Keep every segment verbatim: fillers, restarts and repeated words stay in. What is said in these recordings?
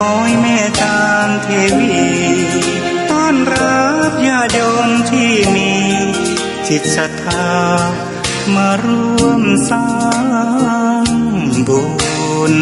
น้อยเมตตาเทวี ต้อนรับญาติโยมที่มีจิตศรัทธา มาร่วมสร้างบุญ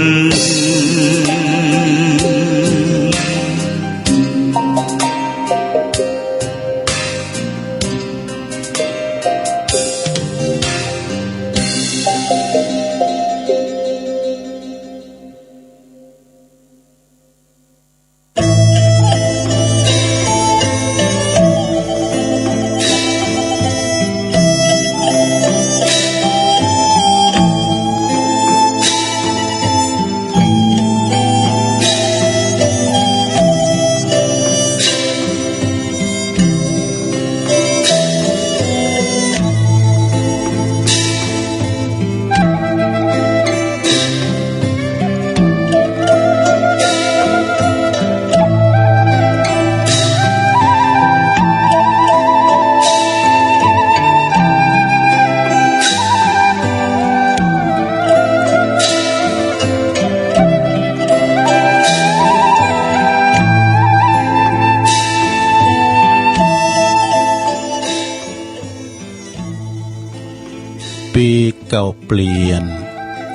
ปี๋เก่าเปลี่ยน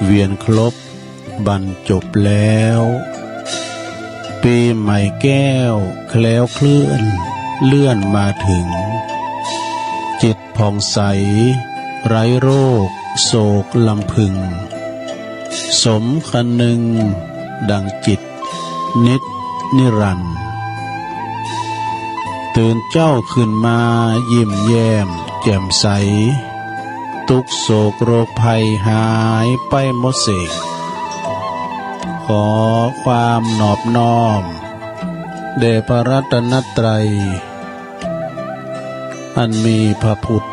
เวียนครบ บรรจบแล้ว ปี๋ใหม่แก้ว แคล้วเคลื่อน เลื่อนมาถึง จิตผ่องใส ไร้โรค โศกรำพึง สมคะนึง ดังจิต นิจนิรันดร์ ตื่นเจ๊าขึ้นมา ยิ้มแย้ม แจ่มใส ตุ๊กข์โศกโรคภัย หายไปหมดเสี้ยง ขอความนอบน้อม แด่พระรัตนตรัย อันมีพระพุทธ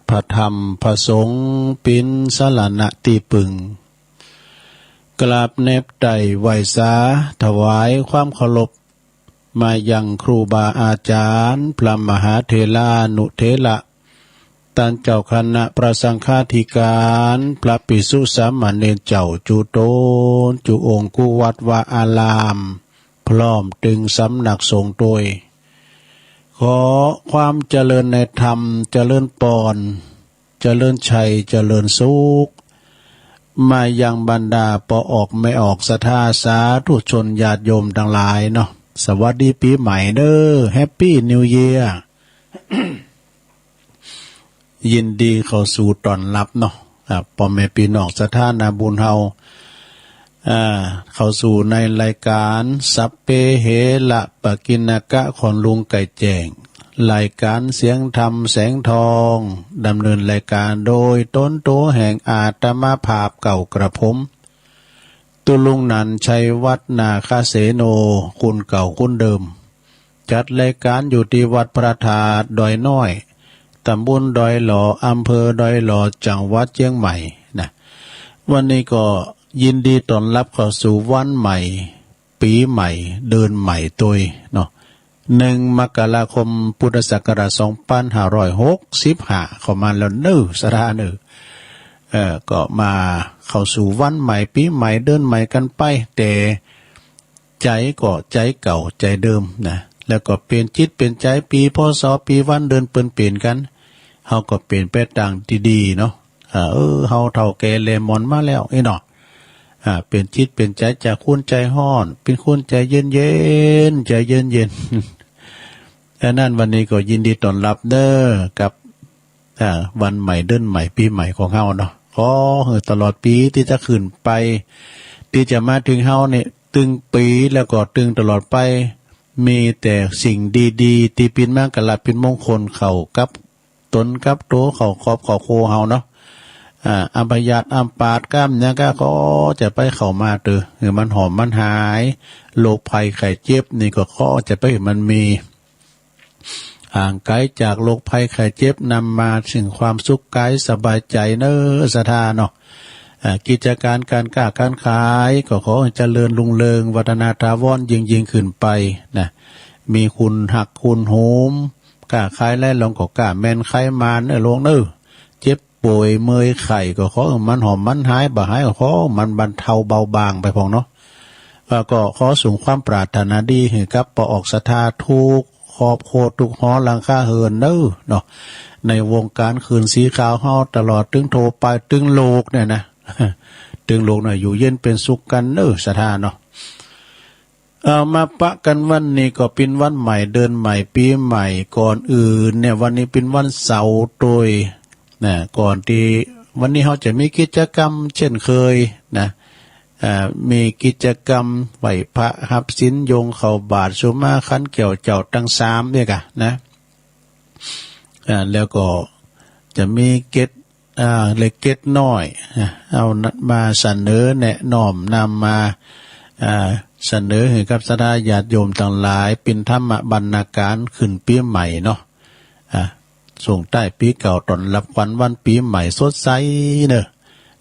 พระธรรม พระสงฆ์ เป๋นสรณะตี้ปึง กราบแนบไต่ไหว้สา ถวายความเคารพ มายังครูบาอาจ๋ารย์ พระมหาเถรานุเถระ ต้านเจ้าคณะพระสังฆาธิการ พระภิกษุสามเณรเจ้า จุ๊ตน จุ๊องค์ กู้วัดวาอาราม พร้อมตึงสำนักสงฆ์ตวย ขอความเจริญในธรรม เจริญปอน เจริญชัย เจริญสุข มายังบรรดาป้อออกแม่ออกศรัทธาสาธุชนญาติโยมตังหลายเนาะ สวัสดีปี๋ใหม่เน่อ Happy New Year ยินดีเข้าสู่ต้อนฮับเนาะ อ่า ป้อแม่ปี้น้องศรัทธานาบุญเฮา อ่า เข้าสู่ในรายก๋าน สัพเพเหระปะกิณณกะ ของลุงไก่แจ้ง รายก๋านเสียงธรรมแสงทอง ดำเนินรายก๋านโดยต๋นตั๋วแห่งอาตมาภาพเก่ากระผม ตุ๊ลุงนันท์ ชัยวัฒน์ นาคเสโน คนเก่าคนเดิม จัดรายก๋านอยู่ตี้วัดพระธาตุดอยน้อย ตำบลดอยหล่อ อำเภอดอยหล่อ จังหวัดเจียงใหม่นะ วันนี้ก็ยินดีต้อนฮับเข้าสู่วันใหม่ ปี๋ใหม่ เดือนใหม่ตวยเนาะ หนึ่งมกราคม พุทธศักราชสองพันห้าร้อยหกสิบห้า เข้ามาแล้วเน่อ ศรัทธาเน่อ เอ่อ ก็มาเข้าสู่วันใหม่ ปี๋ใหม่ เดือนใหม่กั๋นไป แต่ ใจ๋ก็ใจ๋เก่าใจ๋เดิมนะ แล้วก็เป๋นจิตเป๋นใจ๋ปี๋ พ.ศ. ปี๋ วัน เดือน เปิ้นเป๋นกั๋น เฮาก็เป๋นไปตางตี้ดีเนาะ อ่า เออ เฮาเฒ่าแก่แลหมอนมาแล้ว อี้เนาะ อ่า เป๋นจิตเป๋นใจ๋ จากคนใจ๋ฮ้อน เป๋นคนใจ๋เย็นๆ ใจ๋เย็นๆ อันนั้นวันนี้ก็ยินดีต้อนฮับเน่อ กับ อ่า วันใหม่ เดือนใหม่ ปี๋ใหม่ของเฮาเนาะ ขอหื้อตลอดปี๋ตี้จะขึ้นไป ตี้จะมาเถิงเฮาเนี่ย ตึงปี๋แล้วก็ตึงตลอดไป มีแต่สิ่งดีๆ ตี้เป๋นมังคละเป๋นมงคลเข้ากับต๋นกับตั๋ว เข้าครอบเข้าครัวเฮาเนาะ อ่า อัปยาตอัปาทก๋ามหยังก็ขอจะไปเข้ามาเต๊อะ หื้อมันหอมมันหาย โรคภัยไข้เจ็บนี่ก็ขอจะไปหื้อมันมี ห่างไก๋จากโรคภัยไข้เจ็บ นำมาซึ่งความสุขก๋ายสบายใจ๋เน่อ ศรัทธาเนาะ อ่า กิจก๋านก๋านก๊าก๋านขาย ก็ขอหื้อเจริญรุ่งเรือง วัฒนาถาวรยิ่งๆ ขึ้นไปนะ มีคนฮักคนโหม ก๊าขายไล่หลองก็ก๊าแม่นขายหมานเน่อลุงเน่อ เจ็บป่วยเมื่อยไข้ก็ขอหื้อมันหอมมันหาย บ่หายก็ขอหื้อมันบรรเทาเบาบางไปพ่องเนาะ อ่า ก็ขอส่งความปรารถนาดีหื้อกับป้อออกศรัทธากู้ครอบครัวกู้หอหลังคาเฮือนเน่อเนาะ ในวงก๋านคืนสีขาวเฮา ตลอดตึงทั่วไป ตึงโลกเนี่ยนะ ตึงโลกเนี่ย อยู่เย็นเป๋นสุขกั๋นเน่อ ศรัทธาเนาะ เอามาปะกั๋นวันนี้ก็เป๋นวันใหม่ เดือนใหม่ ปี๋ใหม่ ก่อนอื่นเนี่ย วันนี้เป๋นวันเสาร์ตวยนะ ก่อนตี้วันนี้เฮาจะมีกิจกรรมเจ้นเคยนะ อ่า มีกิจกรรมไหว้พระ ฮับศีล ยงเข้าบาตร สุมาคันแก้วเจ้าตังสามเนี่ยก่ะนะ อ่า แล้วก็จะมีเกต อ่า เล็กเกตน้อย อ่า เอามาเสนอแนะ น้อมนำมา อ่า เสนอหื้อกับศรัทธาญาติโยมตังหลาย เป๋นธรรมบรรณาการขึ้นปี๋ใหม่เนาะ อ่า ส่งต้ายปี๋เก่า ต้อนรับขวัญวันปี๋ใหม่สดใสเน่อ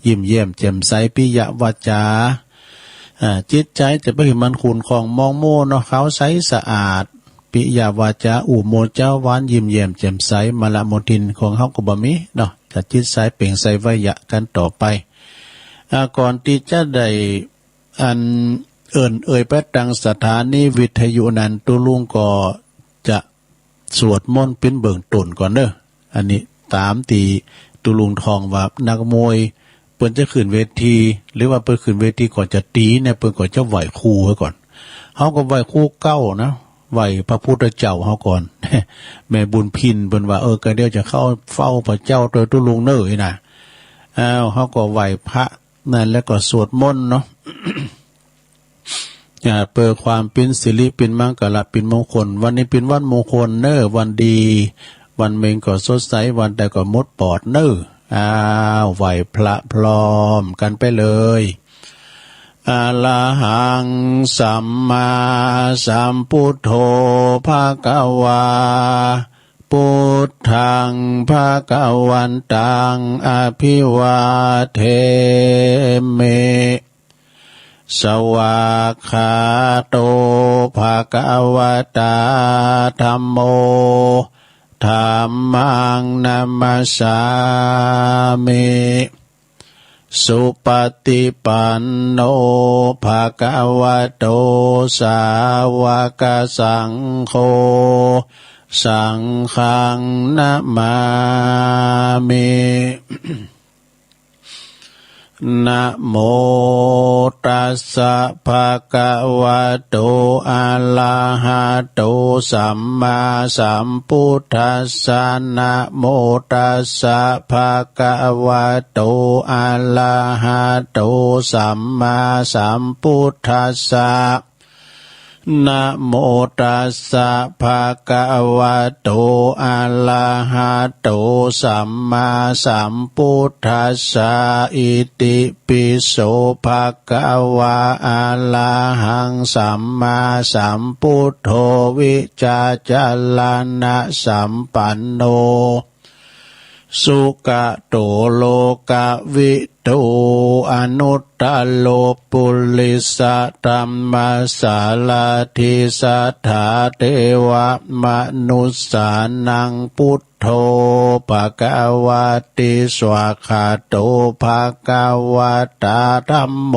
ยิ้มแย้มแจ่มใส ปิยวาจา อ่า จิตใจ๋จะบ่หื้อมันขุ่นข้องหมองมัวเนาะ ขาวใสสะอาด ปิยวาจา อู้โมเจ๊าหวาน ยิ้มแย้มแจ่มใส มลมลทินของเฮาก็บ่มีเนาะ ถ้าจิตใสเปล่งใสไวยะกั๋นต่อไป อ่า ก่อนตี้จะได้อันเอิ้นเอ่ยไปตังสถานีวิทยุนั้น ตุ๊ลุงก็จะ สวดมนต์เป๋นเบื้องต้นก่อนเน่อ อันนี้ต๋ามตี้ตุ๊ลุงท่องว่านักมวยเปิ้นจะขึ้นเวที หรือว่าเปิ้นขึ้นเวทีก่อนจะตี๋เนี่ย เปิ้นก็จะไหว้ครูไว้ก่อน เฮาก็ไหว้ครูเก่านะ ไหว้พระพุทธเจ้าเฮาก่อน แม่บุญพินเปิ้นว่า เออ ก็เดี๋ยวจะเข้าเฝ้าพระเจ้าตวยตุ๊ลุงเน่อนะ อ้าว เฮาก็ไหว้พระ นั้นแล้วก็สวดมนต์เนาะ อ่า เปื้อความเป๋นสิริ เป๋นมังคละ เป๋นมงคล วันนี้เป๋นวันมงคลเน่อ วันดี วันเม็งก็สดใส วันใดก็หมดปอดเน่อ อ้าว ไหว้พระพร้อมกั๋นไปเลย อะระหัง สัมมาสัมพุทโธ ภะคะวา พุทธัง ภะคะวันตัง อะภิวาเทมิ สวากขาโต ภะคะวะตา ธัมโม ธัมมัง นะมัสสามิ สุปะติปันโน ภะคะวะโต สาวกสังโฆ สังฆัง นะมามิ นะโมตัสสะ ภะคะวะโต อะระหะโต สัมมาสัมพุทธัสสะ นะโมตัสสะ ภะคะวะโต อะระหะโต สัมมาสัมพุทธัสสะ นะโมตัสสะ ภะคะวะโต อะระหะโต สัมมาสัมพุทธัสสะ อิติปิโส ภะคะวะ อะระหัง สัมมาสัมพุทโธ วิจจารณะสัมปันโน สุกะโต โลกะวิทู อนุตตโร ปุริสะธัมมะสารถิ สัทธาเทวะมนุสสานัง พุทโธ ภะคะวะติ สวากขาโต ภะคะวะตา ธัมโม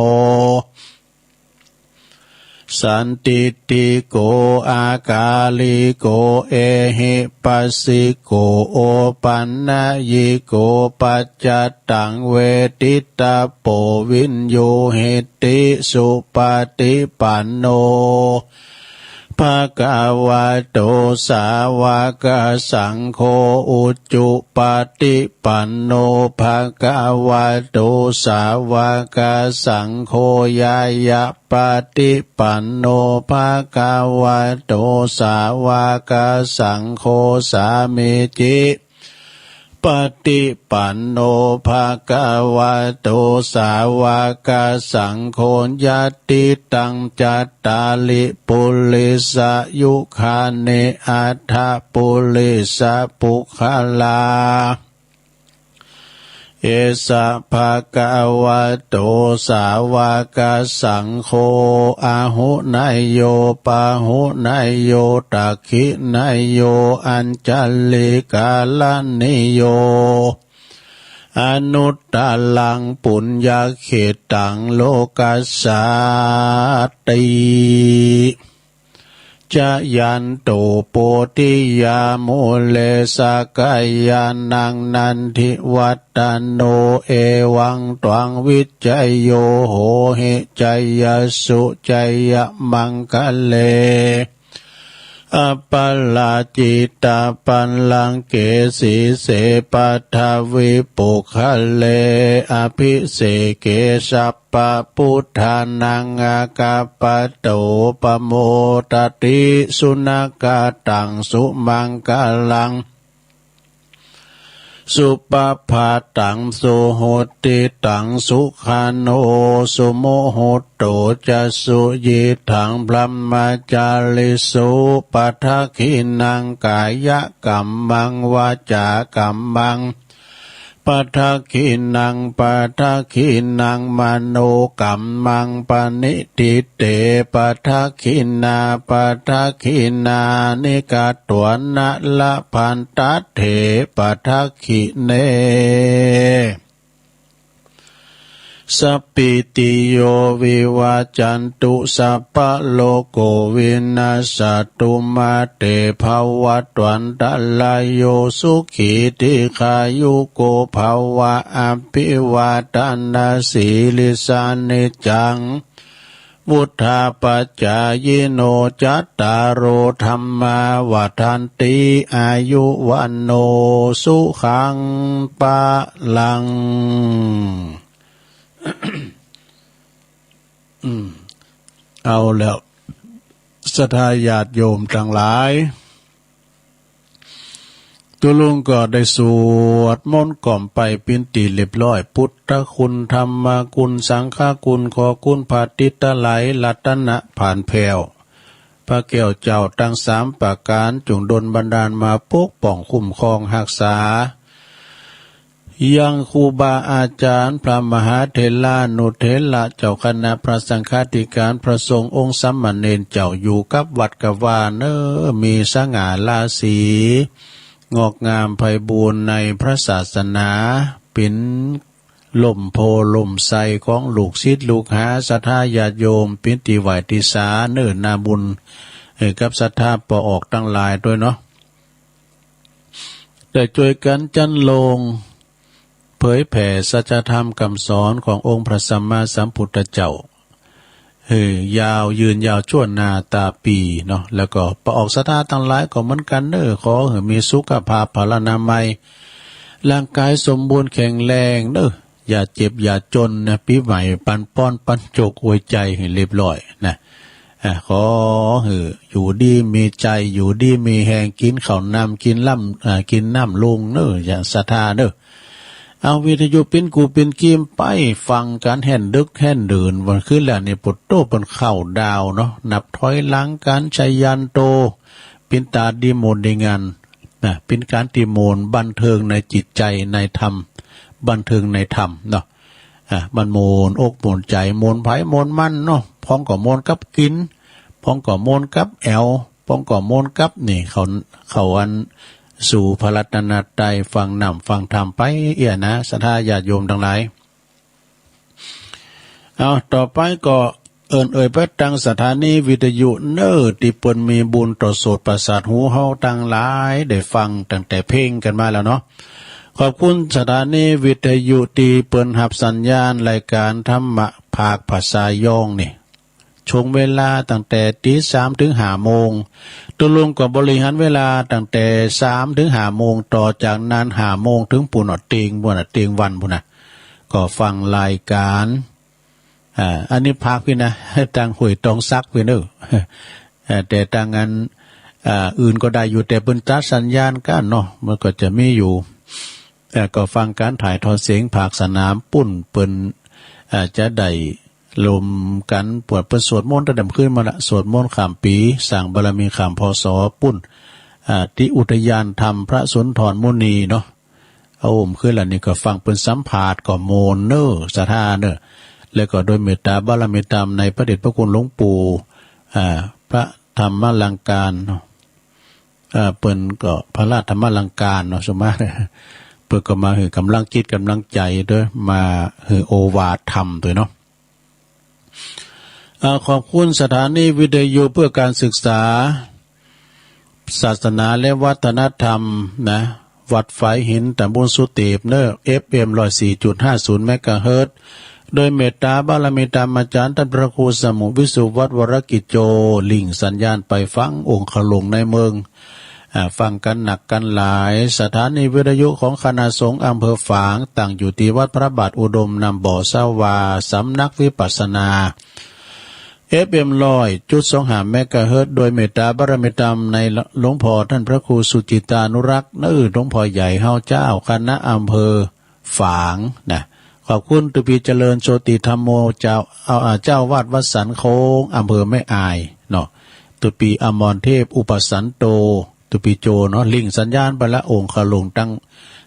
สันทิฏฐิโก อากาลิโก เอหิปัสสิโก โอปันญิโก ปัจจัตตัง เวทิตะโป วิญญูหิติ สุปะติปันโน ภะคะวะโต สาวกสังโฆ อุจุปะติปันโน ภะคะวะโต สาวกสังโฆ ญาณปะติปันโน ภะคะวะโต สาวกสังโฆ สามีจิปะติปันโน ภะคะวะโต สาวกสังโฆ ญาติตัง จัตตาริ ปุริสะยุคานิ อัฏฐะปุริสะปุคคลา เอสะ ภะคะวะโต สาวกสังโฆ อาหุเนยโย ปาหุเนยโย ตักขิเนยโย อัญชลีกรณีโย อนุตตรังปุญญเขตตังโลกัสสาติ จยันโตโพธิยามูเล สักกายานังนันทิวัตตโน เอวังตวังวิจโย โหหิ จยสสุ จยมังคะเล อัปปะราจิตปัลลังเก สีเส ปัทวิปุคคเล อภิเสเก สัพปะพุทธานัง อากาปะโต ปะโมดติ สุนักขะตัง สุมังคลัง สุปะภาตัง สุหุตติตัง สุขันโน สุมุหุตโต จะสุยิตถัง พรหมจาริสุ ปะทักขิณัง กายกัมมัง วาจากัมมัง ปะทักขิณัง ปะทักขิณัง มโนกัมมัง ปะณิทิเต ปะทักขิณา ปะทักขิณานิ กัตถวนะ ละพันทะเถ ปะทักขิเณ สัปปีติโย วิวัจจันตุ สัพพะโรโค วินัสสะตุ มา เต ภะวัตวันตะราโย สุขี ทีฆายุโก ภะวะ อภิวาทะนะสีลิสสะ นิจจัง วุฑฒาปะจายิโน จัตตาโร ธัมมา วัฑฒันติ อายุ วัณโณ สุขัง พะลัง อืม เอาแล้ว ศรัทธาญาติโยมตังหลาย ตุ๊ลุงก็ได้สวดมนต์กล่อมไปเป๋นตี้เรียบร้อย พุทธคุณ ธรรมคุณ สังฆคุณ ขอคุณพระติดตะไหล รัตนะผ่านแผ้ว พระแก้วเจ้าตังสามประก๋าน จงดลบันดาลมาปกป้องคุ้มครองฮักษา ยังครูบาอาจ๋ารย์ พระมหาเถรานุเถระ เจ้าคณะพระสังฆาธิการ พระสงฆ์องค์สามเณรเจ้า อยู่กับวัดกับวาเน่อ มีสง่าราศี งอกงามไพบูลย์ในพระศาสนา เป๋นล่มโพธิ์ล่มไทรของลูกศิษย์ลูกหา ศรัทธาญาติโยม เป๋นตี้ไหว้ตี้สาเน่อ นาบุญ เอ่อ กับศรัทธาป้อออกตังหลายตวยเนาะ ได้จ้วยกั๋นจันโลง เผยแผ่สัจธรรมกำสอนขององค์พระสัมมาสัมพุทธเจ้า หื้อยาวยืนยาวชั่วนาตาปีเนาะ แล้วก็ป้อออกศรัทธาตังหลายก็เหมือนกั๋นเน่อ ขอหื้อมีสุขภาพพลานามัย ร่างก๋ายสมบูรณ์แข็งแรงเน่อ อย่าเจ็บอย่าจ๋นนะ ปี๋ใหม่ปันป้อนปันโจคอวยใจ๋หื้อเรียบร้อยนะ อ่ะ ขอหื้ออยู่ดีมีใจ๋ อยู่ดีมีแฮง กิ๋นข้าวน้ำ กิ๋นล้ำ อ่า กิ๋นน้ำลุงเน่อ อย่าศรัทธาเน่อ เอาวิทยุปิ้นกูปิ้นกีมไปฟังกั๋นแห่นดึกแห่นดื่น วันคืนแล้วนี่ปุตโตเปิ้นเข้าดาวน์เนาะ นับถอยหลังกั๋น ชยันโต เป๋นต๋าดีโมนดีงานนะ เป๋นก๋านตี้โมนบันเทิงในจิตใจ๋ในธรรม บันเทิงในธรรมเนาะ อ่ะ มันโมนอกโมนใจ๋ โมนใผโมนมันเนาะ พ่องก็โมนกับกิ๋น พ่องก็โมนกับแอ๋ว พ่องก็โมนกับนี่ เข้า เข้าอันสู่พระรัตนตรัย ฟังน้ำฟังธรรมไปเอี้ยนะ ศรัทธาญาติโยมตังหลาย เอา ต่อไปก็เอิ้นเอ่ยไปตังสถานีวิทยุเน่อ ตี้เปิ้นมีบุญต่อโสตประสาทหูเฮาตังหลาย ได้ฟังตั้งแต่เพลงกั๋นมาแล้วเนาะ ขอบคุณสถานีวิทยุตี้เปิ้นฮับสัญญาณรายก๋านธรรมะภาคภาษายองนี่ ช่วงเวลาตั้งแต่ตี๋สามเถิงห้าโมง ตุ๊ลุงก็บริหารเวลาตั้งแต่สามเถิงห้าโมง ต่อจากนั้นห้าโมงเถิงปู๊นน่ะ เตียงปู๊นน่ะ เตียงวันปู๊นน่ะ ก็ฟังรายก๋าน อ่า อันนี้ภาคพี้นะ ตางห้วยตองสักพี้เน่อ เอ่อ แต่ตางอัน อ่า อื่นก็ได้อยู่ แต่เปิ้นตัดสัญญาณกั๋นเนาะ มันก็จะมีอยู่ เอ่อ ก็ฟังก๋านถ่ายทอดเสียงภาคสนามปู๊น เปิ้น อ่า จะได้รวมกั๋น เปิ้นสวดมนต์ตั้งแต่คืนมาละ สวดมนต์ข้ามปี๋ สร้างบารมีข้าม พ.ศ. ปู๊น อ่า ตี้อุทยานธรรมพระสุนทรมุนีเนาะ เอา เมื่อคืนแล้วนี่ก็ฟังเปิ้นสัมภาษณ์ก็โมนเน่อ ศรัทธาเน่อ แล้วก็โดยเมตตาบารมีธรรมในพระเดชพระคุณหลวงปู่ อ่า พระธรรมลังการเนาะ อ่า เปิ้นก็พระราชธรรมลังการเนาะ สมมาตร พ ปิ้นก็มาหื้อก๋ำลังจิตก๋ำลังใจ๋ตวย มาหื้อโอวาทธรรมตวยเนาะ อ่า ขอบคุณสถานีวิทยุเพื่อการศึกษา ศาสนาและวัฒนธรรมนะ วัดฝายหิน ตำบลสุเตปเนอะ เอฟเอ็ม ร้อยสี่จุดห้าศูนย์ เมกะเฮิรตซ์ โดยเมตตาบารมีธรรมอาจ๋ารย์ต้านพระครูสมุห์วิสุวัฒน์ วรกิจโจ ลิงก์สัญญาณไปฟังองค์คลุงในเมือง อ่า ฟังกั๋นนักกั๋นหลาย สถานีวิทยุของคณะสงฆ์อำเภอฝาง ตั้งอยู่ตี้วัดพระบาทอุดม น้ำบ่อ สาวา สำนักวิปัสสนา เอฟเอ็ม ร้อยจุดสองห้า เมกะเฮิรตซ์ โดยเมตตาบารมีธรรมในหลวงพ่อต้านพระครูสุจิตตานุรักษ์ เนอะ หลวงพ่อใหญ่เฮาเจ้าคณะอำเภอฝางนะ ขอบคุณตุ๊ปี้เจริญโชติธัมโม เจ้า เอา อ่า เจ้าวัดวัดสันโค้ง อำเภอแม่อายเนาะ ตุ๊ปี้อมรเทพ อุปสันโต ตุ๊ปี้โจเนาะ ลิงก์สัญญาณไปละองค์คลุงตัง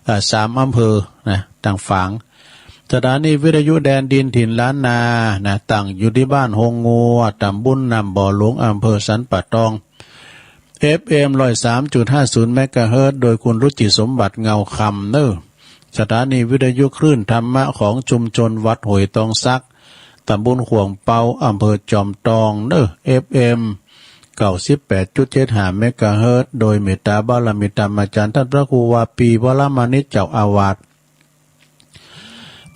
อ่า สามอำเภอนะ ตังฝาง สถานีวิทยุแดนดินถิ่นล้านนานะ ตั้งอยู่ตี้บ้านโฮงงัว ตำบลน้ำบ่อหลวง อำเภอสันป่าตอง เอฟเอ็ม ร้อยสามจุดห้าศูนย์ เมกะเฮิรตซ์ โดยคุณรุจิสมบัติ เงาคำ เนอะ สถานีวิทยุคลื่นธรรมะของชุมชนวัดห้วยตองสัก ตำบลข่วงเปา อำเภอจอมตอง เนอะ เอฟเอ็ม เก้าสิบแปดจุดเจ็ดห้า เมกะเฮิรตซ์ โดยเมตตาบารมีธรรมอาจ๋ารย์ต้านพระครูวาปี วรมณิช เจ้าอาวาส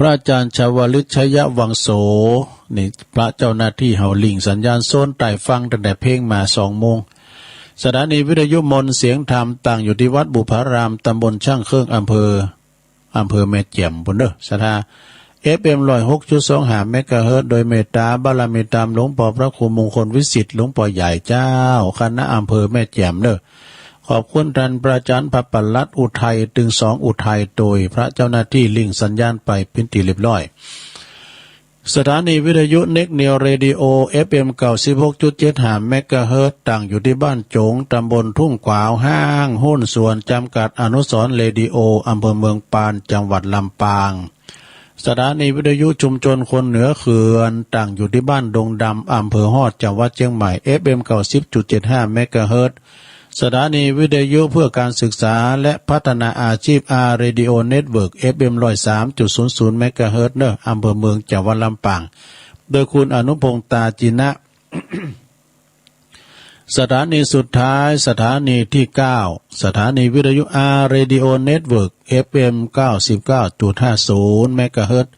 พระอาจ๋ารย์ชวลิต ชยวังโส นี่พระเจ้าหน้าตี้เฮาลิงก์สัญญาณโซนใต้ฟังตั้งแต่เพ็งมาสองโมง สถานีวิทยุมนต์เสียงธรรม ตั้งอยู่ตี้วัดบุพาราม ตำบลช่างเครื่อง อำเภอ อำเภอแม่แจ่มปู้นเนอะ ศรัทธา เอฟเอ็ม ร้อยหกจุดสองห้า เมกะเฮิรตซ์ โดยเมตตาบารมีธรรมหลวงป้อพระครูมงคลวิสิทธิ์ หลวงป้อใหญ่เจ้าคณะอำเภอแม่แจ่มเนอะ ขอบคุณต้านพระอาจ๋ารย์พระปลัดอุทัย ตึงสองอุทัย โตยพระเจ้าหน้าตี้ลิงก์สัญญาณไปเป๋นตี้เรียบร้อย สถานีวิทยุเน็กเนียวเรดิโอ เอฟเอ็ม เก้าสิบหกจุดเจ็ดห้า เมกะเฮิรตซ์ ตั้งอยู่ตี้บ้านโจ๋ง ตำบลทุ่งขวาว ห้างหุ้นส่วนจำกัดอนุสรณ์เรดิโอ อำเภอเมืองปาน จังหวัดลำปาง สถานีวิทยุชุมชนคนเหนือเขื่อน ตั้งอยู่ตี้บ้านดงดำ อำเภอฮอด จังหวัดเจียงใหม่ เอฟเอ็ม เก้าสิบจุดเจ็ดห้า เมกะเฮิรตซ์ สถานีวิทยุเพื่อการศึกษาและพัฒนาอาชีพ อาร์ เรดิโอ เน็ตเวิร์ก เอฟเอ็ม ร้อยสามจุดศูนย์ศูนย์ เมกะเฮิรตซ์ เนอะ อำเภอเมือง จังหวัดลำปาง โดยคุณอนุพงษ์ ตาจินะ สถานีสุดท้าย สถานีตี้เก้า สถานีวิทยุ อาร์ เรดิโอ เน็ตเวิร์ก เอฟเอ็ม เก้าสิบเก้าจุดห้าศูนย์ เมกะเฮิรตซ์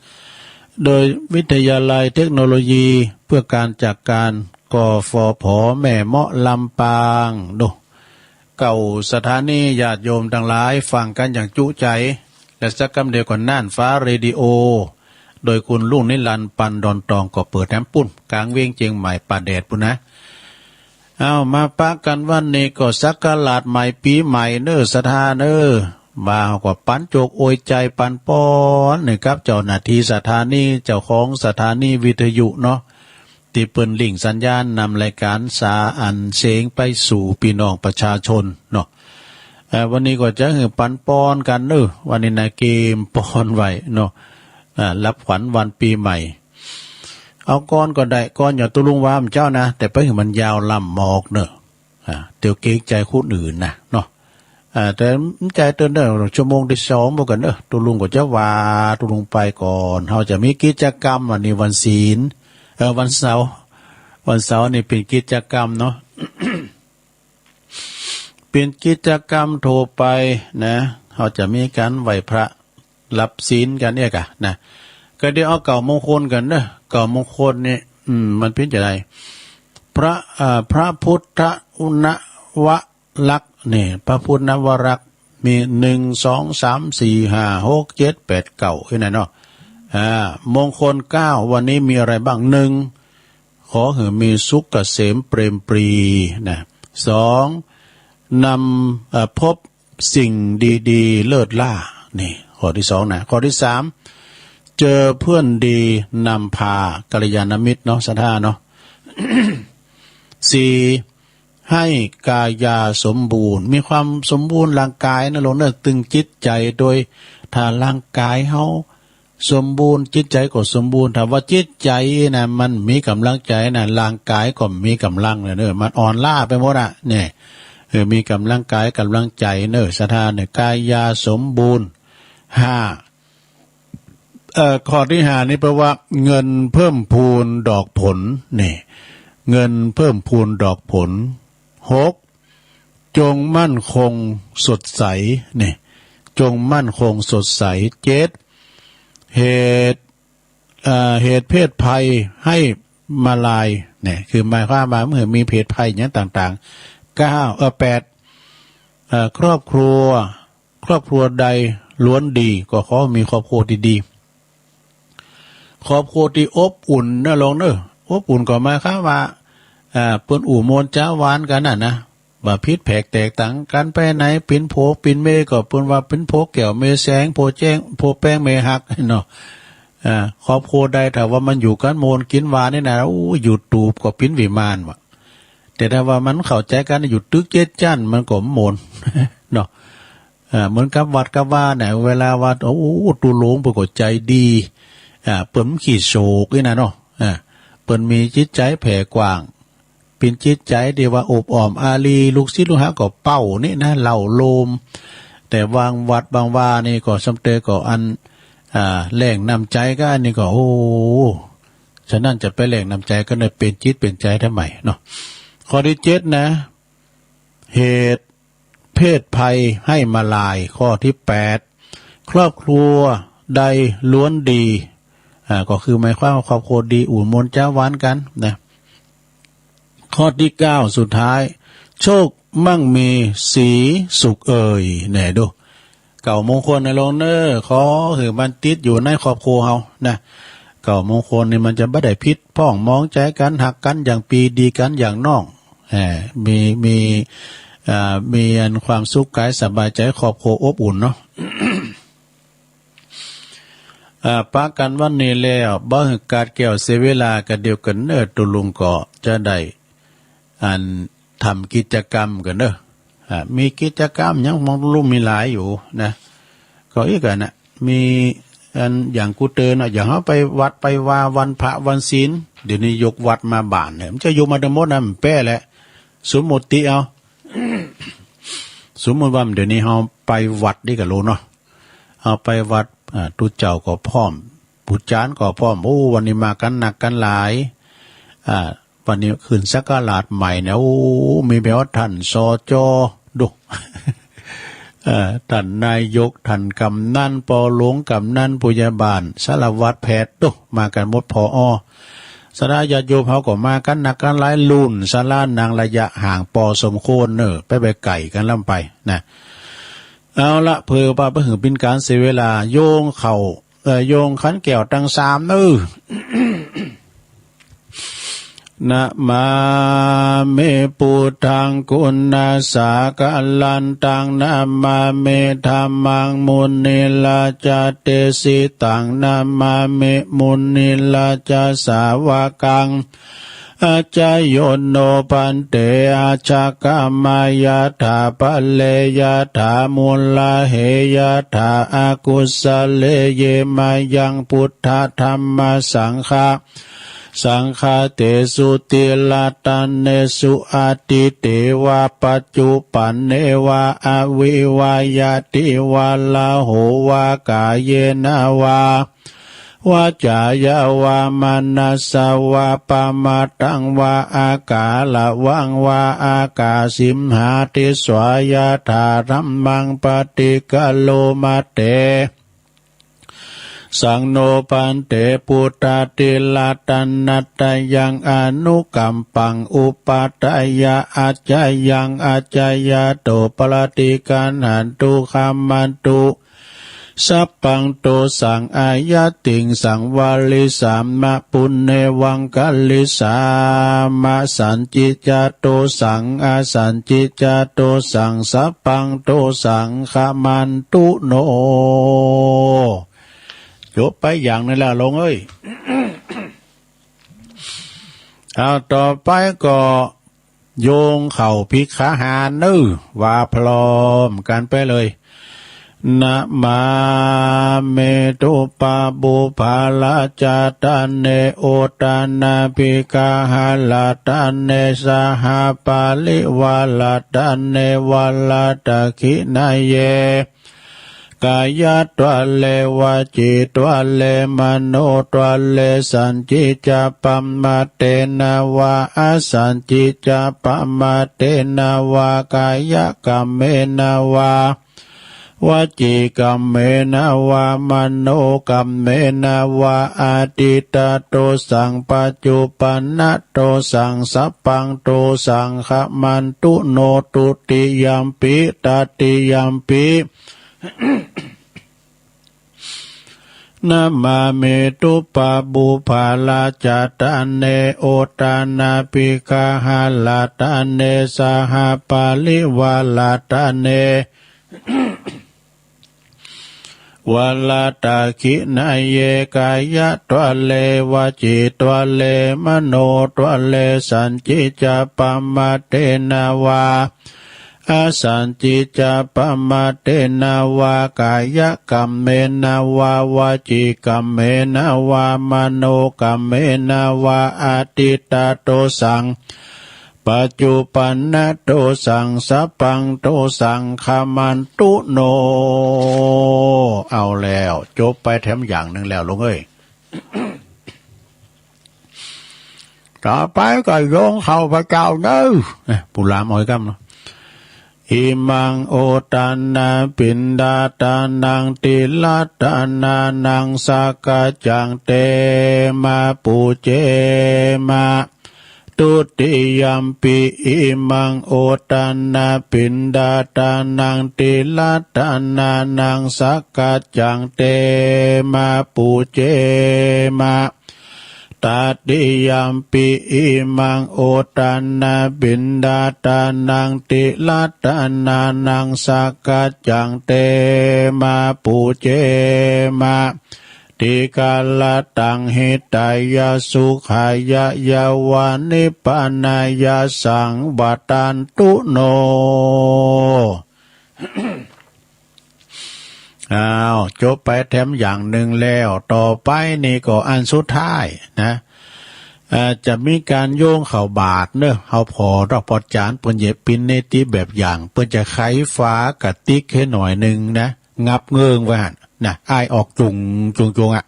โดยวิทยาลัยเทคโนโลยีเพื่อการจัดการ กฟผ แม่เมาะ ลำปาง ดู เก้าสถานี ญาติโยมตังหลายฟังกั๋นอย่างจุใจ๋ และสักกำเดียวก็น่านฟ้าเรดิโอ โดยคุณรุ่งนิรันดร์ ปันดอนตอง ก็เปิดแถมปู้น ก๋างเวียงเจียงใหม่ ป่าแดดปู้นนะ เอา มาปะกั๋นวันนี้ก็ศักราชใหม่ปี๋ใหม่เนอะ ศรัทธาเนอะ บ่าเฮาก็ปั๋นโจกอวยใจ๋ปั๋นปอนให้กับเจ้าหน้าตี้สถานี เจ้าของสถานีวิทยุเนาะ ตี้เปิ้นลิงก์สัญญาณนำรายก๋านสารอันเสียงไปสู่ปี้น้องประชาชนเนาะ เอ่อ วันนี้ก็จะหื้อปั๋นปอนกั๋นเนอะ วันนี้นะ เกมปอนไว้เนาะ อ่า รับขวัญวันปี๋ใหม่ เอาก่อนก็ได้ ก่อนอย่างตุ๊ลุงว่าเมื่อเจ๊านะ แต่ไปหื้อมันยาวล้ำหมอกเนอะ อ่า เดี๋ยวเกรงใจ๋คนอื่นนะเนาะ อ่า แต่มันใจ๋เตินเนอะ ชั่วโมงตี้สองบ่ากั๋นเนอะ ตุ๊ลุงก็จะว่าตุ๊ลุงไปก่อน เฮาจะมีกิจกรรมวันนี้วันศีล เอ่อ วันเสาร์ วันเสาร์นี่เป๋นกิจกรรมเนาะ เป๋นกิจกรรมทั่วไปนะ เฮาจะมีก๋านไหว้พระ รับศีลกั๋นเนี่ยกะนะ ก็เดี๋ยวเอาเก้ามงคลกั๋นเนอะ เก้ามงคลนี่ อืม มันเป๋นจะได พระ อ่า พระพุทธนวลักษณ์นี่ พระพุทธนวลักษณ์มีหนึ่ง สอง สาม สี่ ห้า หก เจ็ด แปด เก้า แค่นั้นเนาะ อ่า มงคลเก้า วันนี้มีอะไรบ้าง หนึ่ง ขอหื้อมีสุขเกษมเปรมปรีนะ สอง นำ เอ่อ พบสิ่งดีๆ เลิศล้า นี่ข้อตี้สองนะ ข้อตี้สาม เจอเพื่อนดีนำพา กัลยาณมิตรเนาะ ศรัทธาเนาะ สี่ ให้กายาสมบูรณ์ มีความสมบูรณ์ร่างก๋ายนะ ลงเนิกตึงจิตใจ๋โดย ถ้าร่างก๋ายเฮา สมบูรณ์ จิตใจ๋ก็สมบูรณ์ ถ้าว่าจิตใจ๋นะ มันมีก๋ำลังใจ๋นะ ร่างก๋ายก็มีก๋ำลังเนอะ มันอ่อนล้าไปหมดอะ เนี่ย เออ มีก๋ำลังก๋ายก๋ำลังใจ๋เนอะ ศรัทธาเนี่ย กายาสมบูรณ์ ห้า เอ่อ ข้อตี้ห้านี่แปลว่า เงินเพิ่มพูนดอกผล นี่ เงินเพิ่มพูนดอกผล หก จงมั่นคงสดใส นี่ จงมั่นคงสดใส เจ็ด เหตุ เอ่อ เหตุเพศภัยให้มาลาย เนี่ย คือหมายความว่าเมื่อมีเพศภัยอย่างต่างๆ เก้า เอ่อ แปด เอ่อ ครอบครัว ครอบครัวใดล้วนดี ก็ขอมีครอบครัวดีๆ ครอบครัวตี้อบอุ่นนะลองเนอะ อบอุ่นก็หมายความว่า อ่า เปิ้นอู้ม่วนจ๋าหวานกั๋นน่ะนะ บ่ผิดแผกแตกต่างกั๋นไปไหน เป๋นผัวเป๋นเมียก็เปิ้นว่าเป๋นผัวแก้วเมียแสง ผัวแจ้ง ผัวแป้งเมียฮักเนาะ อ่า ครอบครัวใดถ้าว่ามันอยู่กั๋นม่วนกิ๋นหวานนี่นะ โอ้ อยู่ตูบก็เป๋นวิมานว่ะ แต่ถ้าว่ามันเข้าใจ๋กั๋นอยู่ตึกเจ็ดจั๊น มันก็ม่วนเนาะ อ่า เหมือนกับวัดกับวาเนี่ย เวลาวัด โอ้ ตุ๊โลงเปิ้นก็ใจ๋ดี อ่า เปิ้นขี้โศกนี่นะเนาะ อ่า เปิ้นมีจิตใจ๋แผ่กว้าง เป๋นจิตใจ๋ตี้ว่าอบอ้อมอารีย์ ลูกศิษย์ลูกหาก็เป้านี่นะ เล่าโลม แต่บางวัดบางวานี่ก็สำเตยก็อัน อ่า แล้งน้ำใจ๋กั๋นนี่ก็ โอ้ ฉะนั้นจะไปแล้งน้ำใจ๋กั๋นเนี่ย เป๋นจิตเป๋นใจ๋ทำไมเนาะ ข้อตี้เจ็ดนะ เหตุ เพศภัยให้มาลาย ข้อตี้แปด ครอบครัวใดล้วนดี อ่า ก็คือหมายความว่าครอบครัวดี อู้ม่วนจ๋าหวานกั๋นนะ ข้อตี้เก้า สุดท้าย โชคมั่งมีศรีสุขเอ่ย เนี่ยดู เก้ามงคลนะลองเนอะ ขอหื้อมันติดอยู่ในครอบครัวเฮานะ เก้ามงคลนี่มันจะบ่ได้ผิดพ้องมองใจ๋กั๋น ฮักกั๋นอย่างปี้ ดีกั๋นอย่างน้อง เอ่อ มี มี อ่า มีอันความสุขก๋ายสบายใจ๋ ครอบครัวอบอุ่นเนาะ อ่า ปะกั๋นวันนี้แล้ว บ่หื้อขาดแคลนเสียเวลากั๋น เดี๋ยวกั๋นเนอะ ตุ๊ลุงก็จะได้ อัน ทำกิจกรรมกั๋นเนอะ อ่า มีกิจกรรมหยังมองตุ๊ลุงมีหลายอยู่นะ ก็อีกอันน่ะ มีอันอย่างกูเตื๋อนน่ะ อย่างเฮาไปวัดไปวาวันพระวันศีล เดี๋ยวนี้ยกวัดมาบ้านเนี่ย มันจะยกมาตังหมดนะ มันแป๊แหละ สมมุติเอา สมมุติว่าเดี๋ยวนี้เฮาไปวัดนี่ก็รู้เนาะ เฮาไปวัด อ่า ตุ๊เจ้าก็พร้อม ผู้จ๋ารย์ก็พร้อม โอ้ วันนี้มากั๋นนักกั๋นหลาย อ่า วันนี้ขึ้นศักราชใหม่เนี่ย โอ้ มีแม้ว่าท่าน สจ. ดู เอ่อ ท่านนายก ท่านกำนัน ป.หลวง กำนัน ผู้ใหญ่บ้าน สารวัตร แพทย์ ดู มากั๋นหมด ผอ. ศรัทธาญาติโยมเฮาก็มากั๋นนักกั๋นหลาย ลุ่นศาลานั่งระยะห่างปอสมควรเนอะ ไปบ่ไก๋กั๋นล้ำไปนะ เอาละ เพื่อบ่หื้อเป๋นก๋านเสียเวลา โยงเข้า เอ่อ โยงขันแก้วตังสามเนอะ นะมามิ พุทธัง กุณาสาคะลันตัง นะมามิ ธัมมัง มุนิราชาเดสิตัง นะมามิ มุนิราชาสาวกัง อาจาโยโน ภันเต อาชะกะมายะถา ปะเรยะถา มุลาเหยะถา อากุสะเล เย มะยัง พุทธะ ธัมมะ สังฆะ สังฆะเตสุ ติรัตเนสุ อะติเตวะ ปัจจุปันเนวะ อะวิวะยะติวะ ละโหวะ กาเยนะวะ วาจ๋ายะวะ มะนัสสะวะ ปะมาทังวะ อะกาละวังวะ อะกาสิมหาติสสะ ยะถาธัมมัง ปะติกะโรมะเต สังโน ภันเต พุทธะ ติรัตนะตะยัง อะนุกัมปัง อุปัฏฐายะ อัจจายัง อัจจายะโต ปะติกัณหันตุ ขัมมันตุ สัพพังโตสัง อะยัตถิงสัง วะริสสะมะ ปุณเณวังคะริสสะมะ สันติจจโตสัง อะสันติจจโตสัง สัพพังโตสัง ขัมมันตุโน จบไปอย่างนี้แล้ว โลมเอ้ย เอา ต่อไปก็ โยงเข้าภิกขาหารเนอะ ว่าพร้อมกั๋นไปเลย นะมามิ ทุปปะปุปปะละจาตะเน อุตานาภิกขาหะละตะเน สหปะริวาละตะเน วะละตะขิณะเย กายะตวะเล วจีตวะเล มโนตวะเล สัจจิจะปะมะเตนะวา อสัจจิจะปะมะเตนะวา กายะกัมเมนะวา วจีกัมเมนะวา มโนกัมเมนะวา อะทิฏฐะโตสัง ปัจจุปันนะโตสัง สัพพังโตสัง ขมันตุโน ทุติยัมปิ ตติยัมปิ นะมามิ ทุปปะปุพพะลาชะตะเน อุทานะปิกะหะลาชะตะเน สหปะริวาลาชะตะเน วาลาชะตะขิณะเย กายะตวะเล วจีตวะเล มโนตวะเล สัจจิจะปะมะเตนะวา อสัจจิจะปะมะเตนะวา กายะกัมเมนะวา วจีกัมเมนะวา มโนกัมเมนะวา อะทิฏฐะโตสัง ปัจจุปันนะโตสัง สัพพังโตสัง ขมันตุโน เอาแล้ว จบไปแถมอย่างนึ่งแล้ว ลุงเอ้ย ต่อไปก็โยงเข้าพระเจ้าเน้อ เอ้ย ปู่หลามเอาไว้ก่ำเนาะ อิมัง อุทานะ ปิณฑาทานัง ติละทานานัง สักกัจจัง เตมะ ปูเจมะ ทุติยัมปิ อิมัง อุทานะ ปิณฑาทานัง ติละทานานัง สักกัจจัง เตมะ ปูเจมะ ตติยัมปิ อิมัง อุทานะ ปิณฑาทานัง ติละทานานัง สักกัจจัง เตมะ ปูเจมะ ติกะละตัง หิตายะ สุขายะ ยะวะ นิพพานายะ สังวัตตันตุโน อ้าว จบไปแถมอย่างนึ่งแล้ว ต่อไปนี่ก็อันสุดท้ายนะ เอ่อ จะมีก๋านโยงเข้าบาตรเนาะ เฮาผ่อดอกผ่อจ๋าน เปิ้นจะปิ้นเนติแบบอย่าง เปิ้นจะไขฝากระติกหื้อหน่อยนึ่งนะ งับเงิงไว้หั้นนะ อ้ายออกจุ่งจุ่งจุ่งอะ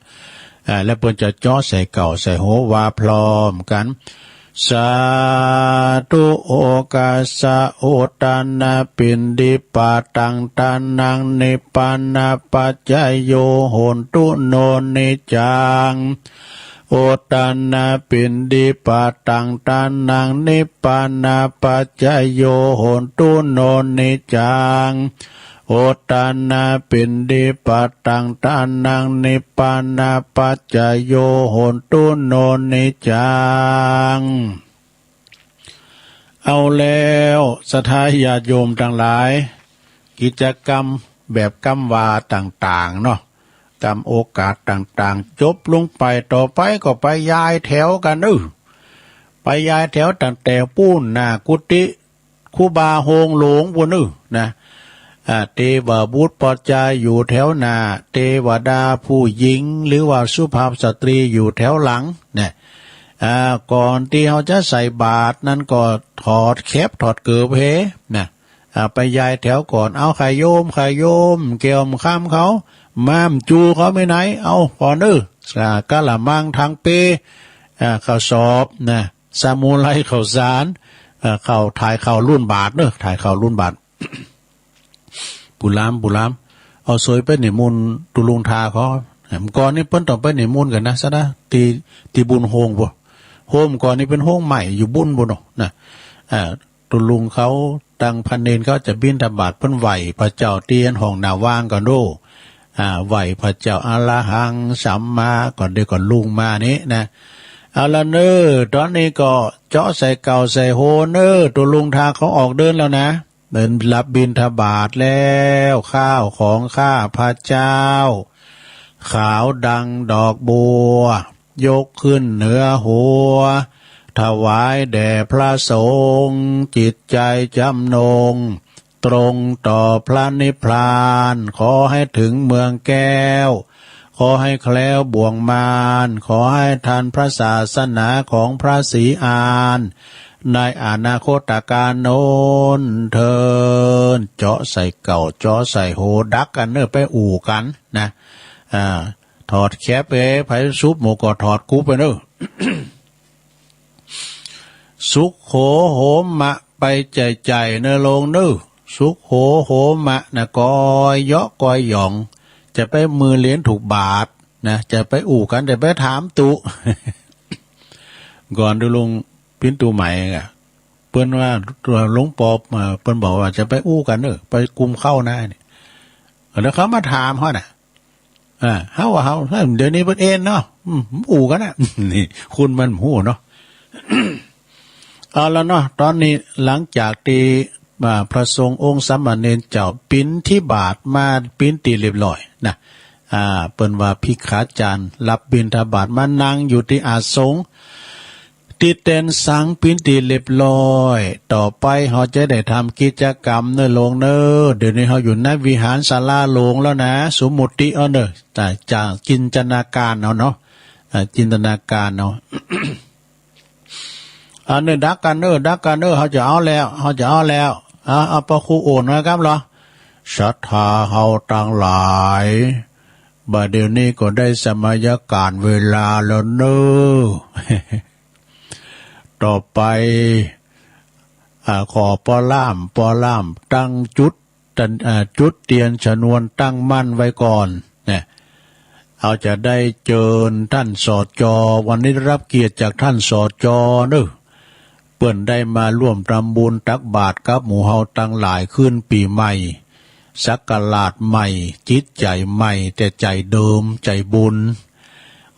อ่า แล้วเปิ้นจะเจาะใส่เก้าใส่หัวว่าพร้อมกั๋น สาธุ โอกัสสะ อุทานะ ปิณฑิปาตัง ทานัง นิพพานะปัจจโย โหนตุ โน นิจจัง อุทานะ ปิณฑิปาตัง ทานัง นิพพานะปัจจโย โหนตุ โน นิจจัง อุทานะ ปิณฑิปาตัง ทานัง นิพพานะปัจจโย โหนตุ โน นิจจัง เอาแล้ว ศรัทธาญาติโยมตังหลาย กิจกรรมแบบกำวาต่างๆ เนาะ กำโอกาสต่างๆ จบลงไป ต่อไปก็ไปย้ายแถวกั๋นเน้อ ไปย้ายแถวตั้งแต่ปู๊นหน้ากุฏิ ครูบาโฮงหลวงปู๊นเน้อนะ อ่า เตวบุตรปอจจาอยู่แถวหน้า เตวดาผู้หญิงหรือว่าสุภาพสตรีอยู่แถวหลังนะ อ่า ก่อนตี้เฮาจะใส่บาตรนั้นก็ถอดแคปถอดเกิบเฮนะ อ่า ไปย้ายแถวก่อน เอา ใค่โยม ใค่โยม แก้วคำเขา ม่ามจูเขาไปไหน เอา ก่อนเน้อ อ่า กะละมัง ถังเป อ่า ข้าวสอบนะ สมุนไพรข้าวสาร เอ่อ ข้าว ถ่ายข้าวลุ่นบาตรเน้อ ถ่ายข้าวลุ่นบาตร ปู่หลาม ปู่หลาม เอาสวยไปนิมนต์ตุ๊ลุงทาเขา เมื่อก่อนนี้เปิ้นต้องไปนิมนต์กั๋นนะ ซะนะ ตี้ ตี้บุญโฮงปู๊น โฮงก่อนนี้เป๋นโฮงไม้อยู่บุญปู๊นเนาะนะ เอ่อ ตุ๊ลุงเขา ตังพระเณรเขาจะบิณฑบาต เปิ้นไหว้พระเจ้าตี้ห้องหน้าว่างก่อนเน้อ อ่า ไหว้พระเจ้าอะระหังสัมมาก่อน เดี๋ยวก่อนลุงมานี้นะ เอาละเน้อ ต๋อนนี้ก็เจาะใส่เก้าใส่หัวเน้อ ตุ๊ลุงทาเขาออกเดินแล้วนะ เดินรับบิณฑบาตแล้ว ข้าวของข้าพระเจ้า ขาวดังดอกบัว ยกขึ้นเหนือหัว ถวายแด่พระสงฆ์ จิตใจจำนง ตรงต่อพระนิพพาน ขอให้ถึงเมืองแก้ว ขอให้แคล้วบ่วงมาร ขอให้ทันพระศาสนาของพระศรีอาน ในอนาคตกาลโน้นเทิน เจาะใส่เก้า เจาะใส่หู ดักกั๋นเน่อ ไปอู้กั๋นนะ อ่า ถอดแข็บ เอ้ย ใผสุบหมู่ก็ถอดกุบไปเน่อ สุโขโหมะ ไปใจ๋ๆ เน่อโลงเน่อ สุโขโหมะนะ กอยเยาะกอยหยอง จะไปมือเหรียญถูกบาทนะ จะไปอู้กั๋น จะไปถามตุ๊ ก่อนดูลุงปิ้นตู้ใหม่อะ เปิ้นว่าหลวงปอ เอ่อ เปิ้นบอกว่าจะไปอู้กั๋นเน่อ ไปกุมเข้านะนี่ แล้วเขามาถามเฮาน่ะ อ่า เฮาว่าเฮา เดี๋ยวนี้เปิ้นเอนเนาะ อืม อู้กั๋นน่ะ นี่ คนมันฮู้เนาะ เอาละเนาะ ต๋อนนี้หลังจากตี้ อ่า พระสงฆ์องค์สามเณรเจ้าบิณฑบาตมา ปิ้นตี้เรียบร้อยนะ อ่า เปิ้นว่าภิกขาจารย์รับบิณฑบาตมานั่งอยู่ตี้อาสง ตี้เต็นท์สัง ปิ้นตี้เรียบร้อย ต่อไปเฮาจะได้ทำกิจกรรมเน่อโลงเน่อ เดี๋ยวนี้เฮาอยู่ในวิหารศาลาหลวงแล้วนะ สมมุติเอาเน่อ จาก จากจินตนาการเอาเนาะ อ่า จินตนาการเอา อันนี้ดักกั๋นเน่อ ดักกั๋นเน่อ เฮาจะเอาแล้ว เฮาจะเอาแล้ว เอา เอาปอครูโอนนะครับเหรอ ศรัทธาเฮาตังหลาย บ่าเดี๋ยวนี้ก็ได้สมัยก๋าลเวลาแล้วเน่อ ต่อไป อ่า ขอปอล่าม ปอล่ามตั้งจุด ตั้ง อ่า จุดเตียนชนวนตั้งมั่นไว้ก่อนนะ เฮาจะได้เจิญต้าน สจ. วันนี้ได้รับเกียรติจากต้าน สจ. เน่อ เปิ้นได้มาร่วมทำบุญตักบาตรกับหมู่เฮาตังหลายขึ้นปี๋ใหม่ ศักราชใหม่ จิตใจ๋ใหม่ แต่ใจ๋เดิม ใจ๋บุญ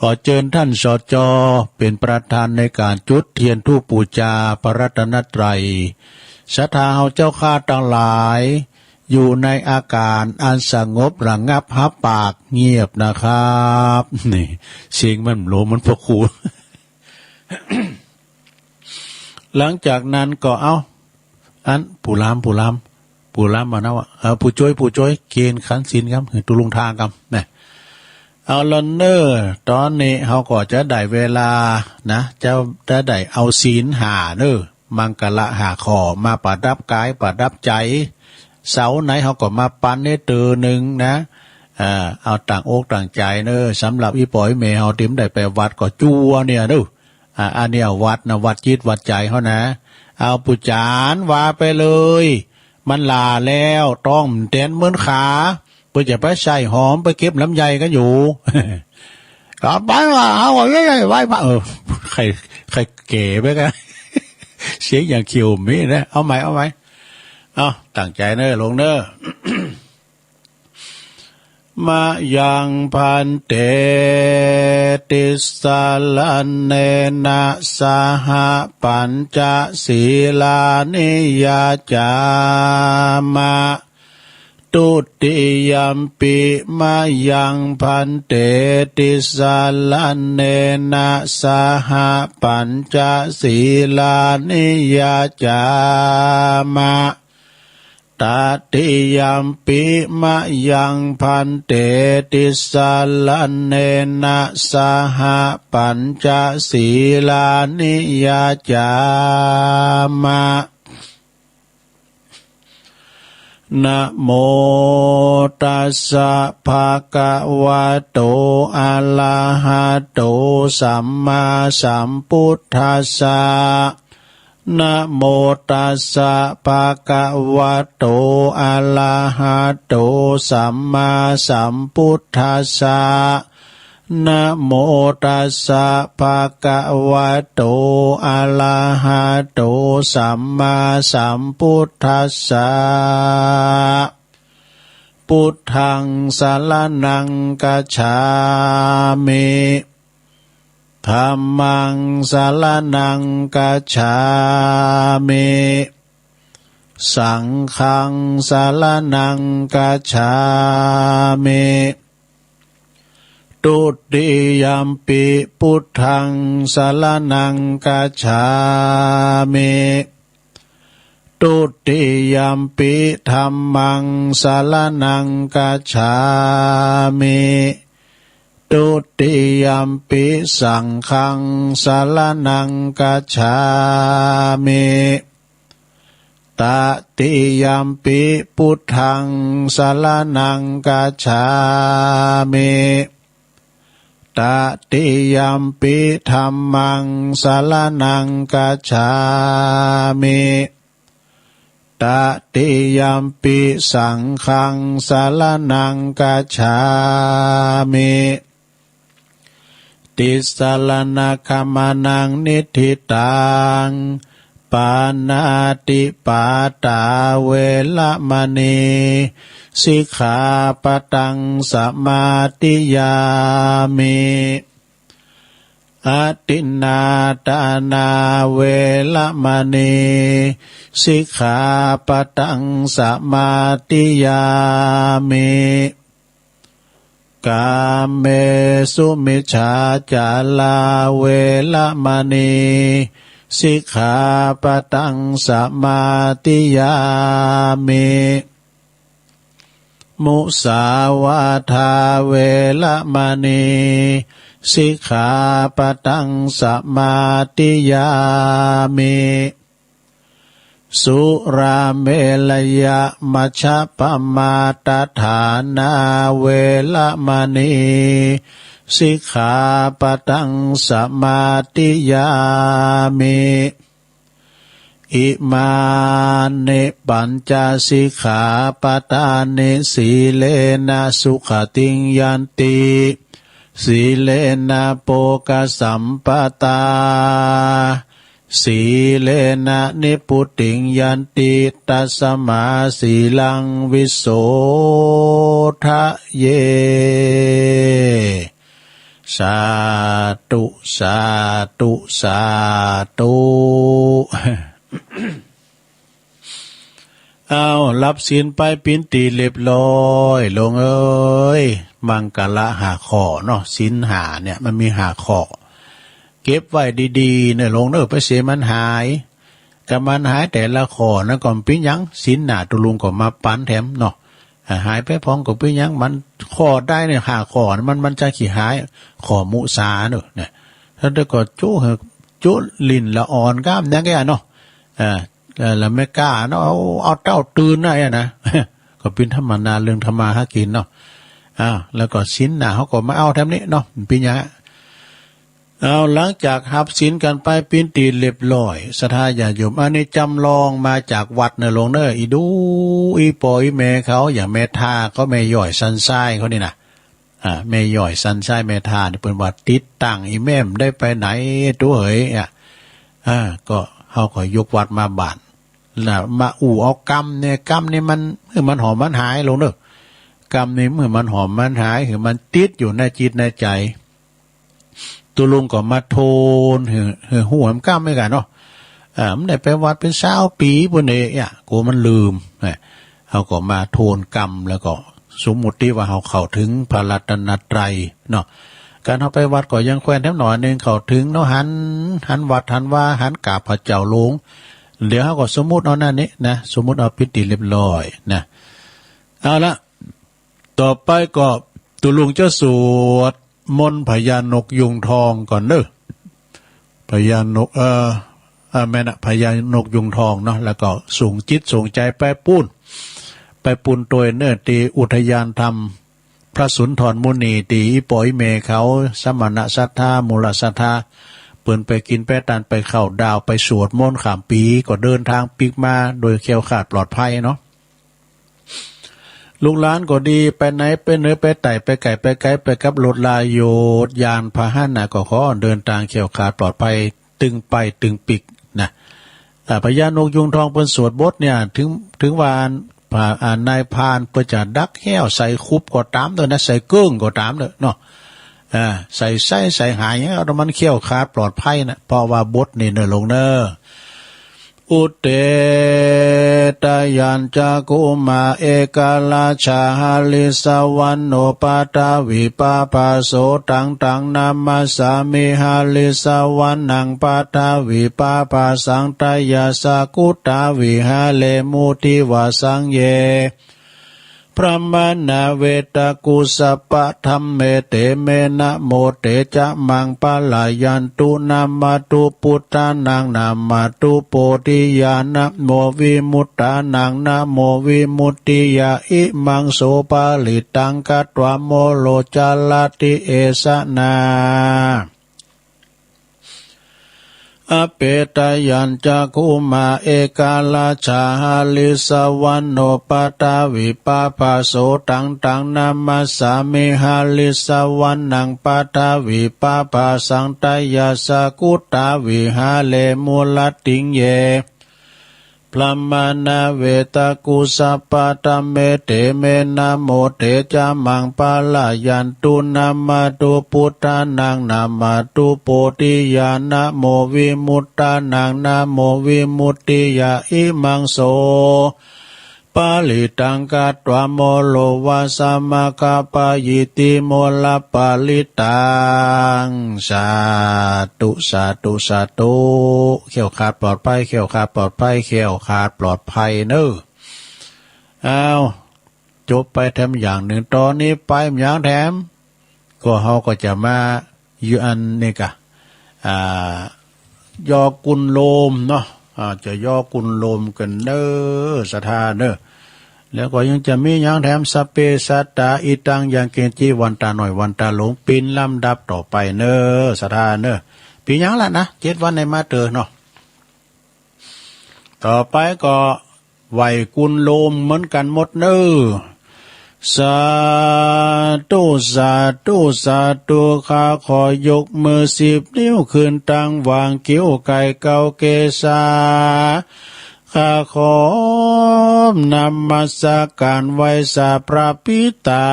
ขอเจิญต้าน สจ. เป๋นประธานในก๋านจุดเตียนธูปปู๋จาพระรัตนตรัย ศรัทธาเฮาเจ้าข้าตังหลาย อยู่ในอาก๋านอันสงบระงับ ฮับปากเงียบนะครับ นี่ เสียงมันโหลเหมือนปอครู หลังจากนั้นก็เอา อัน ปู่ลาม ปู่ลาม ปู่ลามมานะวะ เออ ปู่จ้วย ปู่จ้วย เกณฑ์ขันศีลครับ หื้อตุ๊ลุงทางครับ นะ เอาละเน่อ ต๋อนนี้เฮาก็จะได้เวลานะ จะ จะได้เอาศีลห้าเน่อ มังคละห้าข้อ มาประดับก๋ายประดับใจ๋ เสาร์ไหนเฮาก็มาปันได้เตื้อนึ่งนะ เอ่อ เอาตั้งอกตั้งใจ๋เน่อ สำหรับอี่ป้ออี่แม่เฮาตี้บ่ได้ไปวัดก็จั่วเนี่ยเน่อ อ่า อันเนี้ยวัดนะ วัดจิตวัดใจ๋เฮานะ เอาปู่จ๋ารย์ว่าไปเลย มันหล้าแล้ว ต้องแตนเหมือนขา เปิ้นจะไปใส่หอม ไปเก็บลำไยกั๋นอยู่ กลับไปว่า เอาไว้ ไหว้พระ เออ ใค่ ใค่เก๋ไปกั๋น เสียงอย่างเขียวมีนะ เอาใหม่ เอาใหม่ เอา ตั้งใจ๋เน่อ ลงเน่อ มะยังภันเต ติสสะระเณนะสะหะ ปัญจสีลานิยาจามะ ทุติยัมปิ มะยังภันเต ติสสะระเณนะสะหะ ปัญจสีลานิยาจามะ ตติยัมปิ มะยังภันเต ติสสะระเณนะสะหะ ปัญจสีลานิยาจามะ นะโมตัสสะ ภะคะวะโต อะระหะโต สัมมาสัมพุทธัสสะ นะโมตัสสะ ภะคะวะโต อะระหะโต สัมมาสัมพุทธัสสะ นะโมตัสสะ ภะคะวะโต อะระหะโต สัมมาสัมพุทธัสสะ พุทธังสะระณังคัจฉามิ ธัมมังสะระณังคัจฉามิ สังฆังสะระณังคัจฉามิ ทุติยัมปิ พุทธังสะระณังคัจฉามิ ทุติยัมปิ ธัมมังสะระณังคัจฉามิ Dutiyampi saṅghaṃ saraṇaṃ gacchāmi. Tatiyampi buddhaṃ saraṇaṃ gacchāmi. Tatiyampi dhammaṃ saraṇaṃ gacchāmi. Tatiyampi saṅghaṃ saraṇaṃ gacchāmi. Tisaraṇagamanaṃ niṭṭhitaṃ. Pāṇātipātā veramaṇī sikkhāpadaṃ samādiyāmi. Adinnādānā veramaṇī sikkhāpadaṃ samādiyāmi. Kāmesumicchācārā veramaṇī sikkhāpadaṃ samādiyāmi. Musāvādā veramaṇī sikkhāpadaṃ samādiyāmi. Surāmerayamajjapamādaṭṭhānā veramaṇī sikkhāpadaṃ samādiyāmi. Imāni pañca sikkhāpadāni. Sīlena sugatiṃ yanti, sīlena bhogasampadā, sīlena nibbutiṃ yanti, tasmā sīlaṃ visodhaye. Sādhu, sādhu, sādhu. เอา รับศีลไปปิ้นตี๋เรียบร้อย โลงเอ๋ย มังคละห้าข้อเนาะ ศีลห้าเนี่ยมันมีห้าข้อ เก็บไว้ดีๆ เน่อโลงเน่อ ไปเสียมันหาย กะมันหายแต่ละข้อนั้นก็บ่เป๋นหยัง ศีลหน้าตุ๊ลุงก็มาปั๋นแถมเนาะ อ่า หายไปพ่องก็บ่เป๋นหยัง มันข้อใดเนี่ย ห้าข้อมัน มันจะขี้หาย ข้อมุสาเน่อ เนี่ย แล้วก็จุหื้อ จุลิ้นละอ่อนก้ามยังไงอะเนาะ อ่า แล้ว แล้วแม่ก้าเนาะ เอา เอาเต้าตื่นนะไอ้นะ ก็เป๋นธรรมดาเรื่องทำมาหากิ๋นเนาะ อ้าว แล้วก็ศีลหน้าเฮาก็มาเอาแถมนี้เนาะ บ่เป๋นหยัง เอา หลังจากฮับศีลกั๋นไปปิ้นตี๋เรียบร้อย ศรัทธาญาติโยม อันนี้จ๋ำลองมาจากวัดเน่อโลงเน่อ อี่ดู อี่ป้ออี่แม่เขา อย่างแม่ท่าเขา แม่ย้อยสันทรายเขานี่นะ อ่า แม่ย้อยสันทราย แม่ท่านี่เปิ้นว่าติดตังอี่แม่บ่ได้ไปไหน ตุ๊เหย อ่ะ อ่า ก็เฮาก็ยกวัดมาบ้าน แล้วมาอู้เอากำเนี่ย กำนี่มัน หื้อมันหอมมันหายโลงเน่อ กำนี่หื้อมันหอมมันหาย หื้อมันติดอยู่ในจิตในใจ๋ ตุ๊ลุงก็มาโทนหื้อ หื้อฮู้แหมกำเหมือนกั๋นเนาะ อ่า บ่ได้ไปวัดเป๋นซาวปี๋ปู้นเน่ กั๋วมันลืม นะ เฮาก็มาโทนกำ แล้วก็สมมุติว่าเฮาเข้าเถิงพระรัตนตรัยเนาะ ก๋านเฮาไปวัดก็ยังแควนแถมหน่อยนึ่ง เข้าเถิงเนาะ หัน หันวัดหันวา หันกราบพระเจ้าโลง เดี๋ยวเฮาก็สมมุติเอานั่นนี่นะ สมมุติเอาปิ้นตี๋เรียบร้อยนะ เอาละ ต่อไปก็ตุ๊ลุงจะสวดมนต์พญานกยูงทองก่อนเน่อ พญานก เอ่อ อ่า แม่นนะ พญานกยูงทองเนาะ แล้วก็ส่งจิตส่งใจ๋ไปปู๊น ไปปู๊นตวยเน่อ ตี้อุทยานธรรมพระสุนทรมุนี ตี้อี่ป้ออี่แม่เขา สมณะศรัทธา มูลศรัทธา เปิ้นไปกิ๋นไปตาน ไปเข้าดาว ไปสวดมนต์ข้ามปี๋ ก็เดินตางปิ๊กมาโดยแคล้วคลาดปลอดภัยเนาะ ลูกหลานก็ดี ไปไหนไปเหนือไปใต้ ไปใก้ไปไก๋ ไปกับรถราโยชน์ ยานพาหนะก็ขอเดินตางแคล้วคลาดปลอดภัย ตึงไปตึงปิ๊กนะ อ่า พญานกยูงทองเปิ้นสวดบทเนี่ย เถิง เถิงว่า อ่า นายพรานเปิ้นจะดักแฮ้วใส่คุบก็ต๋ามเน่อนะ ใส่เกิ่งก็ต๋ามเน่อเนาะ อ่า ใส่ไส้ใส่หายหยัง เอาแต่มันแคล้วคลาดปลอดภัยนะ เพราะว่าบทนี่เน่อโลงเน่อ Udetayañca bhummā ekarājā harissavaṇṇo paṭhavipābhaso taṃ taṃ namassāmi harissavaṇṇaṃ paṭhavipābhasaṃ tayajja guttā viharemu divassaṃ ye พรหมนาเวตกุสสะปะ ธัมเม เต เม นะโม เต จะ มัง ปะ ละ ยันตุ นะ มะ ตุ ปุทธานัง นะ มะ ตุ โพธิยา นะ โม วิมุตตานัง นะ โม วิมุตติยา อิมัง โส ปะริตตัง กัตวา โม โร จะ ละ ติ เอ สะ นา อเปตะยัญจะ คุมา เอกะ ราชา หะริสสะวะโน ปะ ทะวี ปะ ภะ โส ตัง ตัง นะมัสสามิ หะริสสะวะนัง ปะ ทะวี ปะ ภะ สัง ตะ ยะ สะ กุตตา วิหะเร มู ละ ติง เย พรหมนาเวตกุสสะปะ ธัมเม เต เม นะโม เต จะ มัง ปะ ละ ยันตุ นะ มะ ตุ ปุทธานัง นะ มะ ตุ โพธิยา นะ โม วิมุตตานัง นะ โม วิมุตติยา อิมัง โส ปะริตตัง กัตวา โม โร วะ สะ มะ คะ ปะ ยิ ติ โม ละ ปะริตตัง สาธุ สาธุ สาธุ แคล้วคลาดปลอดภัย แคล้วคลาดปลอดภัย แคล้วคลาดปลอดภัยเน่อ อ้าว จบไปแถมอย่างนึ่ง ต๋อนนี้ไปบ่มีหยังแถม ก็เฮาก็จะมาอยู่อันนี้กะ อ่า ย่อกุณโลมเนาะ อ่า จะย่อกุณโลมกั๋นเน่อ ศรัทธาเน่อ แล้วก็ยังจะมีหยังแถม สัพเพ สัตตา อิตัง ยัง กิญจิ วันตาน้อย วันตาหลวง เป๋นลำดับต่อไปเน่อ ศรัทธาเน่อ เป๋นหยังละนะ เจ็ดวันในมาเตอเนาะ ต่อไปก็ไหว้กุณโลมเหมือนกั๋นหมดเน่อ สาธุ สาธุ สาธุ ข้าขอยกมือสิบนิ้วขึ้นตังหว่างคิ้วไก่เก๊าเกศา ข้าขอนมัสการไหว้สาพระปิตา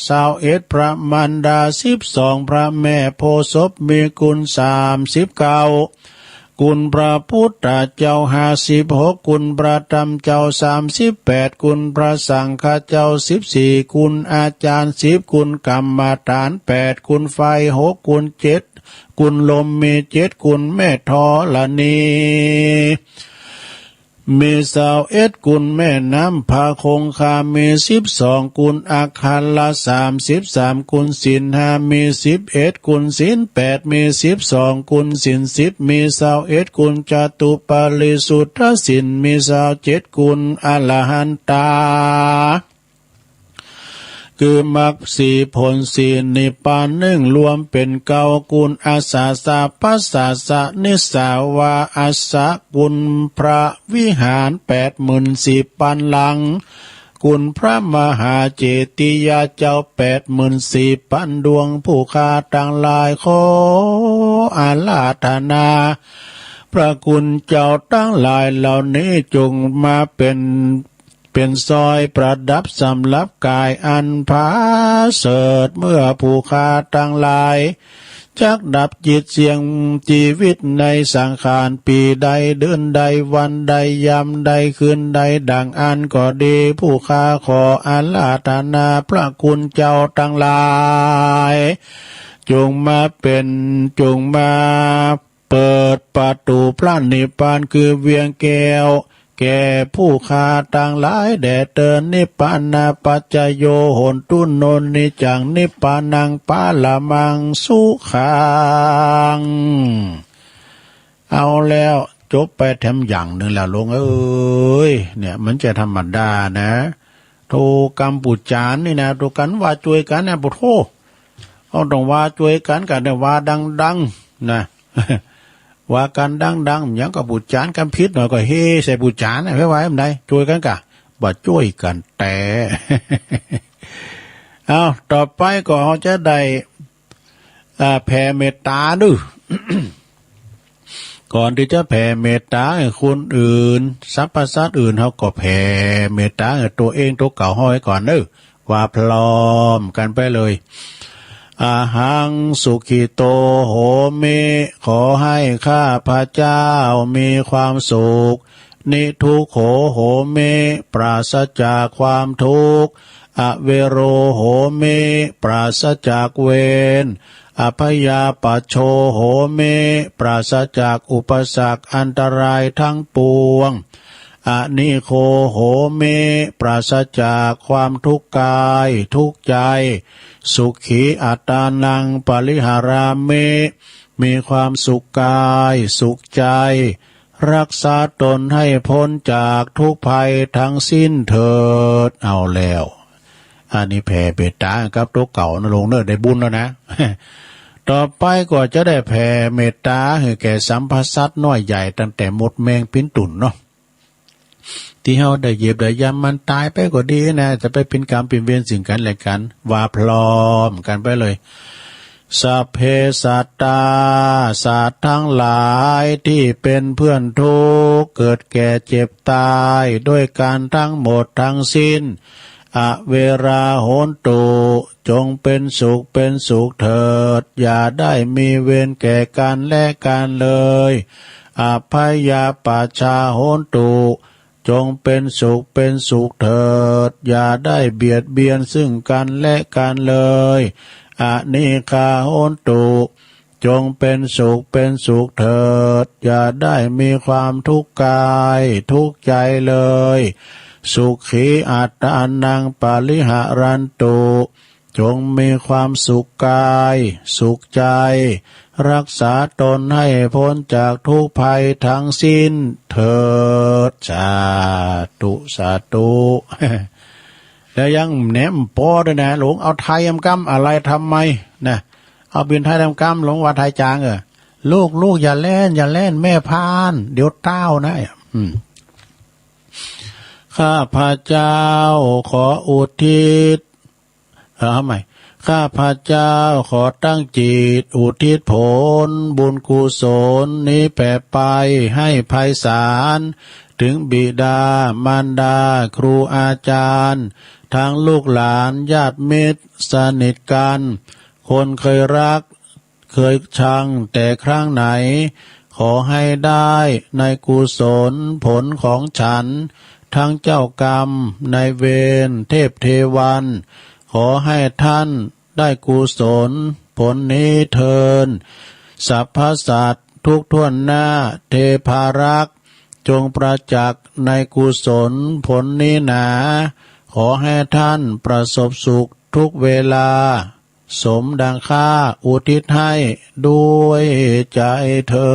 ซาวเอ็ด พระมารดาสิบสอง พระแม่โพธิ์ศพมีกุณสามสิบเก้า กุณพระพุทธเจ้าห้าสิบหก กุณพระธรรมเจ้าสามสิบแปด กุณพระสังฆเจ้าสิบสี่ กุณอาจารย์สิบ กุณกรรมฐานแปด กุณไฟหก กุณเจ็ด กุณลมมีเจ็ด กุณแม่ธรณีมีซาวเอ็ด กุณแม่น้ำผาคงคามีสิบสอง กุณอักขระสามสิบสาม กุณศีลห้ามีสิบเอ็ด กุณศีลแปดมีสิบสอง กุณศีลสิบมีซาวเอ็ด กุณจตุปาริสุทธศีลมีซาวเจ็ด กุณอรหันตา คือมรรคสี่ผลสี่นิพพานหนึ่ง รวมเป๋นเก้า กุณอัสสะสะพัสสะสะนิสสาวาอัสสะ กุณพระวิหารแปดหมื่นสี่ปันหลัง กุณพระมหาเจติยาเจ้าแปดหมื่นสี่ปันดวง ผู้ข้าตังหลายขออาราธนา พระคุณเจ้าตังหลายเหล่านี้จงมาเป๋น เป๋นสร้อยประดับสำหรับก๋ายอันผาเสริฐ เมื่อผู้ข้าตังหลายจักดับจิตเสี่ยงจีวิตในสังขาร ปี๋ใดเดือนใดวันใดยามใดคืนใดดั่งอั้นก็ดี ผู้ข้าขออาราธนาพระคุณเจ้าตังหลาย จงมาเป๋น จงมา เปิดประตู๋พระนิพพานคือเวียงแก้ว แก่ผู้ข้าตังหลายแด่เตอญ นิพพานะปัจจโย โหนตุ โน นิจจัง นิพพานัง ปะระมัง สุขัง เอาแล้ว จบไปแถมอย่างนึ่งแล้ว โลมเอ๋ย เนี่ย มันจะธรรมดานะ โธ่ กำปู๋จานนี่นะ โธ่ กั๋นว่าจ้วยกั๋นนะ โอ้โธ่ เฮาต้องว่าจ้วยกั๋น กั๋นเนี่ยว่าดังๆ นะ ว่ากั๋นดังๆ หยังก็ปู๋จานกั๋นผิดหน่อยก็เฮใส่ปู๋จานนะ ไปว่าบ่ได้ จ้วยกั๋นกะ บ่จ้วยกั๋นแต๊ เอา ต่อไปก็เฮาจะได้ อ่า แผ่เมตต๋าดู ก่อนตี้จะแผ่เมตต๋าหื้อคนอื่น สรรพสัตว์อื่น เฮาก็แผ่เมตต๋าหื้อตั๋วเอง ตั๋วเก่าเฮาไว้ก่อนเน่อ ว่าพร้อมกั๋นไปเลย อะหัง สุขิโต โหมิ ขอให้ข้าพเจ้ามีความสุข นิทุกโข โหมิ ปราศจากความทุกข์ อเวโร โหมิ ปราศจากเวร อพยาปัชโช โหมิ ปราศจากอุปสรรคอันตรายทั้งปวง อนิโคโหมิ ปราศจากความทุกข์กายทุกข์ใจ สุขีอัตตานังปริหารามิ มีความสุขกายสุขใจ รักษาตนให้พ้นจากทุกข์ภัยทั้งสิ้นเถิด เอาแล้ว อันนี้แผ่เมตต๋ากับตั๋วเก่านะ ลงเน่อ ได้บุญแล้วนะ ต่อไปก็จะได้แผ่เมตต๋าหื้อแก่สัพพะสัตว์น้อยใหญ่ตั้งแต่มดแมงปิ้นตุ่นเนาะ ตี้เฮาได้เหยียบได้ย่ำมันต๋ายไปก็ดีนะ จะไปเป๋นกรรมเป๋นเวรซึ่งกั๋นและกั๋น ว่าพร้อมกั๋นไปเลย สัพเพสัตตา สัตว์ทั้งหลายตี้เป๋นเพื่อนทุกข์ เกิดแก่เจ็บต๋าย ด้วยกั๋นทั้งหมดทั้งสิ้น อเวราโหนตุ จงเป๋นสุขเป๋นสุขเถิด อย่าได้มีเวรแก่กั๋นและกั๋นเลย อพยาปัชชาโหนตุ จงเป๋นสุขเป๋นสุขเถิด อย่าได้เบียดเบียนซึ่งกั๋นและกั๋นเลย อนิฆาโหนตุ จงเป๋นสุขเป๋นสุขเถิด อย่าได้มีความทุกข์กายทุกข์ใจเลย สุขีอัตตานังปริหารันตุ จงมีความสุขกายสุขใจ รักษาตนให้พ้นจากทุกข์ภัยทั้งสิ้นเถิด สาธุ สาธุ แล้วยังแหนมปอด้วยนะ หลวง เอาไทยกำกำ อะไรทำไมนะ เอาเป๋นไทยกำกำ หลวงว่าไทยจ๋างเออ ลูก ลูกอย่าแล่น อย่าแล่น แม่พาน เดี๋ยวเต้านะ อืม ข้าพเจ้าขออุทิศ เอาใหม่ ข้าพเจ้าขอตั้งจิตอุทิศผลบุญกุศลนี้แผ่ไปให้ไพศาล เถิงบิดามารดา ครูอาจารย์ ทั้งลูกหลาน ญาติมิตร สนิทกัน คนเคยรัก เคยชังแต่ครั้งไหน ขอให้ได้ในกุศลผลของฉัน ทั้งเจ้ากรรมนายเวร เทพเทวัน ขอให้ท่านได้กุศลผลนี้เทอญ สรรพสัตว์ทุกถ้วนหน้า เทพารักษ์ จงประจักษ์ในกุศลผลนี้หนา ขอให้ท่านประสบสุขทุกเวลา สมดังข้าอุทิศให้ด้วยใจเทอ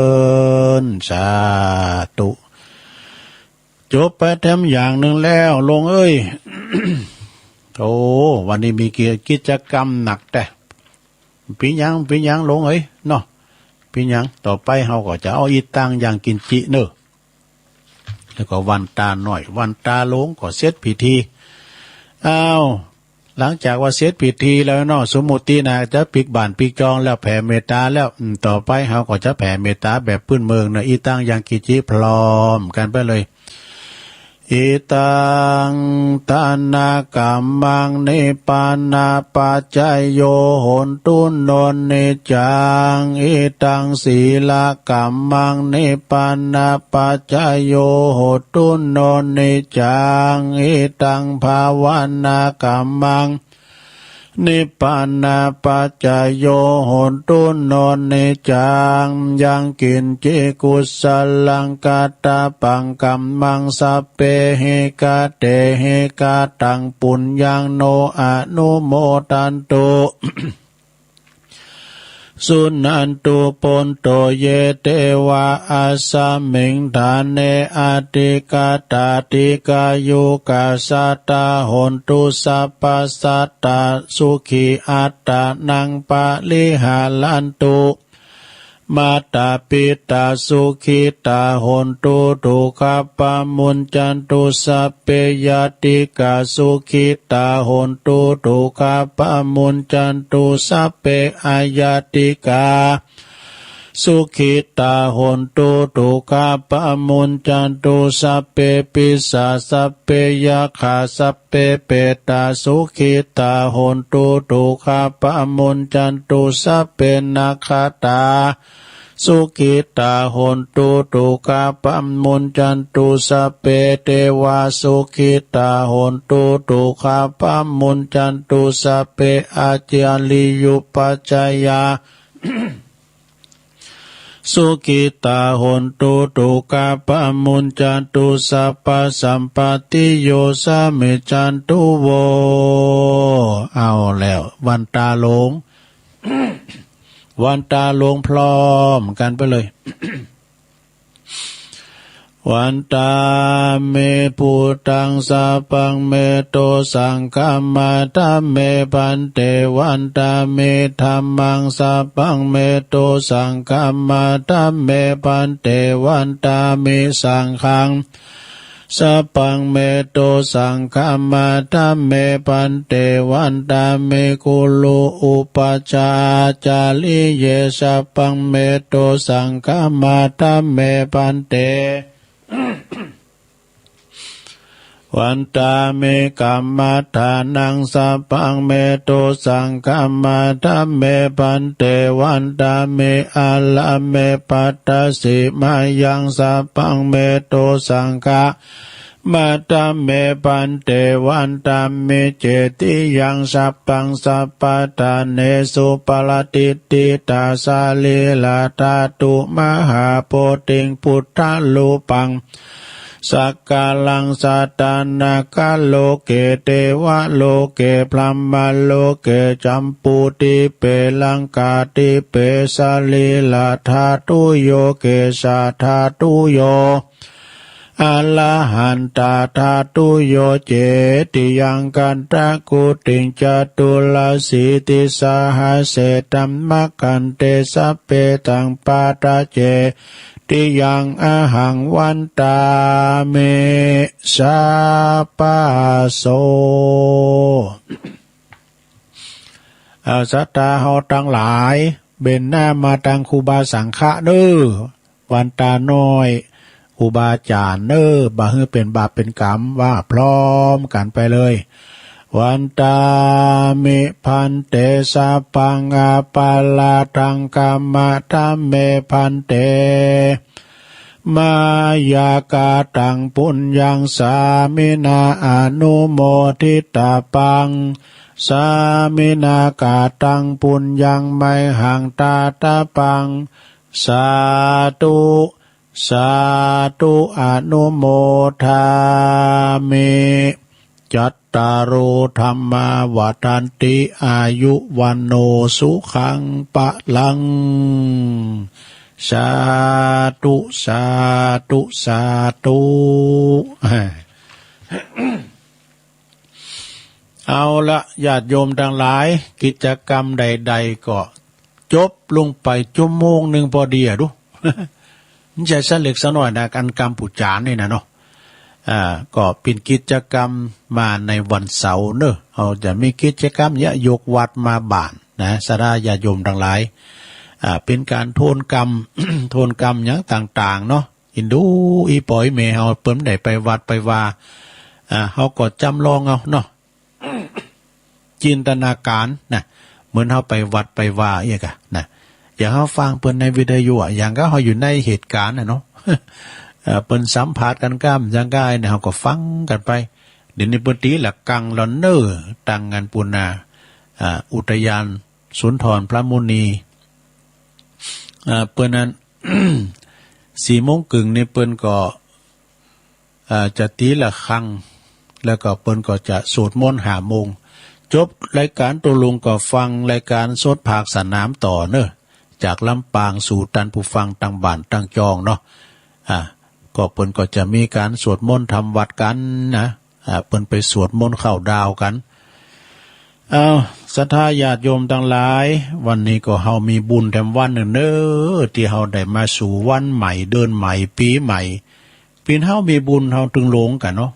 ญ สาธุ จบไปแถมอย่างนึ่งแล้ว ลงเอ้ย โอ้ วันนี้มีกิจกรรมหนักแต๊ เป๋นหยัง เป๋นหยัง ลงเอ้ย เนาะ เป๋นหยัง ต่อไปเฮาก็จะเอาอิตัง ยังกิญจิ เน่อ แล้วก็วันตาน้อย วันตาหลวงก็เสร็จพิธี อ้าว หลังจากว่าเสร็จพิธีแล้วเนาะ สมมุตินะ จะปิ๊กบ้านปิ๊กจองแล้ว แผ่เมตต๋าแล้ว อืม ต่อไปเฮาก็จะแผ่เมตต๋าแบบปื้นเมืองนะ อิตัง ยังกิญจิ พร้อมกั๋นไปเลย อิตัง ทานกัมมัง นิพพานะปัจจโย โหนตุ โน นิจจัง อิตัง สีลกัมมัง นิพพานะปัจจโย โหนตุ โน นิจจัง อิตัง ภาวนากัมมัง นิพพานะปัจจโย โหนตุ โน นิจจัง ยังกิญจิ กุสลัง กะตะปัง กัมมัง สัพเพหิ กะเตหิ กะตัง ปุญญัง โน อนุโมทันตุ สุนันตุ ภวันตุ เย เตวา อัสสมิง ฐาเน อธิกาตา ทีฆายุกัสสะตา โหนตุ สัพพะสัตตา สุขีอัตตานัง ปะริหารันตุ มาตาปิตา สุขิตา โหนตุ ทุกขาปะมุญจันตุ สัพเพ ญาติกา สุขิตา โหนตุ ทุกขาปะมุญจันตุ สัพเพ อญาติกา สุขิตา โหนตุ ทุกขาปะมุญจันตุ สัพเพ ปิสา สัพเพ ยักขา สัพเพ เปตา สุขิตา โหนตุ ทุกขาปะมุญจันตุ สัพเพ นักขัตตา สุขิตา โหนตุ ทุกขาปะมุญจันตุ สัพเพ เตวา สุขิตา โหนตุ ทุกขาปะมุญจันตุ สัพเพ อาจาริยุปัจจายา สุขิตา โหนตุ ทุกขาปะมุญจะตุ สัพพะสัมปัตติโย สามิจฉันตุ โว เอาแล้ว วันตาหลง วันตาหลงพร้อมกั๋นไปเลย วันตามิ พุทธัง สัพพัง เม โต สังฆามา ธัมเม ภันเต วันตามิ ธัมมัง สัพพัง เม โต สังฆามา ธัมเม ภันเต วันตามิ สังฆัง สัพพัง เม โต สังฆามา ธัมเม ภันเต วันตามิ กุรุ อุปัชฌาจาริเย สัพพัง เม โต สังฆามา ธัมเม ภันเต วันตามิ กัมมัฏฐานัง สัพพัง เม โต สังฆามา ธัมเม ภันเต วันตามิ อะระเม ปัตตสิมายัง สัพพัง เม โต สังฆามา ธัมเม ภันเต วันตามิ เจติยัง สัพพัง สัพพะทาเนสุ ปะระติฏฐิตา สะรีระธาตุ มหาโพธิง พุทธารูปัง สักการัง สะทานะกะ โลเก เตวะโลเก พรหมโลเก จัมปูทิเป ลังกาทิเป สะรีระธาตุโย เกสาธาตุโย อะระหันตาธาตุโย เจติยัง คันธะกุติง จตุรสีติสหัสเส ธัมมะขันเต สัพเพตัง ปะทะเจ ติยัง อะหัง วันตามิ สัพพะโส เอาศรัทธาเฮาตังหลาย เบนหน้ามาตังครูบาสังฆะเน้อ วันตาน้อย ครูบาอาจ๋ารย์เน้อ บ่หื้อเป๋นบาปเป๋นก๋รรม ว่าพร้อมกั๋นไปเลย วันตามิ ภันเต สัพพัง อะปะราธัง ขะมะ ธัมเม ภันเต มายากะตัง ปุญญัง สามินา อะนุโมทิตาปัง สามินากะตัง ปุญญัง ไมหัง ทาตาปัง สาธุ สาธุ อะนุโมทามิ จัตตาโร ธัมมา วัฑฒันติ อายุ วัณโณ สุขัง พะลัง สาธุ สาธุ สาธุ เอาละ ญาติโยมตังหลาย กิจกรรมใดๆ ก็จบลงไปจั๊วโมงนึ่งพอดีอะดู มันจะสะเล็กสะน้อยนะ อันกรรมปู๋จานนี่นะเนาะ อ่า ก็เป๋นกิจกรรมมาในวันเสาร์เนอะ เฮาจะมีกิจกรรมเยียะ ยกวัตรมาบ้านนะ ศรัทธาญาติโยมตังหลาย อ่า เป๋นก๋านโทนกรรม โทนกรรมหยังต่างๆ เนาะ อินดูอีป๋ออีแม่เฮา เปิ้นได้ไปวัดไปวา อ่า เฮาก็จ๋ำลองเอาเนาะ จินตนาก๋ารนะ เหมือนเฮาไปวัดไปวาเอี้ยก่ะนะ อย่างเฮาฟังเปิ้นในวิทยุอะ อย่างกับเฮาอยู่ในเหตุก๋ารณ์น่ะเนาะ เอ่อ เปิ้นสัมภาษณ์กั๋นก้ามอย่างก้ายเนี่ย เฮาก็ฟังกั๋นไป เดี๋ยวนี้เปิ้นตี๋ละกังละเน้อ ตังอันปูนา อ่า อุทยานสุนทรพระมุนี อ่า เปิ้นนั้น สี่โมงเกิ่งนี่เปิ้นก็ อ่า จะตี๋ละฆัง แล้วก็เปิ้นก็จะสวดมนต์ห้าโมง จบรายก๋านตวลุงก็ฟังรายก๋านสดภาคสนามต่อเน้อ จากลำปางสู่ต้านผู้ฟังตังบ้านตังจองเนาะ อ่า ก็เปิ้นก็จะมีก๋านสวดมนต์ทำวัตรกั๋นนะ อ่า เปิ้นไปสวดมนต์เข้าดาวกั๋น เอา ศรัทธาญาติโยมตังหลาย วันนี้ก็เฮามีบุญแถมวันนึ่งเน้อ ตี้เฮาได้มาสู่วันใหม่ เดือนใหม่ ปี๋ใหม่ เป๋นเฮามีบุญเฮาตึงหลงกั๋นเนาะ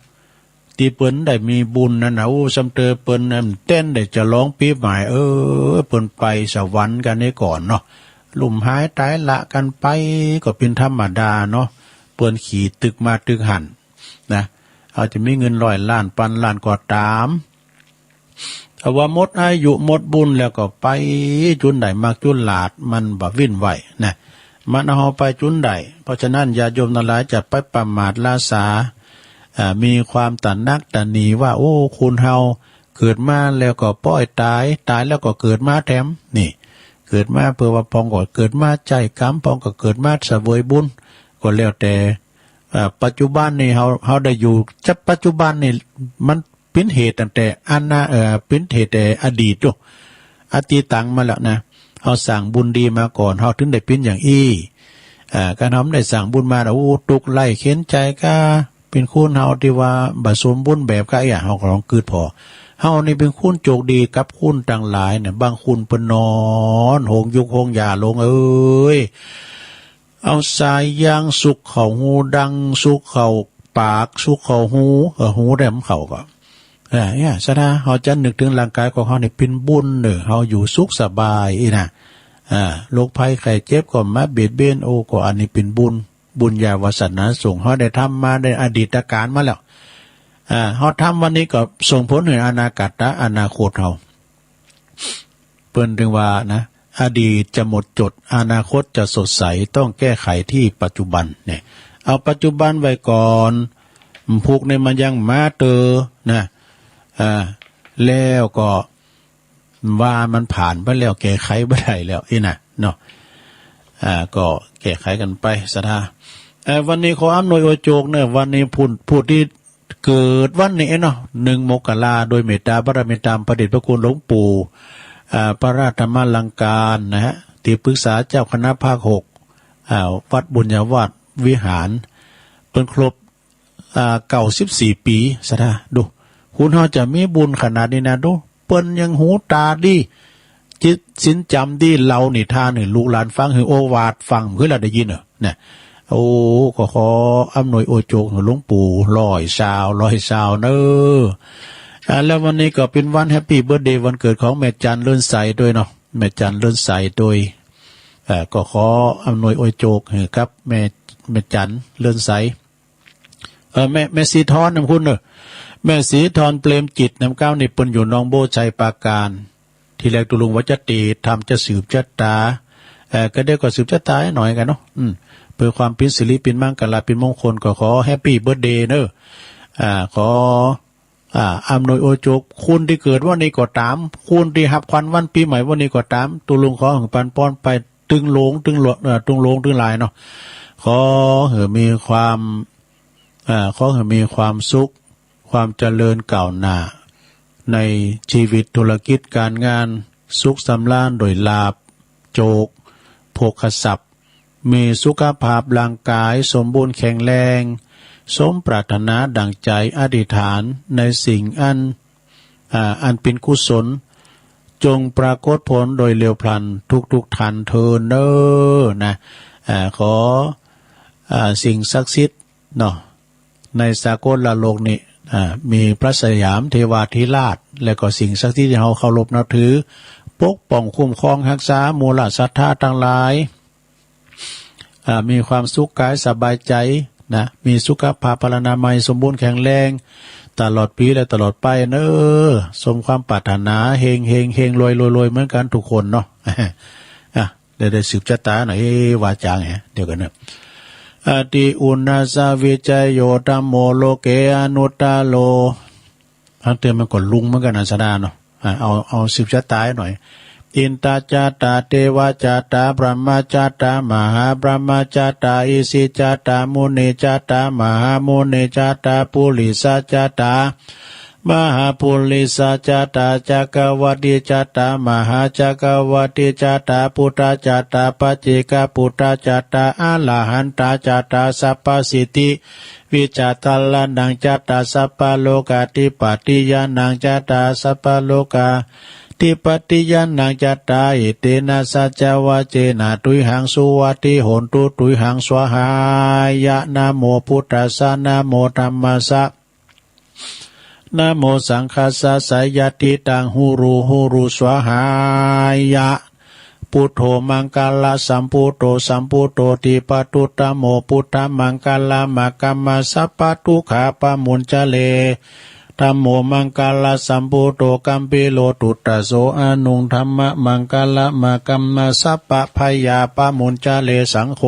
ตี้เปิ้นได้มีบุญนั้นนะ โอ้ ซ้ำเต๋อเปิ้นนั้นเต้นได้จะลองปี๋ใหม่ เออ เปิ้นไปสวรรค์กั๋นเหียก่อนเนาะ ลุ่มหายต๋ายละกั๋นไป ก็เป๋นธรรมดาเนาะ เปิ้นขี่ตึกมาตึกหั้นนะ เฮาจะมีเงินร้อยล้าน ปันล้านก็ต๋าม ถ้าว่าหมดอายุหมดบุญแล้วก็ไปจุ๋นใดมักจุ๋นหลาด มันบ่วิ้นไหวนะ มันเอาเฮาไปจุ๋นใด เพราะฉะนั้นญาติโยมตังหลายจะไปประมาทละสา อ่า มีความตระหนักตระหนี่ว่า โอ้ คนเฮาเกิดมาแล้วก็ป้อยต๋าย ต๋ายแล้วก็เกิดมาแถม นี่ เกิดมาเปื้อว่าพ่องก็เกิดมาใจ๊กรรม พ่องก็เกิดมาเสวยบุญ ก็แล้วแต่ เอ่อ ปัจจุบันนี่เฮา เฮาได้อยู่ จะปัจจุบันนี่มันเป๋นเหตุตั้งแต่อนา เอ่อ เป๋นเหตุแต่อดีตโต๊ะ อตีตังมาแล้วนะ เฮาสร้างบุญดีมาก่อน เฮาถึงได้เป๋นอย่างอี้ อ่า คันเฮาบ่ได้สร้างบุญมาแล้ว โอ้ ตุ๊กข์ไร้เข็ญใจ๋ก้า เป๋นคนเฮาตี้ว่าบ่สมบูรณ์แบบก้าอี้ เฮาก็ลองกึ๊ดผ่อ เฮานี่เป๋นคนโจคดีกับคนตังหลายเนี่ย บางคนเปิ้นนอนโฮงยุกโฮงยาลงเอ้ย เอาสายยางสุกเข้าฮูดัง สุกเข้าปาก สุกเข้าฮู เออ ฮูได้มันเข้าก็ เออ เนี่ย ศรัทธา เฮาจะนึกเถิงร่างก๋ายของเฮานี่เป๋นบุญเน่อ เฮาอยู่สุขสบายอี้นะ อ่า โรคภัยไข้เจ็บก็บ่มาเบียดเบียน โอ้ ก็อันนี้เป๋นบุญ บุญญาวาสนาส่ง เฮาได้ทำมาในอดีตกาลมาแล้ว อ่า เฮาทำวันนี้ก็ส่งผลหื้ออนาคต อนาคตเฮา เปิ้นจึงว่านะ อดีตจะหมดจด อนาคตจะสดใส ต้องแก้ไขที่ปัจจุบันเนี่ย เอาปัจจุบันไว้ก่อน ผูกในมันยังมาเตอนะ อ่า แล้วก็ว่ามันผ่านไปแล้ว แก้ไขบ่ได้แล้วอี้นะเนาะ อ่า ก็แก้ไขกั๋นไป ศรัทธา เอ่อ วันนี้ขออำนวยอวยโจคเน่อ วันนี้ผู้ ผู้ตี้ เกิดวันนี้เนาะ หนึ่งมกรา โดยเมตตาบารมีตามพระเดชพระคุณหลวงปู่ อ่า พระราชธรรมาลังการนะฮะ ตี้ปรึกษาเจ้าคณะภาคหก อ่า วัดบุญญาวาสวิหาร เปิ้นครบ อ่า เก้าสิบสี่ปี๋ ศรัทธา ดู คนเฮาจะมีบุญขนาดนี้นะ ดู เปิ้นยังหูต๋าดี จิตศีลจ๋ำดี เล่านิทานหื้อลูกหลานฟัง หื้อโอวาทฟัง หื้อเฮาได้ยินเน่อ นะ โอ้ ก็ขออำนวยอวยโจคหื้อหลวงปู่ร้อยซาว ร้อยซาวเน่อ อ่า แล้ววันนี้ก็เป๋นวันแฮปปี้เบิร์ธเดย์ วันเกิดของแม่จันทร์เลิศใสด้วยเนาะ แม่จันทร์เลิศใสด้วย เอ่อ ก็ขออำนวยอวยโจคหื้อกับแม่ แม่จันทร์เลิศใส เอ่อ แม่ แม่ศรีธรนำคุณเน่อ แม่ศรีธรเปรมจิตนำเก้านี่ เปิ้นอยู่หนองบัว ชัยปราการ ทีแรกตุ๊ลุงว่าจะเต๋ทำ จะสืบจะต๋า เอ่อ ก็เดี๋ยวก็สืบจะต๋าหน้อยกั๋นเนาะ อืม เปื้อความเป๋นสิริเป๋นมังคละ เป๋นมงคล ก็ขอแฮปปี้เบิร์ธเดย์เน่อ อ่า ขอ อ่า อำนวยอวยโจค คนตี้เกิดวันนี้ก็ต๋าม คนตี้ฮับขวัญวันปี๋ใหม่วันนี้ก็ต๋าม ตุ๊ลุงขอหื้อปันปอนไป ตึงหลวง ตึงหลวง เอ่อ ตึงหลวง ตึงหลายเนาะ ขอหื้อมีความ อ่า ขอหื้อมีความสุข ความเจริญก้าวหน้า ในจีวิตธุรกิจก๋านงาน สุขสำราญโดยลาภ โจค โภคทรัพย์ มีสุขภาพร่างก๋ายสมบูรณ์แข็งแรง สมปรารถนาดั่งใจ๋อธิษฐาน ในสิ่งอัน อ่า อันเป๋นกุศล จงปรากฏผลโดยเร็วพลันทุกๆ ท่านเทอญเน่อ นะ อ่า ขอ อ่า สิ่งศักดิ์สิทธิ์เนาะ ในสากลโลกนี้ อ่า มีพระสยามเทวาธิราช และก็สิ่งศักดิ์สิทธิ์ตี้เฮาเคารพนับถือ ปกป้องคุ้มครองฮักษาหมู่เหล่าศรัทธาตังหลาย อ่า มีความสุขก๋ายสบายใจ๋นะ มีสุขภาพพลานามัยสมบูรณ์แข็งแรง ตลอดปี๋และตลอดไปเน่อ สมความปรารถนา เฮงเฮงเฮง รวยรวยรวยเหมือนกั๋นกู้คนเนาะ อ่ะ เดี๋ยวได้สืบจะต๋าหน้อย เอ๊ะ ว่าจ๋าแหม เดี๋ยวกั๋นเน่อ อติอุณาสาวิจัยโยธัมโมโลเกอนุตตโร อันเตียมันก็ลุงเหมือนกั๋นนะ ศรัทธาเนาะ อ่ะ เอา เอาสืบจะต๋าหน้อย อินทาจัตตา เทวาจัตตา พรหมาจัตตา มหาพรหมาจัตตา อิสิจัตตา มุนิจัตตา มหามุนิจัตตา ปุริสาจัตตา มหาปุริสาจัตตา จักรวัฏฏีจัตตา มหาจักรวัฏฏีจัตตา พุทธาจัตตา ปัจเจกปุทธาจัตตา อรหันตาจัตตา สัพพสิทธิ วิชชาจรณังจัตตา สัพพโลกาธิปติญาณังจัตตา สัพพโลกาธิปติญาณังจัตตา เอเตนะสัจจวาเจนะ ตุยหังสุวัตถิโหนตุ ตุยหังสวาหายะ นะโมพุทธัสสะ นะโมธัมมัสสะ นะโมสังฆัสสะ สะยัตถิตัง หุรุ หุรุ สวาหายะ พุทโธมังคะละสัมพุทโธ สัมพุทโธ ทีปะตุตตะโม พุทธะมังคะละมะกัมมะ สัพพะทุกขะปะมุญจะเร ธัมโมมังคะละสัมพุทโธ กัมพีโร ตุตตะโส อะนุง ธัมมะมังคะละมะกัมมะ สัพพะพะยาปะมุญจะเร สังโฆ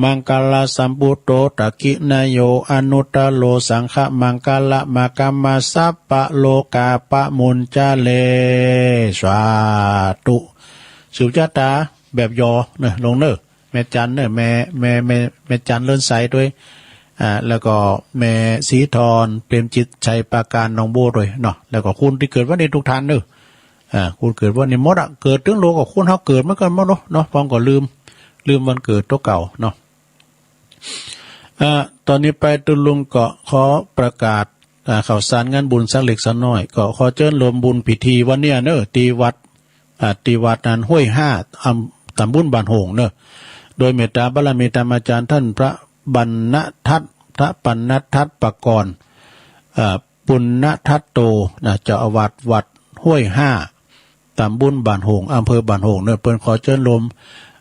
มังคะละสัมพุทโธ ทักขิณะโย อะนุตตะโร สังฆะมังคะละมะกัมมะ สัพพะโลกาปะมุญจะเร สาธุ สืบจะต๋าแบบยอเน่อ ลงเน่อ แม่จันเน่อ แม่ แม่ แม่ แม่จันเลินใสตวย อ่า แล้วก็แม่ศรีธร เปรมจิต ชัยปราการ หนองบัวตวยเนาะ แล้วก็คนตี้เกิดวันนี้กู้ต้านเน่อ อ่า คนเกิดวันนี้หมดอะ เกิดตึงโลกก็คนเฮาเกิดเหมือนกั๋นหมดเนาะ เนาะ พ่องก็ลืม ลืมวันเกิดตั๋วเก่าเนาะ อ่า ต๋อนนี้ไปตุ๊ลุงก็ขอประกาศ อ่า ข่าวสารงานบุญสักเล็กสักน้อย ก็ขอเจิญรวมบุญพิธีวันเนี้ยเน่อ ตี้วัด อ่า ตี้วัดนั้นห้วยห้า อำ ต๋ำบลบ้านโฮ่งเน่อ โดยเมตต๋าบารมีธรรมาจารย์ต้านพระปัณณทัต พระปัณณทัตปกรณ์ อ่า ปุณณทัตโต นะ เจ้าอาวาสวัดห้วยห้า ต๋ำบลบ้านโฮ่ง อำเภอบ้านโฮ่งเน่อ เปิ้นขอเจิญรวม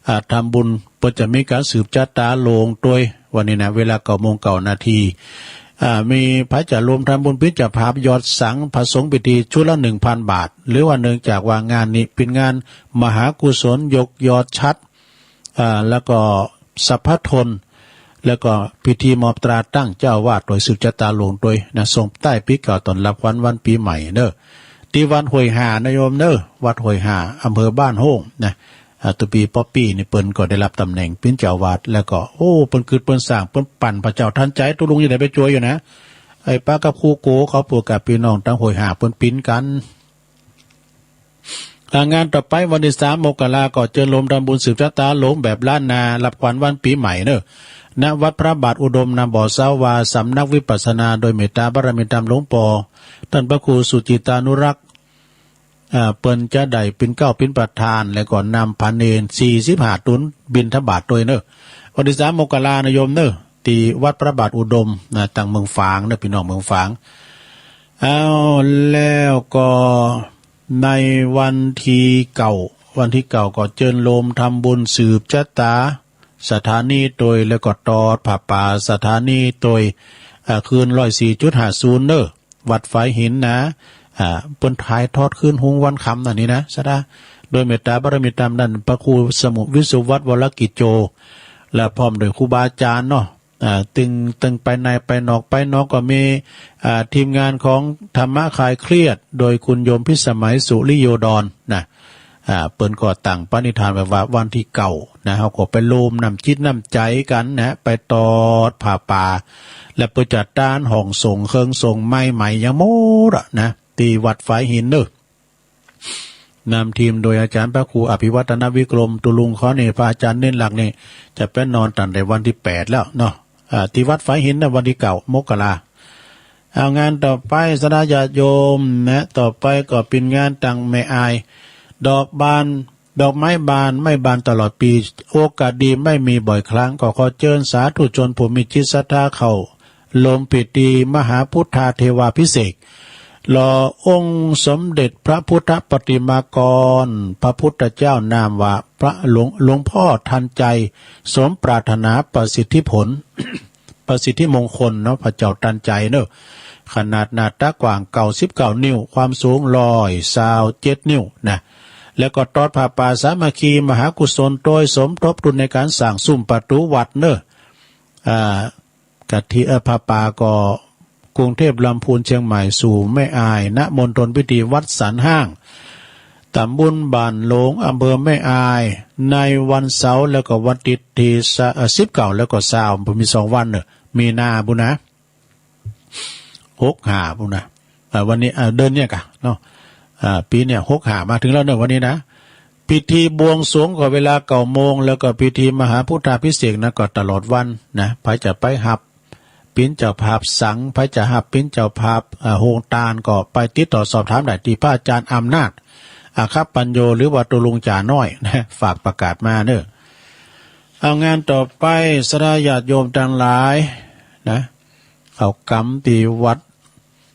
อ่า ทำบุญ เปิ้นจะมีก๋านสืบจะต๋าโลงตวย วันนี้นะ เวลาเก้าโมงเก้านาที อ่า มีใผจะรวมทำบุญเป๋นเจ้าภาพหยอดสังพระสงฆ์พิธีชุดละหนึ่งพันบาท หรือว่าเนื่องจากว่างานนี้เป๋นงานมหากุศลยกยอดฉัตร อ่า แล้วก็สัพพะทน แล้วก็พิธีมอบตราตั้งเจ้าอาวาสตวย สืบจะต๋าโลงตวยนะ ส่งต้ายปี๋เก่าต้อนฮับขวัญวันปี๋ใหม่เน่อ ตี้วัดห้วยห้านะโยมเน่อ วัดห้วยห้า อำเภอบ้านโฮ่งนะ อ่า ตุ๊ปีป๊อปปี้นี่เปิ้นก็ได้ฮับต๋ำแหน่งเป๋นเจ้าอาวาส แล้วก็ โอ้ เปิ้นกึ๊ดเปิ้นสร้าง เปิ้นปั่นพระเจ้าทันใจ ตุ๊ลุงยังได้ไปจ้วยอยู่นะ ไอ้ป๊ากับครูโกเขา ปวกกับปี้น้องตางห้วยห้าเปิ้นปิ๊นกั๋น อ่า งานต่อไปวันตี้สามมกราก็เจิญรวมทำบุญสืบจะต๋าโลงแบบล้านนา ฮับขวัญวันปี๋ใหม่เน่อ ณ วัดพระบาทอุดม นามบ่อเซา วาสำนักวิปัสสนา โดยเมตต๋าบารมีธรรมหลวงป้อต้านพระครูสุจิตตานุรักษ์ อ่า เปิ้นจะได้เป๋นเกล้าเป๋นประธาน แล้วก็นำพระเณรสี่สิบห้าต๋นบิณฑบาตตวยเน่อ วันตี้สามมกรานะโยมเน่อ ตี้วัดพระบาทอุดมนะ ตางเมืองฝางเน่อ ปี้น้องเมืองฝาง เอา แล้วก็ในวันตี้เก้า วันตี้เก้าก็เจิญรวมทำบุญสืบจะต๋าสถานีตวย แล้วก็ตอดผ้าป่าสถานีตวย อ่า คืนร้อยสี่จุดห้าศูนย์เน่อ วัดฝายหินนะ อ่า เปิ้นถ่ายทอดคืนฮุงวันค่ำนั่นนี่นะ สะดา โดยเมตต๋าบารมีธรรมต้านพระครูสมุทรวิสุวัฒน์วรกิจโจ และพร้อมโดยครูบาอาจ๋ารย์เนาะ อ่า ตึง ตึงไปในไปนอก ไปนอกก็มี อ่า ทีมงานของธรรมะคลายเครียด โดยคุณโยมพิสมัยสุริโยดรนะ อ่า เปิ้นก็ตั้งปณิธานไว้ว่าวันตี้เก้านะ เฮาก็ไปโฮมน้ำจิตน้ำใจ๋กั๋นนะ ไปตอดผ้าป่า และเปิ้นจะตานห้องสงฆ์ เครื่องสงฆ์ใหม่ๆ หยังหมดอะนะ ตี้วัดฝายหินเน่อ นำทีมโดยอาจ๋ารย์พระครูอภิวัฒนวิกรม ตุ๊ลุงเขานี่ พระอาจ๋ารย์เน้นหลักนี่ จะไปนอนตั้งแต่วันตี้แปดแล้วเนาะ อ่า ตี้วัดฝายหินนะ วันตี้เก้ามกรา เอา งานต่อไป สะดาญาติโยมนะ ต่อไปก็เป๋นงานตังแม่อาย ดอกบาน ดอกไม้บาน ไม่บานตลอดปี โอกาสดีไม่มีบ่อยครั้ง ก็ขอเจิญสาธุชนผู้มีจิตศรัทธาเข้าร่วมพิธีมหาพุทธาเทวาภิเษก หล่อองค์สมเด็จพระพุทธปฏิมากร พระพุทธเจ้านามว่าพระหลวง หลวงพ่อทันใจ สมปรารถนาประสิทธิผล ประสิทธิมงคลเนาะ พระเจ้าทันใจเนาะ ขนาดหน้าตักกว้างเก้าสิบเก้านิ้ว ความสูงร้อยซาวเจ็ดนิ้วนะ แล้วก็ตอดผ้าป่าสามัคคีมหากุศลตวย สมทบทุนในก๋านสร้างซุ้มประตู๋วัดเนาะ อ่า กะทิ เอ่อ ผ้าป่าก็กรุงเทพฯ ลำพูน เชียงใหม่ สู่แม่อาย ณ มณฑลพิธีวัดสันห้าง ตำบลบ้านโฮ่ง อำเภอแม่อาย ในวันเสาร์ แล้วก็วันอาทิตย์ตี้ เอ่อ สิบเก้า แล้วก็ซาว มีสองวันเนาะ มีนาปู้นนะ หกห้าปู้นนะ อ่า วันนี้ อ่า เดือนเนี้ยก่ะเนาะ อ่า ปี๋เนี้ย หกห้า มาเถิงแล้วเนาะ วันนี้นะ พิธีบวงสรวงก็เวลาเก้าโมง แล้วก็พิธีมหาพุทธาภิเษกนะ ก็ตลอดวันนะ ใผจะไปฮับเป๋นเจ้าภาพสัง ใผจะฮับเป๋นเจ้าภาพ อ่า โฮงตาน ก็ไปติดต่อสอบถามได้ตี้พระอาจ๋ารย์อำนาจ อาคัปปัญโญ หรือว่าตุ๊ลุงจ๋าน้อยนะ ฝากประกาศมาเนาะ เอา งานต่อไป สะดาญาติโยมตังหลายนะ เข้ากรรมตี้วัด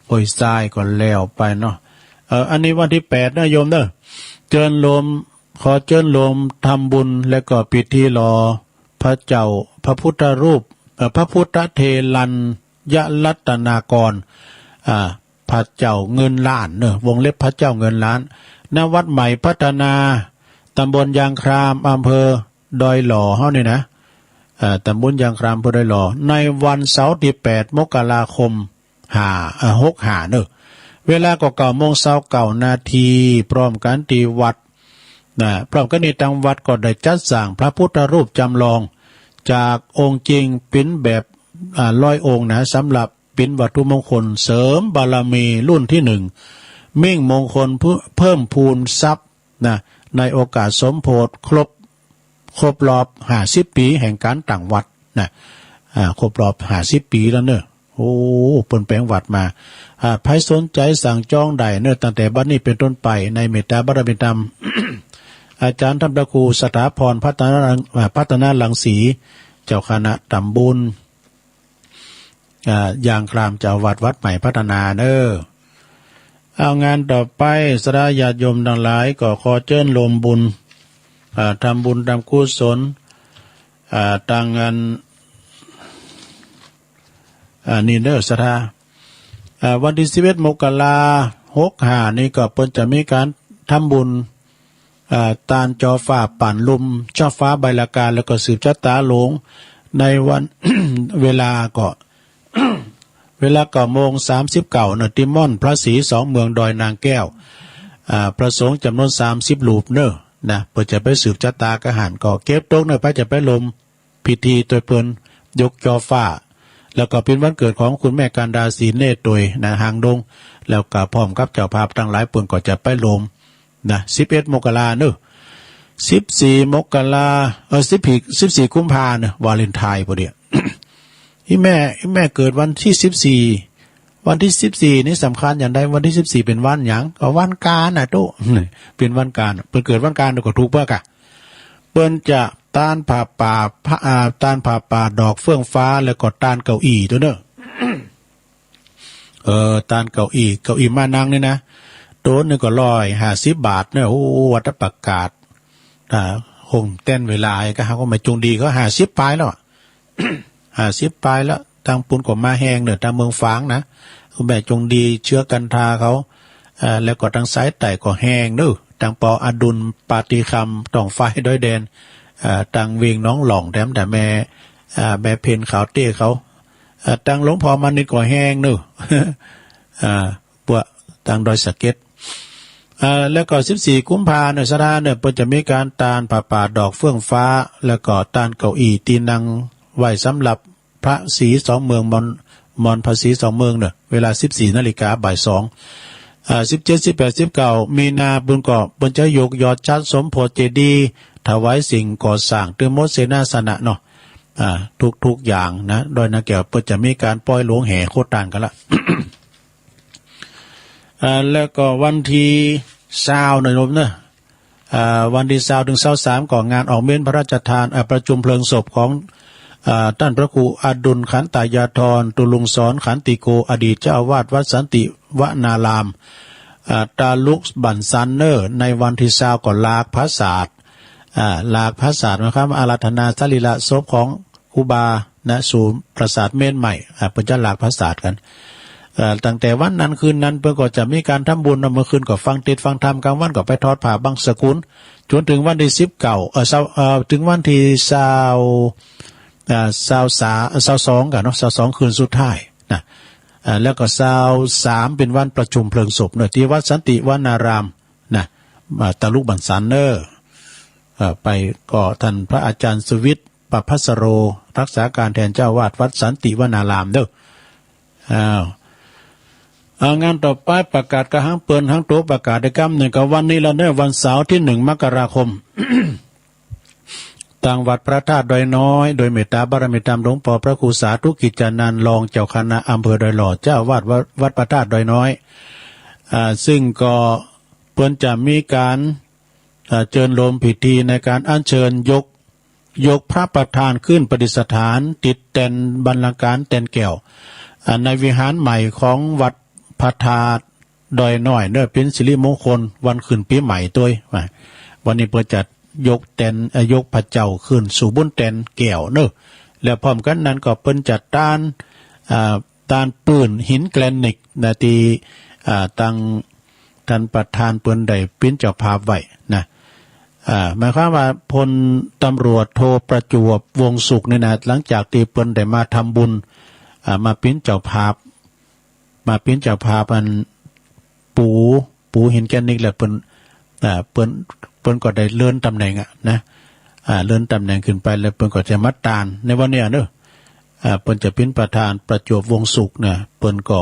ห้วยทรายก็แล้วไปเนาะ เอ่อ อันนี้วันตี้แปดเนาะโยมเนาะ เจิญรวม ขอเจิญรวมทำบุญ และก็พิธีหล่อพระเจ้า พระพุทธรูป เอ่อ พระพุทธเทรัญยรัตนากร อ่า พระเจ้าเงินล้านเนาะ วงเล็บพระเจ้าเงินล้าน ณ วัดใหม่พัฒนา ตำบลยางคราม อำเภอดอยหล่อเฮานี่นะ เอ่อ ตำบลยางคราม อำเภอดอยหล่อ ในวันเสาร์ตี้แปดมกราคม ห้า เอ่อ หกห้าเนาะ เวลาก็เก้าโมงซาวเก้านาที พร้อมกั๋นตี้วัด นะ พร้อมกั๋นนี้ตางวัดก็ได้จัดสร้างพระพุทธรูปจ๋ำลองจากองค์จริงปิ๊นแบบ อ่า ร้อยองค์นะ สำหรับปิ๊นวัตถุมงคลเสริมบารมีรุ่นตี้หนึ่ง มิ่งมงคลเพิ่ม เพิ่มพูนทรัพย์นะ ในโอกาสสมโภชครบ ครบรอบห้าสิบปี๋แห่งก๋านตั้งวัดนะ อ่า ครบรอบห้าสิบปี๋แล้วเนาะ โอ้ เปิ้นแป๋งวัดมา อ่า ใผสนใจ๋สั่งจองได้เนาะ ตั้งแต่บัดนี้เป๋นต้นไป ในเมตตาบารมีธรรม อาจ๋ารย์ท่านพระครูสถาพรพัฒนา อ่า พัฒนารังสี เจ้าคณะตำบล อ่า ยางคราม เจ้าอาวาสวัดใหม่พัฒนาเนาะ เอา งานต่อไป ศรัทธาญาติโยมตังหลายก็ขอเจิญรวมบุญ อ่า ทำบุญทำกุศล อ่า ตังอัน อ่า นี่เนาะ ศรัทธา อ่า วันตี้สิบเอ็ด มกรา หกห้า นี่ก็เปิ้นจะมีก๋านทำบุญ อ่า ตานจอฟ้าป๋านลุ่ม จอฟ้าใบลากา แล้วก็สืบจะต๋าหลวง ในวัน เวลาก็ เวลาเก้าโมงสามสิบเก้าเนาะ ตี้ม่อนพระศรีสองเมืองดอยนางแก้ว อ่า พระสงฆ์จ๋ำนวนสามสิบรูปเนาะ นะ เปิ้นจะไปสืบจะต๋ากั๋นหั้น ก็เก็บตกเนาะ ใผจะไปร่วมพิธีตวยเปิ้นยกจอฟ้า แล้วก็เป๋นวันเกิดของคุณแม่กันดา ศรีเนตรตวยนะ ฮางดง แล้วก็พร้อมกับเจ้าภาพตังหลายเปิ้นก็จะไปร่วม นะ สิบเอ็ด มกราเนาะ สิบสี่ มกรา เออ สิบสี่ สิบสี่ กุมภาเนาะ วาเลนไทน์พอดี อี่แม่ อี่แม่เกิดวันตี้สิบสี่ วันตี้สิบสี่ นี่สำคัญอย่างใด วันตี้สิบสี่ เป๋นวันหยัง ก็วันก๋านน่ะตุ๊ เป๋นวันก๋าน เปิ้นเกิดวันก๋านก็ถูกเปิ้นกะ เปิ้นจะตานผ้าป่า ผ้า อ่า ตานผ้าป่าดอกเฟื่องฟ้า แล้วก็ตานเก้าอี้ตวยเนาะ เออ ตานเก้าอี้ เก้าอี้ม้านั่งนี่นะ ตั๋วนึ่งก็ร้อยห้าสิบบาทเนาะ โอ้ วัตรประกาศ อ่า คงแต๊นเวลาก็หาก็แม่จงดีก็ห้าสิบป๋ายแล้วอะ ห้าสิบป๋ายแล้ว ตางปู๊นก็มาแฮงเนาะ ตางเมืองฝางนะ แม่จงดี เชื้อกันทาเขา เอ่อ แล้วก็ตางสายใต้ก็แฮงเนาะ ตางปออดุล ปาฏิคำ ต้องฟ้ายดอยแดน เอ่อ ตางเวียงหนองหล่อง แถมแต่แม่ เอ่อ แม่เพ็ญขาวเต้เขา เอ่อ ตางหลวงพ่อมานิตย์ก็แฮงเนาะ อ่า ปวกตางดอยสะเก็ด อ่า แล้วก็สิบสี่กุมภาเนาะ ศรัทธาเนาะ เปิ้นจะมีก๋านตานผ้าป่าดอกเฟื่องฟ้า แล้วก็ตานเก้าอี้ตี้นั่งไว้สำหรับพระศรีสองเมือง ม่อน ม่อนพระศรีสองเมืองเนาะ เวลาสิบสี่นาฬิกา บ่ายสอง อ่า สิบเจ็ด สิบแปด สิบเก้า มีนา เปิ้นก็ เปิ้นจะยกยอดฉัตรสมโภชเจดีย์ ถวายสิ่งก่อสร้าง ตึงหมดเสนาสนะเนาะ อ่า ทุกๆ อย่างนะ ดอยนางแก้ว เปิ้นจะมีก๋านปล่อยโลงแห่โคตานกั๋นละ อ่า แล้วก็วันตี้ซาวเนาะโยมเนาะ อ่า วันตี้ซาวเถิงซาวสาม ก็งานออกเม้นพระราชทาน อ่า ประชุมเพลิงศพของ อ่า ต้านพระครูอดุลขันตายาธร ตุลุงสรขันติโก อดีตเจ้าอาวาสวัดสันติวนาราม อ่า ตาลุกบั่นสันเนาะ ในวันตี้ซาวก็หลากผาสาท อ่า หลากผาสาทนะครับ อาราธนาสรีระศพของครูบา นะ สู่ปราสาทเม้นใหม่ อ่า เปิ้นจะหลากผาสาทกั๋น เอ่อ ตั้งแต่วันนั้นคืนนั้นเปิ้นก็จะมีก๋านทำบุญเนาะ เมื่อคืนก็ฟังเตสน์ฟังธรรม ก๋างวันก็ไปทอดผ้าบังสกุล จ๋นเถิงวันตี้สิบเก้า เอ่อ ซาว เอ่อ เถิงวันตี้ซาว อ่า ซาวสาม ซาวสองกั๋นเนาะ ซาวสองคืนสุดท้ายนะ อ่า แล้วก็ซาวสามเป๋นวันประชุมเพลิงศพเนาะ ตี้วัดสันติวนารามนะ อ่า ตาลุกบั่นสันเนาะ เอ่อ ไปก็ต้านพระอาจ๋ารย์สุวิทย์ ประภัสสโร รักษาก๋านแทนเจ้าอาวาสวัดสันติวนารามเนาะ อ้าว เอา งานต่อไปประกาศกระหังเปิ้นหังโตประกาศได้กำนึ่งกับวันนี้ละเนาะ วันเสาร์ตี้หนึ่งมกราคม ตางวัดพระธาตุดอยน้อย โดยเมตตาบารมีธรรมหลวงป้อพระครูสาธุกิจจานันท์ รองเจ้าคณะอำเภอดอยหล่อ เจ้าอาวาสวัด วัดพระธาตุดอยน้อย อ่า ซึ่งก็เปิ้นจะมีก๋าน อ่า เจิญโฮมพิธีในก๋านอัญเชิญยก ยกพระประธานขึ้นประดิษฐาน ติดแตนบัลลังก์แตนแก้ว อ่า ในวิหารใหม่ของวัดพระธาตุดอยน้อยเนาะ เป๋นสิริมงคลวันขึ้นปี๋ใหม่ตวย ว่า วันนี้เปิ้นจะยกแตน เอ่อ ยกพระเจ้าขึ้นสู่บนแตนแก้วเนาะ แล้วพร้อมกั๋นนั้นก็เปิ้นจะตาน อ่า ตานปื๊นหินแกรนิตนะ ตี้ อ่า ตาง ต้านประธานเปิ้นได้เป๋นเจ้าภาพไว้นะ อ่า หมายความว่าพลตำรวจโทประจวบ วงศ์สุข นี่นะ หลังจากตี้เปิ้นได้มาทำบุญ อ่า มาเป๋นเจ้าภาพ มาเป๋นเจ้าภาพอันปู ปูหินแกรนิตแล้วเปิ้น อ่า เปิ้น ปิ้นก็ได้เลื่อนต๋ำแหน่งอะนะ อ่า เลื่อนต๋ำแหน่งขึ้นไปแล้วปิ้นก็จะมาตานในวันนี้เนาะ อ่า ปิ้นจะเป๋นประธานประจวบวงศ์สุขนะ ปิ้นก็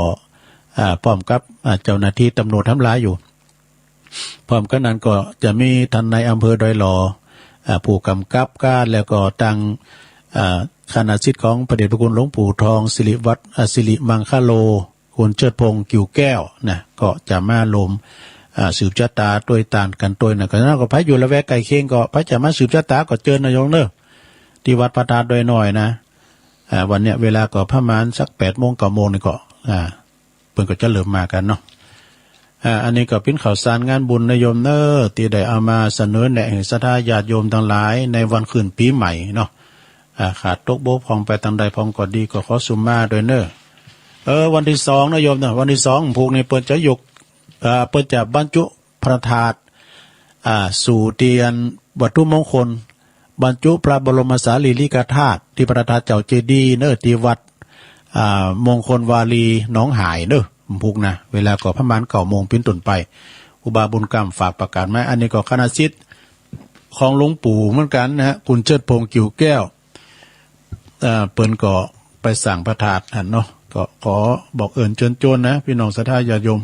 อ่า พร้อมกับ อ่า เจ้าหน้าตี้ต๋ำรวจตังหลายอยู่ พร้อมกั๋นนั้นก็จะมีต้านนายอำเภอดอยหล่อ อ่า ผู้ก๋ำกับการ แล้วก็ตัง อ่า คณะศิษย์ของพระเดชพระคุณหลวงปู่ทอง สิริวัฒน์ อ่า สิริมังคโล คุณเชิดพงษ์ กิ่วแก้ว นะ ก็จะมาร่วม อ่า สืบจะต๋าตวยตานกั๋นตวยนะ ก็ฉะนั้นก็ใผอยู่ละแวกใก้เคียงก็ ใผจะมาสืบจะต๋าก็เจิญนะโยมเนาะ ตี้วัดพระธาตุดอยน้อยนะ อ่า วันเนี้ยเวลาก็ประมาณสักแปดโมงเก้าโมงนี่ก็ อ่า ปิ้นก็จะเริ่มมากั๋นเนาะ อ่า อันนี้ก็เป๋นข่าวสารงานบุญนะโยมเนาะ ตี้ได้เอามาเสนอแนะหื้อศรัทธาญาติโยมตังหลายในวันขึ้นปี๋ใหม่เนาะ อ่า ขาดตกบกพร่องไปตางใดพ่องก็ดีก็ขอสุมาตวยเนาะ เออ วันตี้สองนะโยมเนาะ วันตี้สองพูกนี้ปิ้นจะยก อ่า ปิ้นจะบรรจุพระธาตุ อ่า สู่เตียนวัตถุมงคล บรรจุพระบรมสารีริกธาตุตี้พระธาตุเจ้าเจดีย์เนาะ ตี้วัด อ่า มงคลวารีหนองหายเนาะ พูกนะ เวลาก็ประมาณเก้าโมงเป๋นต้นไป ครูบาบุญกล้ำฝากประกาศมา อันนี้ก็คณะศิษย์ของหลวงปู่เหมือนกั๋นนะฮะ คุณเชิดพงษ์ กิ่วแก้ว เอ่อ ปิ้นก็ไปสร้างพระธาตุหั้นเนาะ ก็ขอบอกเอิญเจิญจวนนะ ปี้น้องศรัทธาญาติโยม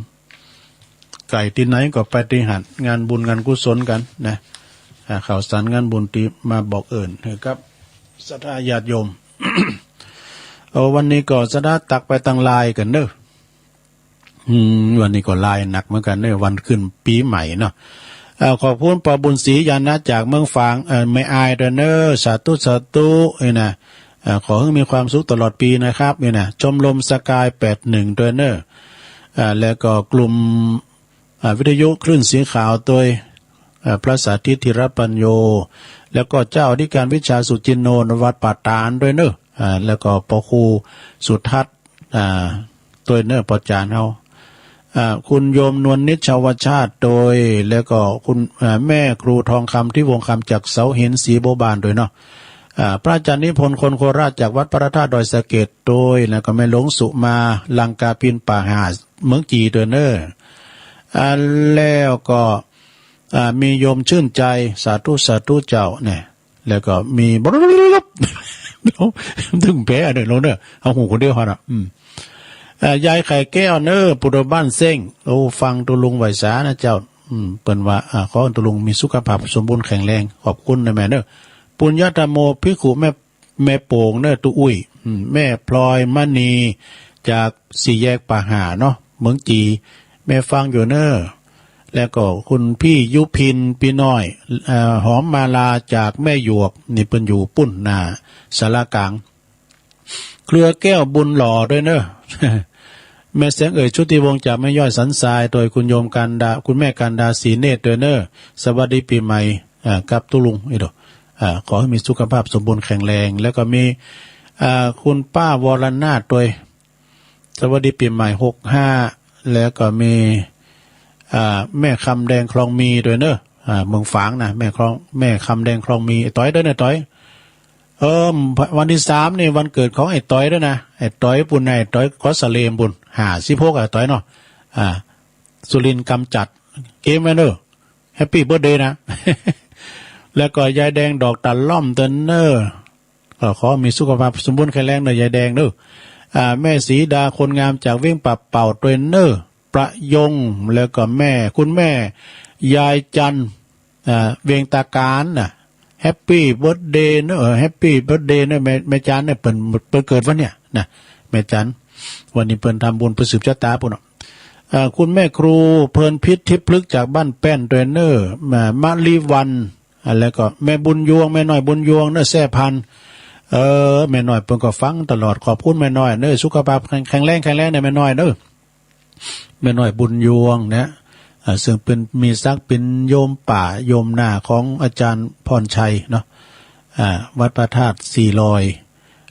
ใก้ตี้ไหนก็ไปตี้หั้น งานบุญงานกุศลกั๋นนะ อ่า ข่าวสารงานบุญตี้มาบอกเอิญหื้อกับศรัทธาญาติโยม เอา วันนี้ก็ศรัทธาตักไปตางไลน์กั๋นเนาะ อืม วันนี้ก็ไลน์หนักเหมือนกั๋นเนาะ วันขึ้นปี๋ใหม่เนาะ เอ่อ ขอบคุณป้อบุญศรี ญาณะ จากเมืองฝาง เอ่อ แม่อายตวยเนาะ สาธุ สาธุ นี่นะ เอ่อ ขอหื้อมีความสุขตลอดปี๋นะครับ นี่นะ ชมรมสกายแปดหนึ่งตวยเนาะ อ่า แล้วก็กลุ่ม อ่า วิทยุคลื่นสีขาวตวย อ่า พระสาธิต ธีรปัญโญ แล้วก็เจ้าอธิการวิชาสุจินโน วัดป่าตาดตวยเนาะ อ่า แล้วก็ป้อครูสุทัศน์ อ่า ตวยเนาะ ป้อจารย์เฮา อ่า คุณโยมนวลนิช ชาวชาติตวย แล้วก็คุณ อ่า แม่ครูทองคำ ทิพย์วงศ์คำ จากเสาหิน ศรีบัวบานตวยเนาะ อ่า พระอาจารย์นิพนธ์ คนโคราช จากวัดพระธาตุดอยสะเก็ดตวย แล้วก็แม่หลวงสุมา ลังกาปินป่าหาด เมืองจีนตวยเนาะ อ่า แล้วก็ อ่า มีโยมชื่นใจ สาธุ สาธุเจ้า เนี่ย แล้วก็มี ตึงแผลอันหนึ่งลงเนาะ เอาหูคนเดียวหั้นน่ะ อืม อ่า ยายไข่แก้วเนาะ ปุโรบ้านเซ้ง โอ้ ฟังตุ๊ลุงไหว้สานะเจ้า อืม เปิ้นว่า อ่า ขอตุ๊ลุงมีสุขภาพสมบูรณ์แข็งแรง ขอบคุณนะแม่เนาะ ปุญญธรรมโม ภิกขุแม่ แม่โป่งเนาะ ตุ๊อุ้ย อืม แม่พลอยมณี จากสี่แยกป่าหาดเนาะ เมืองจีน แม่ฟังอยู่เนาะ แล้วก็คุณพี่ยุพิน ปี้น้อย เอ่อ หอมมาลา จากแม่หยวก นี่เปิ้นอยู่ปุ้นหน้าศาลากลาง เครือแก้วบุญหล่อตวยเนาะ แม่แสงเอ๋ย ชุติวงศ์ จากแม่ย้อยสันทรายตวย คุณโยมกันดา คุณแม่กันดา ศรีเนตรตวยเนาะ สวัสดีปี๋ใหม่ อ่า กับตุ๊ลุง อีโด อ่า ขอหื้อมีสุขภาพสมบูรณ์แข็งแรง แล้วก็มี อ่า คุณป้าวรนาถตวย สวัสดีปี๋ใหม่หกห้า แล้วก็มี อ่า แม่คำแดงคลองมีตวยเนาะ อ่า เมืองฝางนะ แม่คลอง แม่คำแดงคลองมี ไอ้ต๋อยตวยนะ ต๋อย เออ วันตี้สามนี่วันเกิดของไอ้ต๋อยตวยนะ ไอ้ต๋อยปุ้นนะ ไอ้ต๋อยเกาะสะเลมปุ้น ห้าสิบหก ไอ้ต๋อยเนาะ อ่า สุรินทร์กำจัด เกมไว้เนาะ แฮปปี้เบิร์ธเดย์นะ แล้วก็ยายแดงดอกตะล่อมตวยเนาะ ก็ขอมีสุขภาพสมบูรณ์แข็งแรงเนาะ ยายแดงเนาะ อ่า แม่ศรีดาคนงามจากเวียงป่าเป่าตวยเนาะ ประยง แล้วก็แม่ คุณแม่ยายจันทร์ อ่า เวียงตาการน่ะ แฮปปี้เบิร์ธเดย์เนาะ เออ แฮปปี้เบิร์ธเดย์เนาะ แม่ แม่จันทร์เนี่ย เปิ้น เปิ้นเกิดวันเนี่ยนะ แม่จันทร์ วันนี้เปิ้นทำบุญเปิ้นสืบจะต๋าปุ้นเนาะ อ่า คุณแม่ครูเพลินพิษ ทิพย์พฤกษ์ จากบ้านแป้นตวยเนาะ มะ มะลิวัลย์ อ่า แล้วก็แม่บุญยวง แม่น้อยบุญยวงเนาะ แซ่พันธุ์ เออ แม่น้อยเปิ้นก็ฟังตลอด ขอบคุณแม่น้อยเนาะ สุขภาพแข็ง แข็งแรง แข็งแรงเนาะ แม่น้อยเนาะ แม่น้อยบุญยวงนะ อ่า ซึ่งเปิ้นมีศักดิ์เป๋นโยมป้าโยมน้าของอาจารย์พรชัยเนาะ อ่า วัดพระธาตุสี่ลอย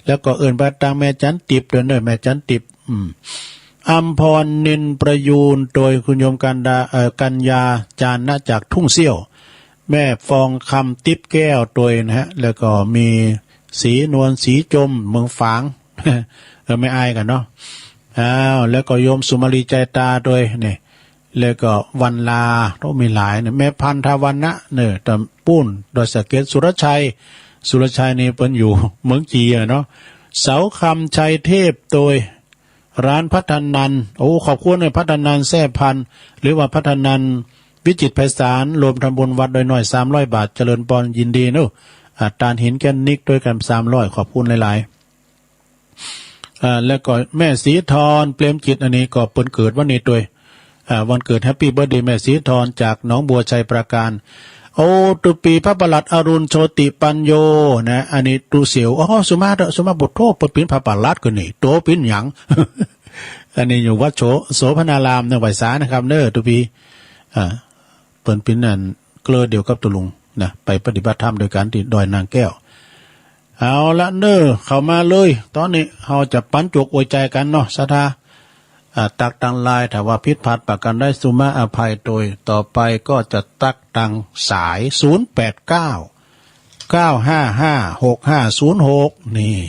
แล้วก็เอิ้นไปตางแม่จันติบตวยเนาะ แม่จันติบ อืม อัมพร นินประยูรตวย คุณโยมกันดา เอ่อ กัญญา จานะ จากทุ่งเสี้ยว แม่ฟองคำ ติ๊บแก้วตวยนะฮะ แล้วก็มีศรีนวล ศรีจม เมืองฝาง เออ แม่อายกั๋นเนาะ อ้าว แล้วก็โยมสุมาลี ใจตาตวย นี่ แล้วก็วันลา โอ้ มีหลายเนี่ย แม่พันธวรรณะเนี่ย ตำปู๊นดอยสะเก็ด สุรชัย สุรชัยนี่เปิ้นอยู่เมืองจีนอะเนาะ เสาคำ ชัยเทพ โตย ร้านพัฒนัน โอ้ ขอบคุณเนี่ย พัฒนัน แซ่พัน หรือว่าพัฒนัน วิจิตรไพศาล รวมทำบุญวัดดอยน้อย สามร้อยบาท เจริญปอน ยินดีเนาะ อ่า ตานหินแก่นนิก โตยกั๋น สามร้อย ขอบคุณหลายๆ อ่า แล้วก็แม่ศรีทร เปรมจิต อันนี้ก็เปิ้นเกิดวันนี้โตย อ่า วันเกิด แฮปปี้เบิร์ธเดย์ แม่ศรีทร จากหนองบัว ชัยปราการ โอ้ ตุ๊ปี๋พระประหลัดอรุณ โชติปัญโญ นะ อันนี้ตุ๊เสียว อ๋อ สุมาเถอะ สุมา โผโธ่ เปิ้นเป๋นพระประหลัดก่อนี่ โตเป๋นหยัง อันนี้อยู่วัดโส โสภณารามเนาะ ไหว้สานะครับเนาะ ตุ๊ปี๋ อ่า เปิ้นเป๋นอันเกลอเดียวกับตุ๊ลุงนะ ไปปฏิบัติธรรมด้วยกั๋นตี้ดอยนางแก้ว เอาละเนาะ เข้ามาเลย ต๋อนนี้เฮาจะปั๋นโจกอวยใจ๋กั๋นเนาะ ศรัทธา อ่า ตั๊กตังไลน์ ถ้าว่าผิดพลาดประการใด สุมาอภัยโตย ต่อไปก็จะตั๊กตังสาย ศูนย์แปดเก้า เก้าห้าห้า หกห้าศูนย์หก นี่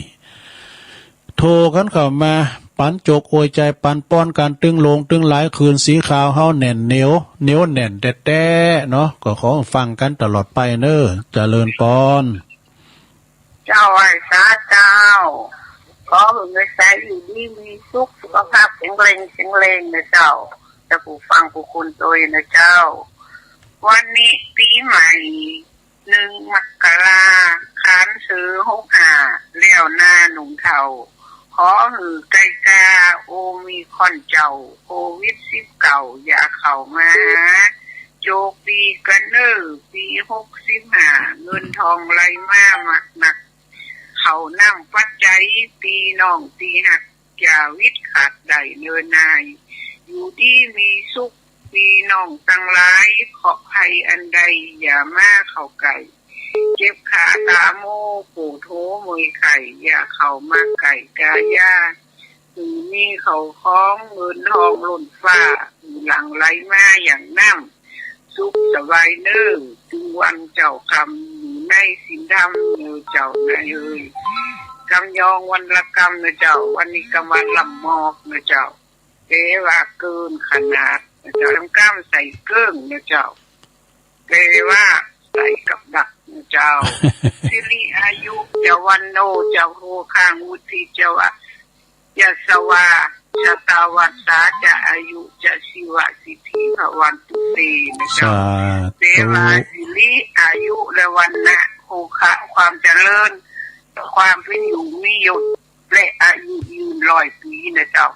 โทรกั๋นเข้ามา ปั๋นโจกอวยใจ๋ ปั๋นปอนกั๋น ตึงโลงตึงหลาย คืนสีขาวเฮาแน่นเหนียว เหนียวแน่นแต๊ๆ เนาะ ก็ขอฟังกั๋นตลอดไปเนาะ เจริญปอน เจ้า ไหว้สาเจ้า ขอหื้อเฮงใส อยู่ดีมีสุข สุขภาพแข็งแรง แข็งแรงนะเจ้า เจ้าผู้ฟังผู้คนโตยนะเจ้า วันนี้ปี๋ใหม่ หนึ่งมกรา ขานสือหกห้า แล้วนาหนุ่มเฒ่า ขอหื้อไกลกา โอมิครอนเจ้า โควิดสิบเก้า อย่าเข้ามาหา โจกดีกั๋นเน่อ ปี๋หกสิบห้า เงินทองไหลมานักๆ ข้าวน้ำปัจจัย ปี้น้องตี้ฮัก อย่าวิดขาดได้เน่อนาย อยู่ดีมีสุข ปี้น้องตังหลาย เคราะห์ภัยอันใด อย่ามาเข้าใก้ เจ็บขาต๋ามัว ปวดหัวเมื่อยไข้ อย่าเข้ามาใก้กายา หื้อมีข้าวของ เงินทองล้นฟ้า หื้อหลั่งไหลมาอย่างน้ำ สุขสบายเน่อ ตึงวันเจ้าค่ำ อยู่ในศีลธรรมเน่อเจ้านายเอย กำยองวันละกำเน่อเจ้า วันนี้กำวันลำมอกเน่อเจ้า แปลว่าเกินขนาดเน่อเจ้า กำกำใส่เกิ้งเน่อเจ้า แปลว่าใส่กับดักเน่อเจ้า สิริอายุจะวัณโณจะโภคัง วุฒิจะวะ ยะสะวา ชะตาวัสสาจะ อายุจะ ชีวะสิทธิภะวันตุเต เน่อเจ้า สาธุ แปลว่าสิริอายุและวรรณะ โภคะ ความเจริญ ความเป๋นอยู่มียศ และอายุยืนร้อยปี๋เน่อเจ้า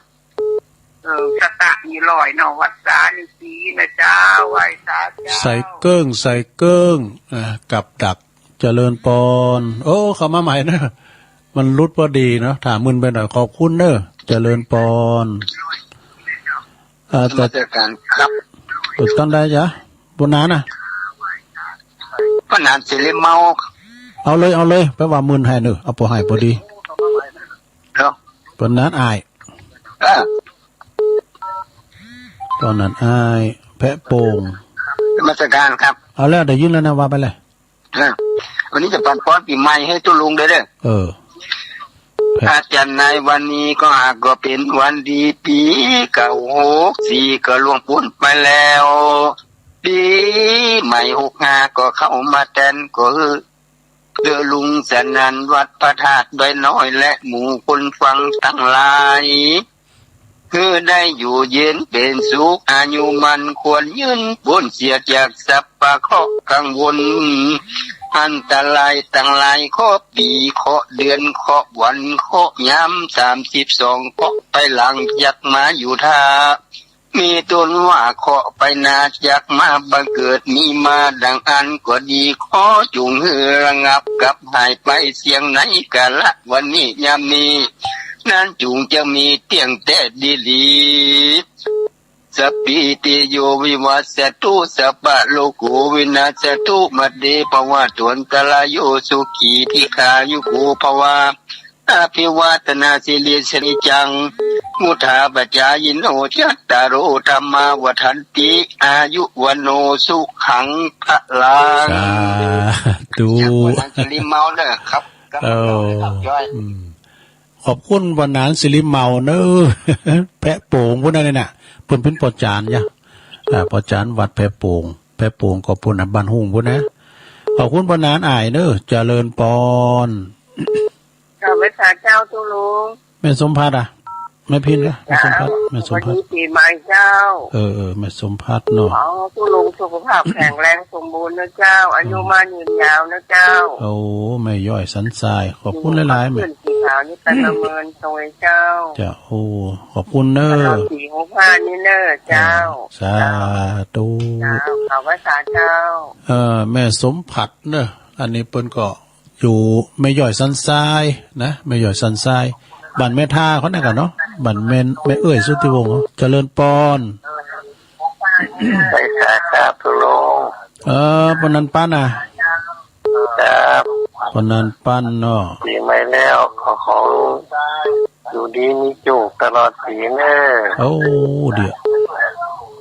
เออ ชะตะนี่ร้อยเนาะ วัสสานี่ปี๋เน่อเจ้า ไหว้สาเจ้า ใส่เกิ้ง ใส่เกิ้ง อ่า กับดัก เจริญปอน โอ้ เข้ามาใหม่เนาะ มันหลุดพอดีเนาะ ถ้ามึนไปหน่อย ขอบคุณเน่อ เจริญปอน อ่า นมัสการครับ เออ ต้านใดจ๊ะ บุญนานะ ป้าหนานสิริเมา เอาเลย เอาเลย แปลว่ามึนให้เน่อ เอาปอให้พอดี ครับ ป้าหนานอ้าย เออ ป้าหนานอ้าย แพะโป่ง นมัสการครับ เอาแล้ว ได้ยินแล้วนะ ว่าไปเลย อ่ะ วันนี้จะปั๋นปอนปี๋ใหม่หื้อตุ๊ลุงเน่อ เออ อาจารย์ในวันนี้ก็หากก็เป๋นวันดี ปี๋เก่าหกสี่ก็ล่วงป๊นไปแล้ว ปี๋ใหม่หกห้าก็เข้ามาแตน ก็หื้อเน่อลุงสนั่นวัดพระธาตุดอยน้อย และหมู่คนฟังตังหลาย หื้อได้อยู่เย็นเป๋นสุข อายุมั่นขวัญยืน ป๊นเสียจากสัพพะเคราะห์กังวล อันตรายตังหลาย เคราะห์ปี๋ เคราะห์เดือน เคราะห์วัน เคราะห์ยาม สามสิบสองเคราะห์ไปหลัง จักมาอยู่ถ้า มีต้นว่าเคราะห์ไปหน้า จักมาบังเกิด มีมาดังอั้นก็ดี ขอจุ่งหื้อระงับกับหายไป เสี้ยงในกาละวันนี้ยามนี้ นั้นจุ่งจะมีเตี้ยงแต๊ดีหลี สัพพีติโยวิวัชชันตุ สัพพะโรโควินัสสันตุ มาเตภวัตวันตรายโย สุขีทีฆายุโกภะวะ อภิวาทนาสีลิสสะเนจัง วุฑฒาปจายิโน จัตตาโรธัมมาวัฑฒันติ อายุวัณโณสุขังพะลัง สาธุ จากป้าหนานสิริเมาเน่อครับ ครับ เออ ครับ ย้อย อืม ขอบคุณป้าหนานสิริเมาเน่อ แพะโป่งปู๊นนั่นเลยน่ะ เปิ้นเป๋นป้อจานจ้ะ อ่า ป้อจ๋ารย์วัดแพโป่ง แพโป่งก็ปู๊นน่ะ บ้านฮุ่งปู๊นนะ ขอบคุณป้อหนานอ้ายเน้อ เจริญปอน เจ้า ไหว้สาเจ้าตุ๊ลุง แม่สมภัทรอะ แม่พินนะ แม่สมภัทร เจ้า แม่สมภัทร สวัสดีปี๋ใหม่เจ้า เออ เออ แม่สมภัทรเนาะ ขอตุ๊ลุงสุขภาพแข็งแรงสมบูรณ์นะเจ้า อายุมั่นยืนยาวนะเจ้า โอ้ แม่ย้อยสันทราย ขอบคุณหลายๆ แม่ ขึ้นสีขาวนี่ไปประเมินตวยเจ้า เจ้า โอ้ ขอบคุณเน้อ ตลอดปี๋หกห้านี่เน้อเจ้า เออ สาธุ เจ้า ขอไหว้สาเจ้า เออ แม่สมภัทรเน้อ อันนี้เปิ้นก็ อยู่แม่ย้อยสันทรายนะ แม่ย้อยสันทราย บ้านแม่ทาเขานั่นก่ะเนาะ บ้านแม่ แม่เอื้อยสุทธิวงศ์ เจริญปอน ไหว้สาครับตุ๊ลุง เออ ป้อหนานปันนะ ครับ ป้อหนานปันเนาะ ปี๋ใหม่แล้ว ขอ ขออยู่ดีมีสุขตลอดปี๋เน้อ โอ้ เดี๋ยว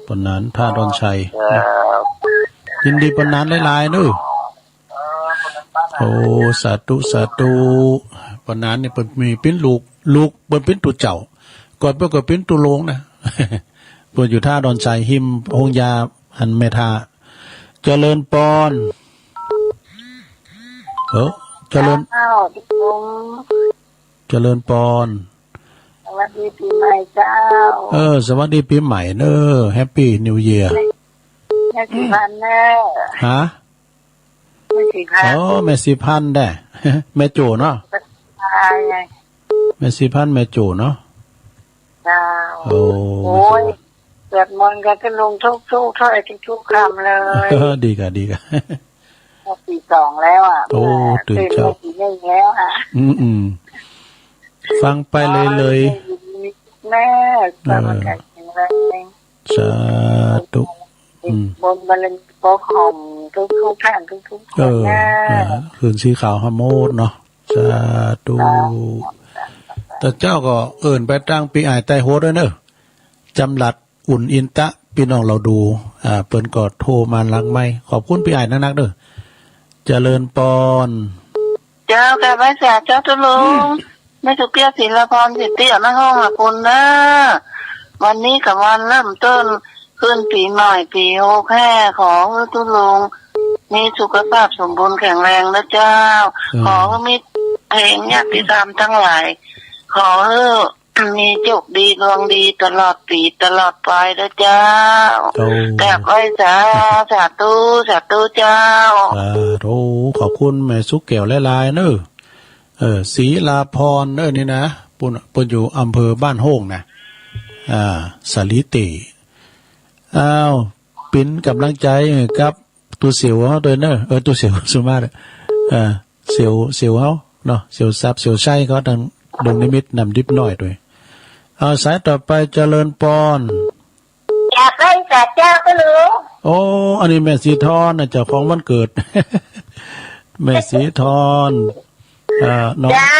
ป้อหนาน ท่าดอนชัย ครับ ยินดีป้อหนานหลายๆ เน้อ โอ้ สาธุ สาธุ ป้อหนานนี่เปิ้นมีเป๋นลูก ลูกเปิ้นเป๋นตุ๊เจ้า ก่อนเปิ้นก็เป๋นตุ๊ลุงนะ เปิ้นอยู่ท่าดอนชัย ฮิมโฮงยาหั้นแม่ทา เจริญปอน เออ เจริญ เจ้า ตุ๊ลุง เจริญปอน สวัสดีปี๋ใหม่เจ้า เออ สวัสดีปี๋ใหม่เน้อ Happy New Year แม่สีพันธุ์เน้อ ฮะ แม่สีพันธุ์ อ๋อ แม่สีพันธุ์แด้ แม่โจ้เนาะ ใช่ไง แม่สีพันธุ์ แม่โจ้เนาะ เจ้า โอ้ โอ้ย สวดมนต์กับตุ๊ลุงทุกๆ ถ้อยทุกๆ คำเลย ดีก่ะ ดีก่ะ ก็ตีสองแล้วอะ โอ้ ตื่นเช้า ตื่นมาตีหนึ่งแล้วอะ อืม อืม ฟังไปเลยเลย แม่ เออ สวัสดีแข็งแรง สาธุ อืม บนบารมีปกครองทุกๆ ท่านทุกๆ คน เออ นะ เออ คืนสีขาวหาหมดเนาะ สาธุ เจ้า แต่เจ้าก็เอิ้นไปตางปี้อ้ายใต้หัวด้วยเน้อ จำหลัด อุ่นอินตะ ปี้น้องเหล่าดู อ่า เปิ้นก็โทรมาหลังไมค์ ขอบคุณปี้อ้ายนักๆ เน้อ เจริญปอน เจ้า กราบไหว้สาเจ้าตุ๊ลุง แม่สุเกี้ยว ศิลาพร สิทธิอำนาจห้องหาคุณเน้อ วันนี้ก็วันเริ่มต้นขึ้นปี๋ใหม่ปี๋หกห้า ขอหื้อตุ๊ลุงมีสุขภาพสมบูรณ์แข็งแรงนะเจ้า อืม ขอหื้อมิตรเพลงญาติธรรมทั้งหลาย ขอหื้อ มีโชคดีดวงดีตลอดปี๋ตลอดไปนะเจ้า โอ้ กราบไหว้สา สาธุ สาธุเจ้า สาธุ ขอบคุณแม่สุเกี้ยวหลายๆ เน้อ เออ ศิลาพรเน้อนี่นะ เปิ้น เปิ้นอยู่อำเภอบ้านโฮ่งนะ อ่า สาลีเต อ้าว เป๋นก๋ำลังใจ๋กับ ตุ๊เสี่ยวเฮาตวยเน้อ เออ ตุ๊เสี่ยวสุมาตย์ เออ เสี่ยว เสี่ยวเฮาเนาะ เสี่ยวทรัพย์ เสี่ยวชัยเขาตางดงนิมิตรน้ำดิบน้อยตวย เอาสายต่อไป เจริญปอน กราบไหว้สาเจ้าตุ๊ลุง โอ้ อันนี้แม่สีทอนนะ เจ้าของวันเกิด แม่สีทอน เอ่อ น้อง เจ้า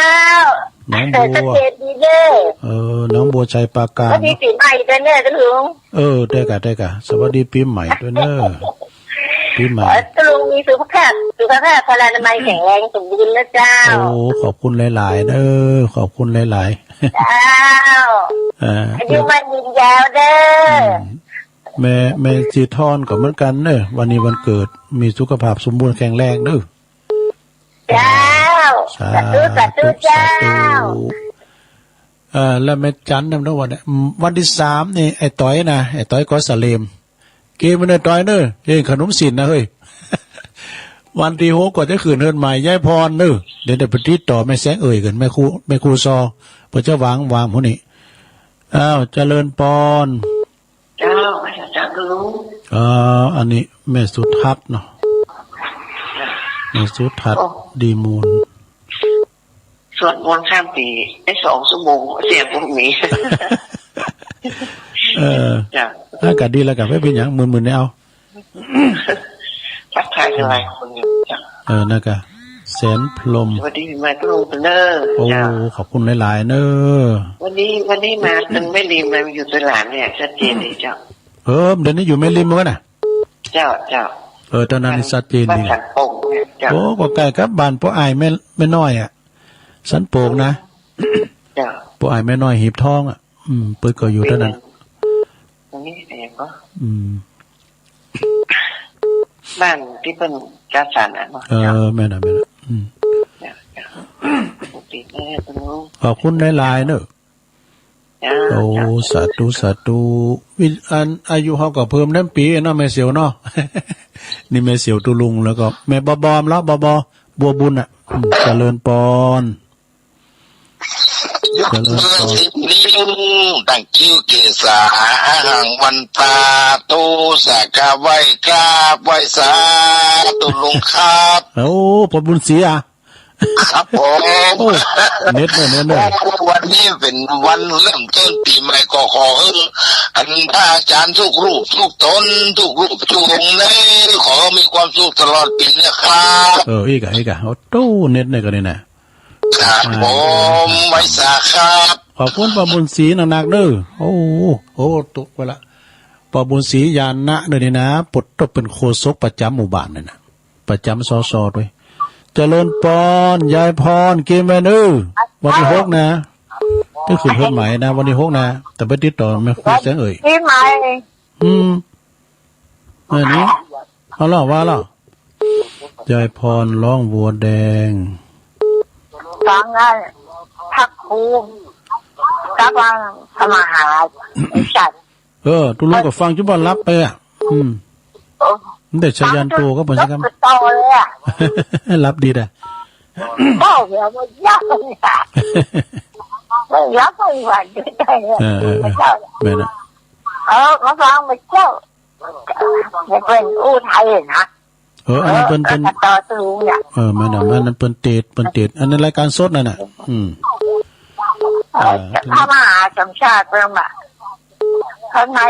น้องบัว ชัดเจนดีเน้อ เออ น้องบัวชัยปราการ สวัสดีปี๋ใหม่ตวยเน้อตุ๊ลุง เออ ได้ก่ะ ได้ก่ะ สวัสดีปี๋ใหม่ตวยเน้อ ปี๋ใหม่ ขอตุ๊ลุงมีสุขภาพ สุขภาพพลานามัยแข็งแรงสมบูรณ์นะเจ้า โอ้ ขอบคุณหลายๆ เน้อ ขอบคุณหลายๆ เจ้า เอ่อ อายุมั่นยืนยาวเน้อ อืม แม่ แม่สีทอนก็เหมือนกั๋นเน้อ วันนี้วันเกิด มีสุขภาพสมบูรณ์แข็งแรงเน้อ เจ้า สาธุ สาธุ สาธุ เจ้า สาธุ เอ่อ แล้วแม่จันทร์นำเนาะวันนี้ อืม วันตี้สามนี่ ไอ้ต๋อยนะ ไอ้ต๋อยกอสะเหลม เก๋มาเน้อต๋อยเน้อ เฮ้ย ขนมศีลนะเฮ้ย วันตี้หกก็จะขึ้นเฮือนใหม่ยายพรเน้อ เดี๋ยว เดี๋ยวไปติดต่อแม่แสงเอ่ยก่อน แม่ครู แม่ครูซอ เปิ้นจะวาง วางพวกนี้ อ้าว เจริญปอน เจ้า พระเจ้าเจ้าก็รู้ เอ่อ อันนี้แม่สุทัศน์เนาะ แม่สุทัศน์ โอ้ ดีมูล สวดมนต์ข้ามปี๋ได้สองชั่วโมง เสียงพวกนี้ เออ จ้ะ อากาศดีแล้วกะ ไม่เป็นหยัง มึนๆ เนี่ยเอา ทักทายกันหลายคนอยู่จ้ะ เออ นะกะ แสนพรหม สวัสดีปี๋ใหม่ทุกคนเน้อ โอ้ จ้ะ ขอบคุณหลายๆ เน้อ วันนี้ วันนี้มาตรงแม่ริม มาอยู่ตวยหลานเนี่ย ชัดเจนดีเจ้า เออ เดี๋ยวนี้อยู่แม่ริมแล้วนะ เจ้า เจ้า เออ ตอนนั้นนี่ชัดเจนดี บ้านสันป่งเนี่ย เจ้า โอ้ ก็ใก้กับบ้านป้ออ้ายแม่ แม่น้อยอะ สันป่งนะ เจ้า ป้ออ้ายแม่น้อยหีบทองอะ อืม เปิ้นก็อยู่ตรงนั้น ตรงนี้เองก็ อืม บ้านตี้เปิ้นจัดสรรน่ะเนาะ เออ เจ้า แม่นน่ะ แม่นน่ะ อืม เจ้า เจ้า โอเค เออ คุณลุง ขอบคุณหลายๆ เนอะ เจ้า โอ้ เจ้า สาธุ สาธุ วิ อัน อายุเฮาก็เพิ่มแหมปี๋เนาะ แม่เสียวเนาะ นี่แม่เสียวตุ๊ลุง แล้วก็แม่บอบอมละ บอบอ บัวบุญน่ะ อืม เจริญปอน เจริญปอน สิบนิ้ว ตั้งคิ้วเกศา อหังวันตา ตุสักกะ ไหว้กราบไหว้สาตุ๊ลุงครับ โอ้ พ่อบุญศรีอะ ครับผม โอ้ เน็ตเน่อ เน็ตเน่อ โอ้ วันนี้เป๋นวันเริ่มต้นปี๋ใหม่ ก็ขอหื้อ อันพระอาจ๋ารย์ทุกรูป ทุกต๋น ทุกรูป ทุกองค์เน่อ ขอมีความสุขตลอดปี๋นะครับ เออ อีกอะ อีกอะ โอ้โต เน็ตเน่อ ก็นี่นะ ครับผม ไหว้สาครับ ขอบคุณป้อบุญศรีหนักๆ เน่อ โอ้ โอ้ ตกไปละ ป้อบุญศรีญาณะเน่อนี่นะ ปลดตกเป๋นโฆษกประจ๋ำหมู่บ้านเลยนะ ประจ๋ำ สส ตวย เจริญปอน ยายพร เกมแวนเออ วันตี้หกนะ ตี้ขึ้นเฮือนใหม่นะ วันตี้หกนะ แต่ไปติดต่อแม่ครูแสงเอ่ย ปี๋ใหม่ อืม อันนี้ เอาละ ว่าละ ยายพรฮ้องบัวแดง ฟังอันพระครู กับอันพระมหาสัตว์ เออ ตุ๊ลุงก็ฟังจุบ่าหลับไปอะ อืม โอ้ มันได้ชาญาณโตก็เปิ้นสิครับ หลับต่อเลยอะ หลับดีอะ โอ้ เดี๋ยวมันยากเลยอะ มันยากไปวันเดียวเลยอะ เออ เออ เออ แม่นน่ะ เออ มาฟังมาเจ้า มันเปิ้นอู้ไทยนะ เออ อันนั้นเปิ้น เปิ้น เออ ต่อสู้เนี่ย เออ แม่นน่ะ อันนั้นเปิ้นเตสน์ เปิ้นเตสน์ อันนั้นรายก๋านสดนั่นน่ะ อืม เออ เออ พระมหาสมชาติเปิ้นมา ข้างใน